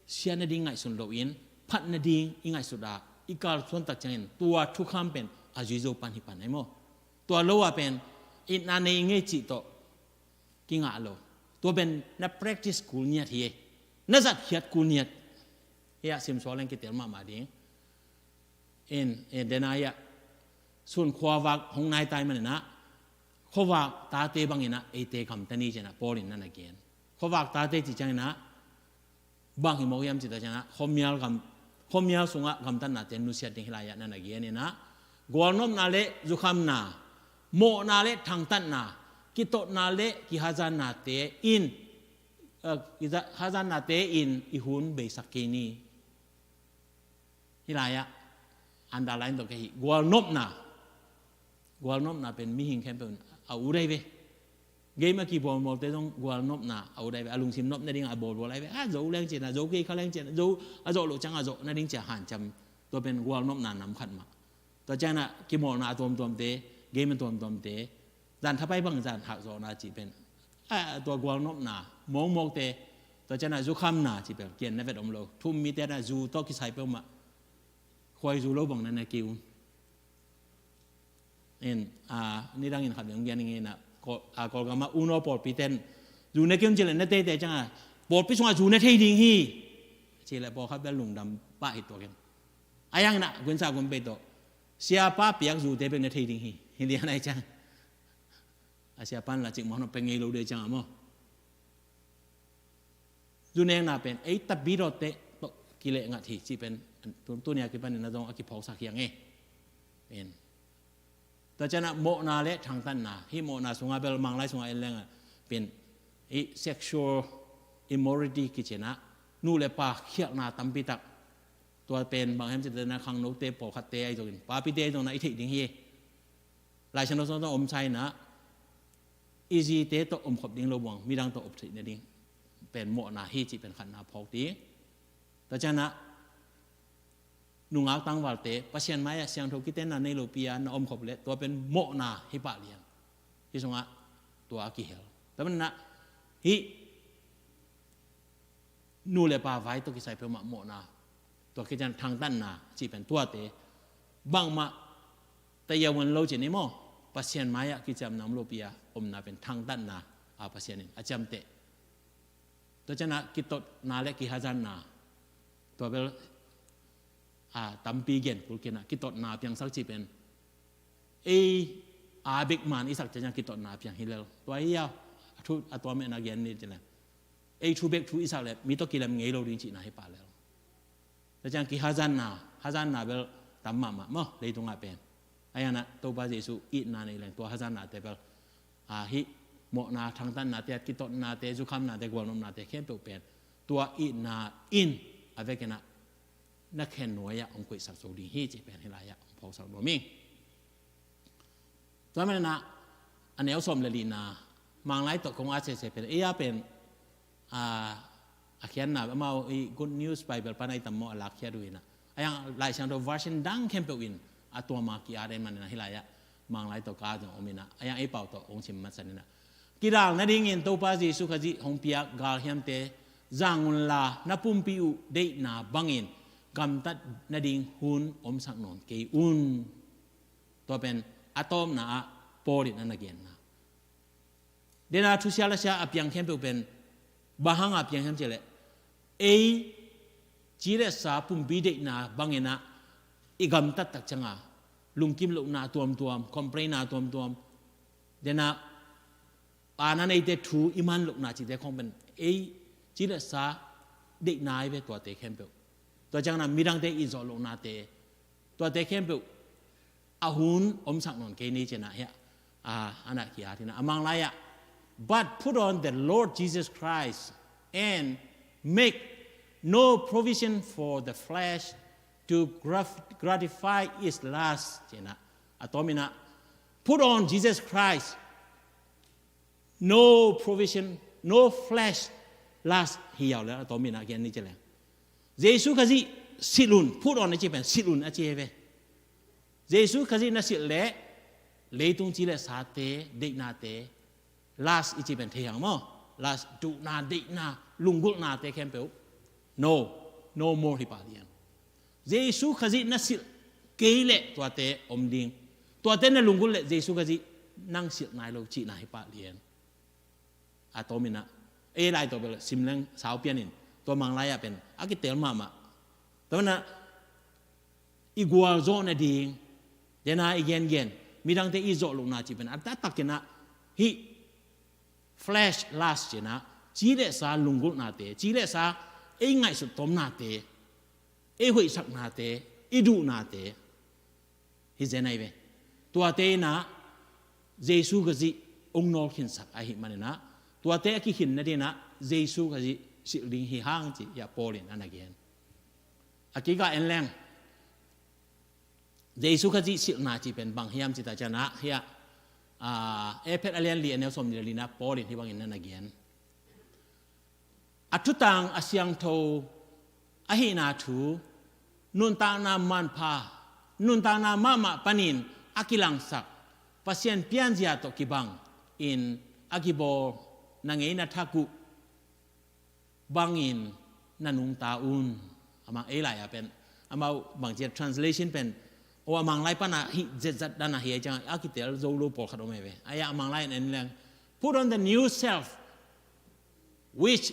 siat nading ngaihsun loin phat nading i ngaihsut a i kalsuan tak ciangin tua thukham pen a zui zo pan hi pan ai maw? Tua lo a pen itna nei i ngei cih tawh kingah lo. Tua pen na practice kul ngiat hi e. Na zatkhiat kul ngiat. Hih ah simsuak leng kitel mahmah ding. In, in, den a hih ah sun khuavak hong nai tai manin ah khuavak tate bangin ah eite gamta ni ci-in ah Paul in na na gen. Khuavak tate cih ciangin ah bang hi mawk hiam cih tak ciangin ah khuamial gam, khuamial sungah gamtatnate nusiat ding hih lai-ah na na gen in ah gualnopna le zukhamna, mawhna le thangtatna, kitotna le kihazatnate in, eh, kiza-, hazatnate in i hun beisak kei ni. Hih lai-ah underline tawh ka hih gualnopna. Gualnopna pen mihing khempeuh in a ut ahi ve. Game a kibawlmawlte zong gualnopna a ut ahi ve. A lungsim nop nading a bawlbawl ahi ve. A zo leng ci-in a, zo kei kha leng ci-in a, zo a zawh loh ciang a zawh nading ci-a hanciam. Tua pen gualnopna nam khat mah. Tua ciangin ah kimawlna a tuamtuamte, game a tuamtuamte, zan thapai bang zan hakzawhna cih pen, a, tua gualnopna mawkmawkte. Tua ciangin ah zukhamna cih pen kian na vet om lo. Thu-um mite na zu tawh kisai peuhmah khuaizu lo bang na na ki un. In, a, nidangin khat beng gen ing in ah, Kawl-, a, Kawlgam ah uno pawlpite in zu na ki un ci leh na teitei ciangin pawlpi sungah zu na thei ding hi ci leh pawlkhat bel lungdam pah hi tuak in. A yang in ah gunsa gunpei tawh siapa piak zute bek na thei ding hi. Hi lian ai ciang a siapa in la cik mawh na pia ngei lo dei ciang a maw? Zu nekna pen ei tabidawte tawh kileh ngat hi cih pen tu, tuni a kipanin na zong a kiphawksak hi a ngei. Pen tua ciangin ah mawhna le thangtatna, hih mawhna sungah bel Manglai sungah en leng ah pen hih sexual immorality kici-in ah nu le pa khialhna tampi tak. Tua pen bang hiam cih leh na khangnote pawlkhatte ahi zongin, papite ahi zongin ah i theih ding hi. Laisiangtho sung tawh om sa in ah i zite tawh omkhop ding lo buang, midang tawh om theih nading pen mawhna hi cih pen khatna phawk ding. Tua ciangin ah nungak tangvalte Pasian mai-ah siangtho kitenna nei lopi-a na omkhop leh tua pen mawhna hi pah lian. Hih sungah tua a kihel. Tua manin ah hih nu le pa vai tawh kisai peuhmah mawhna, tua khit ciang thangtatna cih pen tuate bangmah tayawan lo cih ni maw? Pasian mai-ah kiciamna om lopi-a omna pen thangtatna a Pasian in a ciamteh. Tua ciangin ah kitotna le kihazatna, tua bel a tampi gen kul kei in ah kitotna piangsak cih pen ei a bek man i sak ciang kitotna piang hi lel. Tua hi a, a thu a tua mehna gen ni ci leng ei thu bek thu i sak leh mi tawh kilem ngei lo ding cihna hi pah lel. Tua ciang kihazatna, hazatna bel tam mahmah maw leitungah pen. A yang ah Topa Jesu itna nei leng tua hazatnate bel, a, hih mawhna thangtatnate, kitotnate, zukhamnate, gualnopnate khempeuh pen tua itna in a vekin ah na khen nuai-ah hong koihsak zo ding hi cih pen hih lai-ah hong phawksak nuam ing. Tua manin ah a neu sawm le lina, Manglai tawh kong at sese pen, ei a pen, a, a khiatna, amau i Good News Bible pan a i tam maw a lakkhiat uh inah. A iang Lai Siangtho version dang khempeuh in a tuam a ki-at ahih manin ah hih lai-ah Manglai tawh ka zong om inah, a iang ei pau tawh hong sim matsan inah. Kidal nadingin Topa Jesu Khazih hong piak galhiamte zang unla na pumpi uh deihna bangin gamtat nading hun omsak nawn kei un. Tua pen a tawpna ah Paul in a na genna. Dena thusia lasia a piang khempeuh pen bang hanga piang hiam cih leh, ei ci le sa pumpi deihna bangin ah i gamtat tak cianga lungkim lohna tuamtuam, complain-na tuamtuam, dena aana neite thu i man lohna cihte khawng pen ei ci le sa deihna ahi ve tuate khempeuh. Tua ciangin ah midangte i zawh lohnate, tuate khempeuh a hun omsak nawn kei ni ci-in ah hiah, a, a na ki-at hi-in ah a Manglai-ah, "But put on the Lord Jesus Christ and make no provision for the flesh to graf- gratify its lust," ci-in ah, a tawm in ah, "Put on Jesus Christ, no provision, no flesh lust," hi yau le a tawm in ah gen ni ci leng. Jesu Khazih silh un, put on a ci pen silh un a ci hi ve. Jesu Khazih na silh leh leitung ci le sate deihnate, lust i ci pen thei hang maw, lust, duhna, deihna, lunggulhnate khempeuh, no, no more hi pah lian. Jesu Khazih na silh kei leh tuate om ding. Tuate na lunggulh leh Jesu Khazih nang silh nai lo cihna hi pah lian. A tawm in ah, ei lai tawh bel sim leng sau pian in, tua Manglai-ah pen a kitel mahmah. Tua manin ah i gualzawh nading, dena i gengen, midangte i zawh lohna cih pen a taktak in ah hih flesh lust ci-in ah, ci le sa lunggulhnate, ci le sa ei ngaihsut tawmnate, ei hoihsaknate, i duhnate hi zen ahi ve. Tuate in ah Jesu Khazih hong nawlkhinsak ahih manin ah, tuate a kikhin nading in ah Jesu Khazih silh ding hi hang ci-in ah Paul in a na gen. A kikah en leng, Jesu Khazih silhna cih pen bang hiam cih tak ciangin ah hiah, a, Efesa a lian li a neu sawmnih le li-na Paul in hih bangin a na gen. A thutang a siangtho ahihna thu, nuntakna manpha, nuntakna mahmah panin a kilangsak, Pasian pianzia tawh kibang in a kibawl na ngeina thak uh bangin na nungta un. Amah ei lai-ah pen, amau bangci-a translation pen, o, a Manglai pan ah hih zetzat dan ahi a, ciang a kitel zo lo pawlkhat om ahi ve. A iang a Manglai in en leng, "Put on the new self, which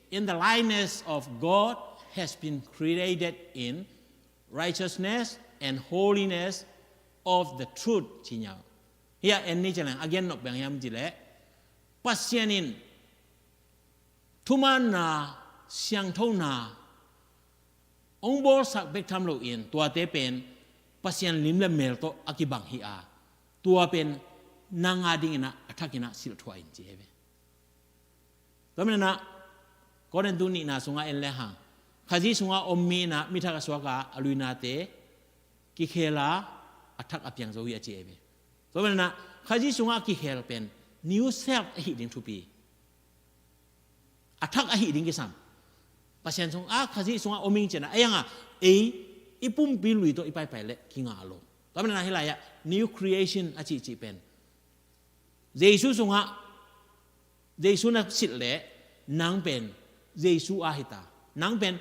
in the likeness of God has been created in righteousness and holiness of the truth," ci-in ah. Hiah en ni ci leng, a gen nop bang hiam cih leh, Pasian in thumaanna, siangthona hong bawlsak bek tham loin, tuate pen Pasian lim le mel tawh a kibang hi a, tua pen nang a dingin ah a thak in ah silh thuah in ci hi ve. Tua manin ah Korintu nihna sungah en le hang, Khazih sungah om mi in ah mi thak a suak a, a luinate kikhel a, a thak a piang zo hi a ci hi ve. Tua manin ah Khazih sungah a kikhel pen new self ahih ding thupi. A thak ahih ding kisam. Pasian sung a, Khazih sungah om ing ci-in ah, a iang a, ei, i pumpi lui tawh i paipai leh kinga lo. Tua manin ah hih lai-ah new creation a cihcih pen, Jesu sungah, Jesu na silh leh nang pen Jesu a hi ta. Nang pen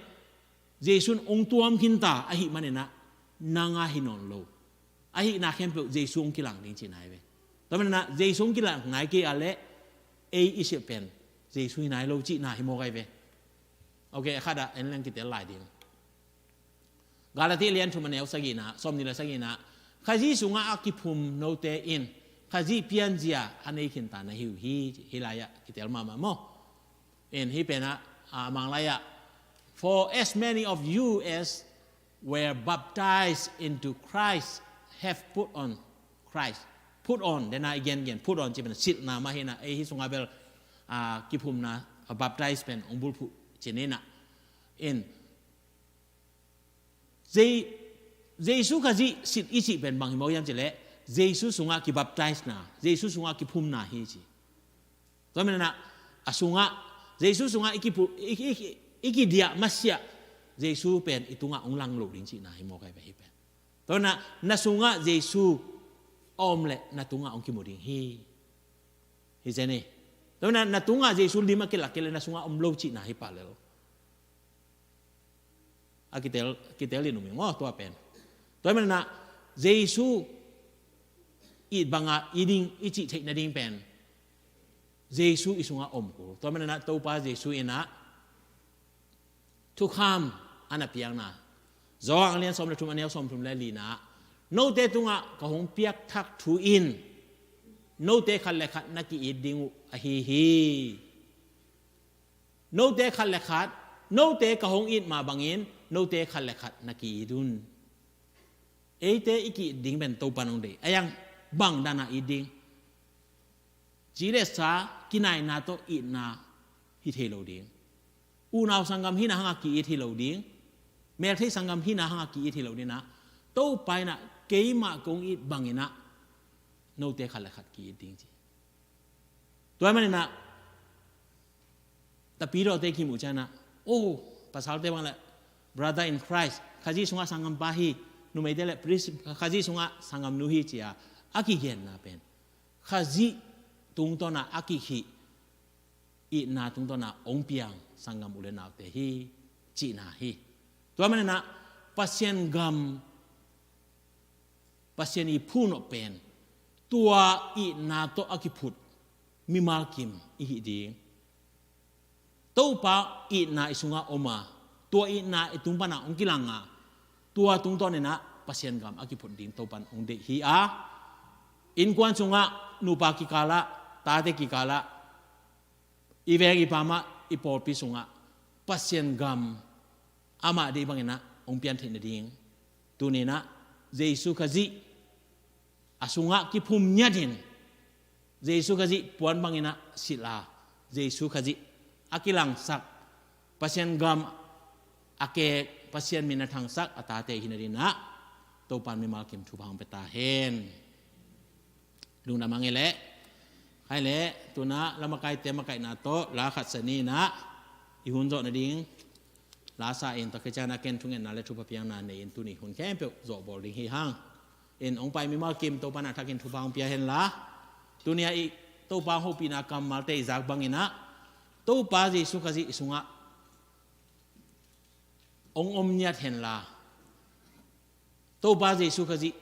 Jesu in hong tuam khin ta ahih manin ah nang a hi nawn lo. Ahihna khempeuh Jesu hong kilang ding cihna hi ve. Tua manin ah Jesu hong kilang nai kei a leh ei i silh pen Jesu hi nai lo cihna hi mawk ahi ve. Ok, a khat ah en leng kitel lai ding. Galati lian thum a neu sagihna, sawmnih le sagihna, Khazih sungah a kiphum note in Khazih pianzia a nei khin ta na hi uh hi, hih lai-ah kitel mahmah maw. In hih pen ah, a, Manglai-ah, "For as many of you as were baptized into Christ have put on Christ." Put on, dena i gengen, put on cih pen silhna mah hi-in ah, ei hih sungah bel, a, kiphumna, a, baptize pen hong bulphuh cih ni-in ah. In Je-, Jesu Khazih silh i cih pen bang hi mawk hiam cih leh, Jesu sungah kibaptizena, Jesu sungah kiphumna hi ci. Tua manin ah, a sungah Jesu sungah i kipu-, i, i, i kidiah masiah Jesu pen i tungah hong lang lo ding cihna hi maw, ka hi pen. Tua manin ah na sungah Jesu a om leh na tungah hong kimu ding hi. Hi zen hi. Tua manin ah na tungah Jesu lim a kilak kei leh na sungah om lo cihna hi pah lel. A kitel, kitel in um ing aw tua pen. Tua manin ah Jesu it banga i ding, i cih theih nading pen Jesu i sungah om kul. Tua manin ah Topa Jesu in ah thukham a na piakna, Johan a lian sawm le thum, a neu sawm thum le lina, note tungah ka hong piakthak thu in note khat le khat na ki-it ding uh ahi hi. Note khat le khat, note ka hong it mah bangin note khat le khat na ki-it un. Eite i ki-it ding pen Topa in hong deih. A iang bang dan a it ding? Ci le sa kinaina tawh itna hi thei lo ding. Unau sanggam hihna hangah ki-it hi lo ding. Melthei sanggam hihna hangah ki-it hi lo ding ah, Topa in ah keimah kong it bangin ah note khat le khat ki-it ding ci. Tua manin ah Tapidaw te kimu ciangin ah, oh, pasalte bang le brother in Christ, Khazih sungah sanggampa hi, numeite le priest, Khazih sungah sanggamnu hi ci-a a kigenna pen Khazih tungtawn a a kikhih itna tungtawn a hong piang sanggam u le naute hi cihna hi. Tua manin ah Pasian gam, Pasian i phu nawh pen tua itna tawh a kiphut mimal kim i hih ding. Topa itna i sungah om a, tua itna i tung pan a hong kilang a, tua tungtawn in ah Pasian gam a kiphut ding Topa in hong deih hi a, innkuan sungah, nupa kikal ah, tate kikal ah, i veng i pam ah, i pawlpi sungah Pasian gam amah deih bangin ah hong pian theih nading tuni-in ah Jesu Khazih a sungah kiphum ngiatin, Jesu Khazih puan bangin ah silh a, Jesu Khazih a kilangsak, Pasian gam a kek, Pasian min a thangsak a tate hi nadingin ah Topa in mimal kim thupha hong pia ta hen. Lungdam hang e leh. Khai leh, tu-in ah la makaite makaihna tawh la khat sa ni-in ah i hun zawh nading la sa in, tua khit ciangin ah ken thungetna le thupha piakna nei in tuni hun khempeuh zawh bawl ding hi hang. In hong pai mimal kim Topa in a thakin thupha hong pia hen la, tuni-a i Topa hopihna kammalte i zak bangin ah Topa Jesu Khazih i sungah hong om ngiat hen la, Topa Jesu Khazih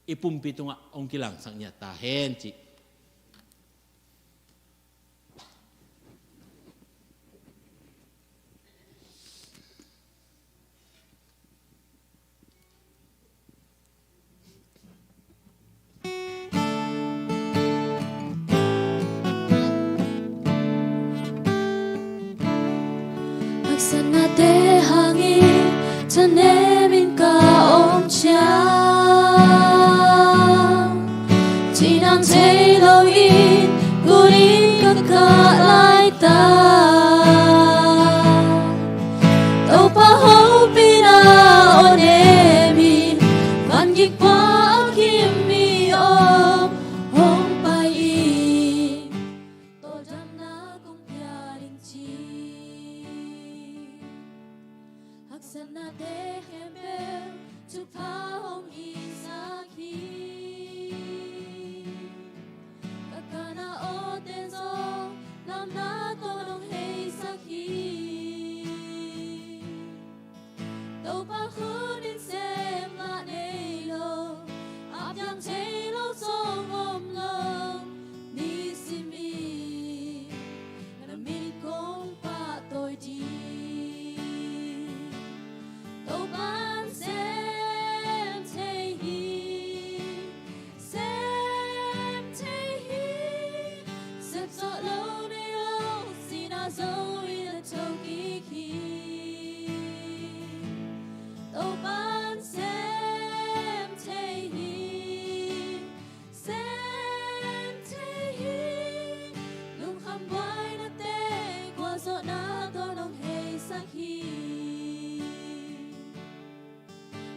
i pumpi tungah hong kilangsak ngiat ta hen ci. Haksatnate hangin thanemin ka om ciang, cinang thei loin gunin ka kah laitak, Topa hopihna aw nemin, vangik pa a kim mi aw hong pai in, tawldamna kong pia ding ci. Haksatnate khempeuh thupha hong hisak hi. Ka kana awte zong lamna tawh nong heisak hi. Topa khut in sem mah nei lo, a piang thei lo zong om lo, nisim in na min kong pahtawi ding. Topa in sem thei hi, sem thei hi, sep zawh lo nei lo, sihna zo in a thokik hi. Topa in sem thei hi, sem thei hi, lungkham buainate gualzawhna tawh nong heisak hi.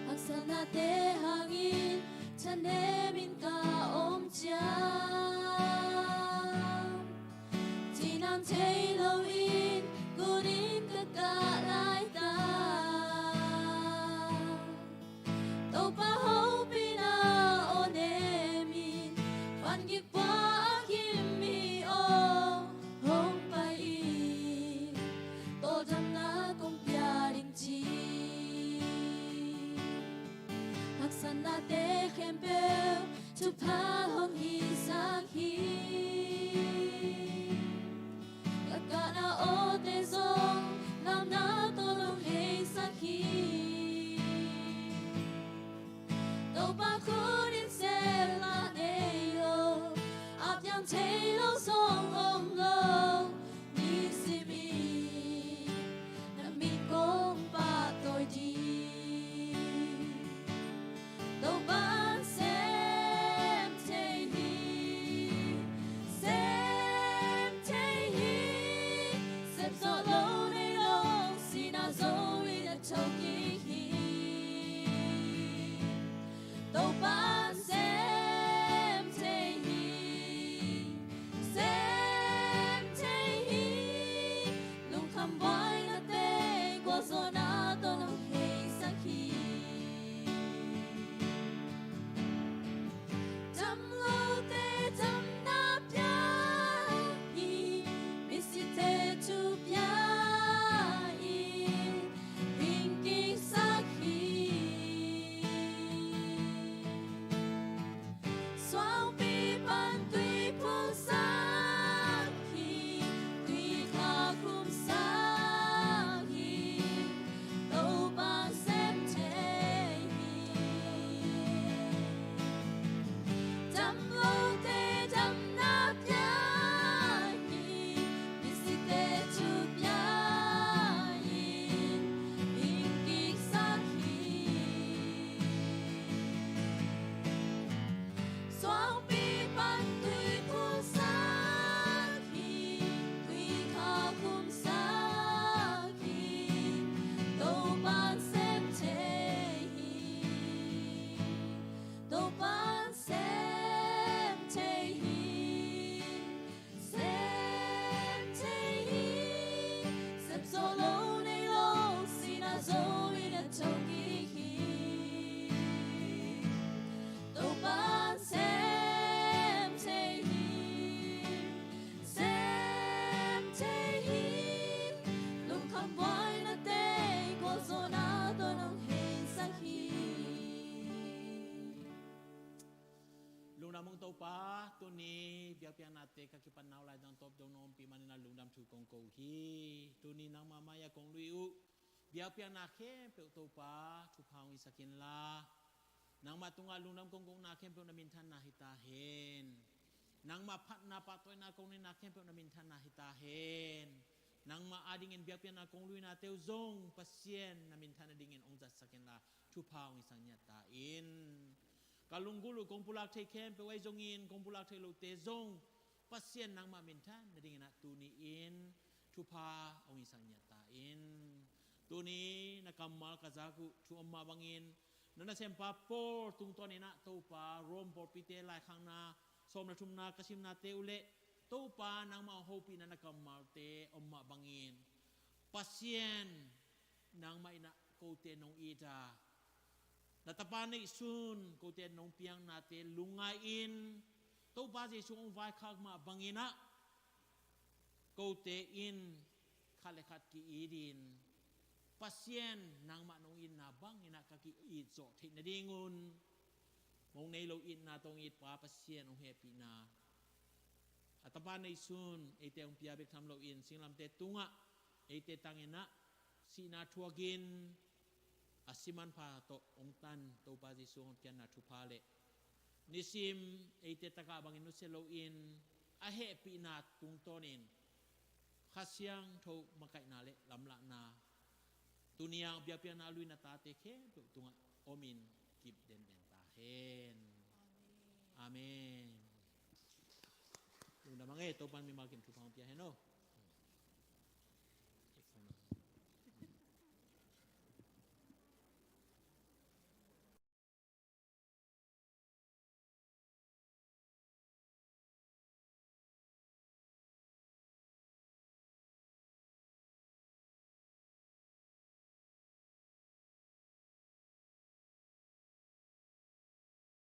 Haksatnate hangin thanemin ka om ciang, Tang thei lo in kunin ka kah laitak, Topa hopihna aw nemin, van gik pua a kim mi aw hong pai in, tawldamna kong pia ding ci. Haksatnate khempeuh thupha hong hisak hi. Ka kahna awte zong lamna tawh hong heisak hi. Topa khut in selna nei lo, a piang thei lo zong om lo. Nisim in na min kong pahtawi ding. Topa'n sem thei hi, sem thei hi. Sem zawh lo nei lo, sihna zo in a thokik hi. Topa'n sem thei hi, sem thei hi. Lungkham buaina teng gualzawhna tawh hong heisak hi. Dam lote damna pia hi, misitte thupia in hing kiksak hi. Suangpi pan tui phulsak hi, tui kha khumsak hi. Topa'n sem thei hi. Dam lote damna pia hi, misitte thupia in hing kiksak hi. Suangpi pan tui phulsak hi, tui kha khumsak hi. Topa'n sem thei hi, Topa'n sem thei hi. Sem thei hi, sem zawh lo nei lo, sihna zo in a thokik hi. Topa'n sem thei hi, sem thei hi. Lungkham buaina teng gualzawhna tawh hong heisak hi. Lungdam ung Topa, tuni biakpiaknate ka kipan nau laitang tawp dong na ompih manin ah lungdam thu kong ko hi. Tuni nangmah mai-ah kong lui uh biakpiakna khempeuh Topa thupha hong hisak inla, nangmah tungah lungdam kong kona khempeuh na minthanna hi ta hen. Nangmah phatna pahtawina kong neihna khempeuh na minthanna hi ta hen. Nangmah adingin biakpiakna kong luinate uh zong Pasian na minthan nadingin hong zatsak inla, thupha hong hisak ngiat ta in. Ka lunggulh uh kong pulak thei khempeuh ahi zongin kong pulak thei lote zong Pasian nangmah minthan nadingin ah tuni-in thupha hong hisak ngiat ta in. Tuni na kammal ka zak uh thu om mah bangin na nasempa Paul tungtawnin ah Topa Rom pawlpite laikhakna sawm le thumna ka simnate uh leh Topa nangmah hopihna na kammalte om mah bangin Pasian nangmah in ah kote nong it a, na tapa neihsun kote nong piaknate lungngai-in Topa Jesu hong vaikhak mah bangin ah kote in khat le khat ki-itin Pasian nangmah nong itna bangin ah ka ki-it zawh theih nadingun mong nei lo itna tawh hong it pa Pasian hong hehpihna, a tapa neihsun eite hong pia bek tham loin singlamteh tungah eite tangin ah sihna thuakin a si manpha tawh hong tan Topa Jesu hong piakna thupha le nisim eite takah bangin nusia loin a hehpihna tungtawnin Kha Siangtho makaihna le lamlahna tuni-a biakpiakna a luina tate khempeuh tungah omin kip denpen ta hen. Amen. Lungdam hang e, Topa'n mimal kim thupha hong pia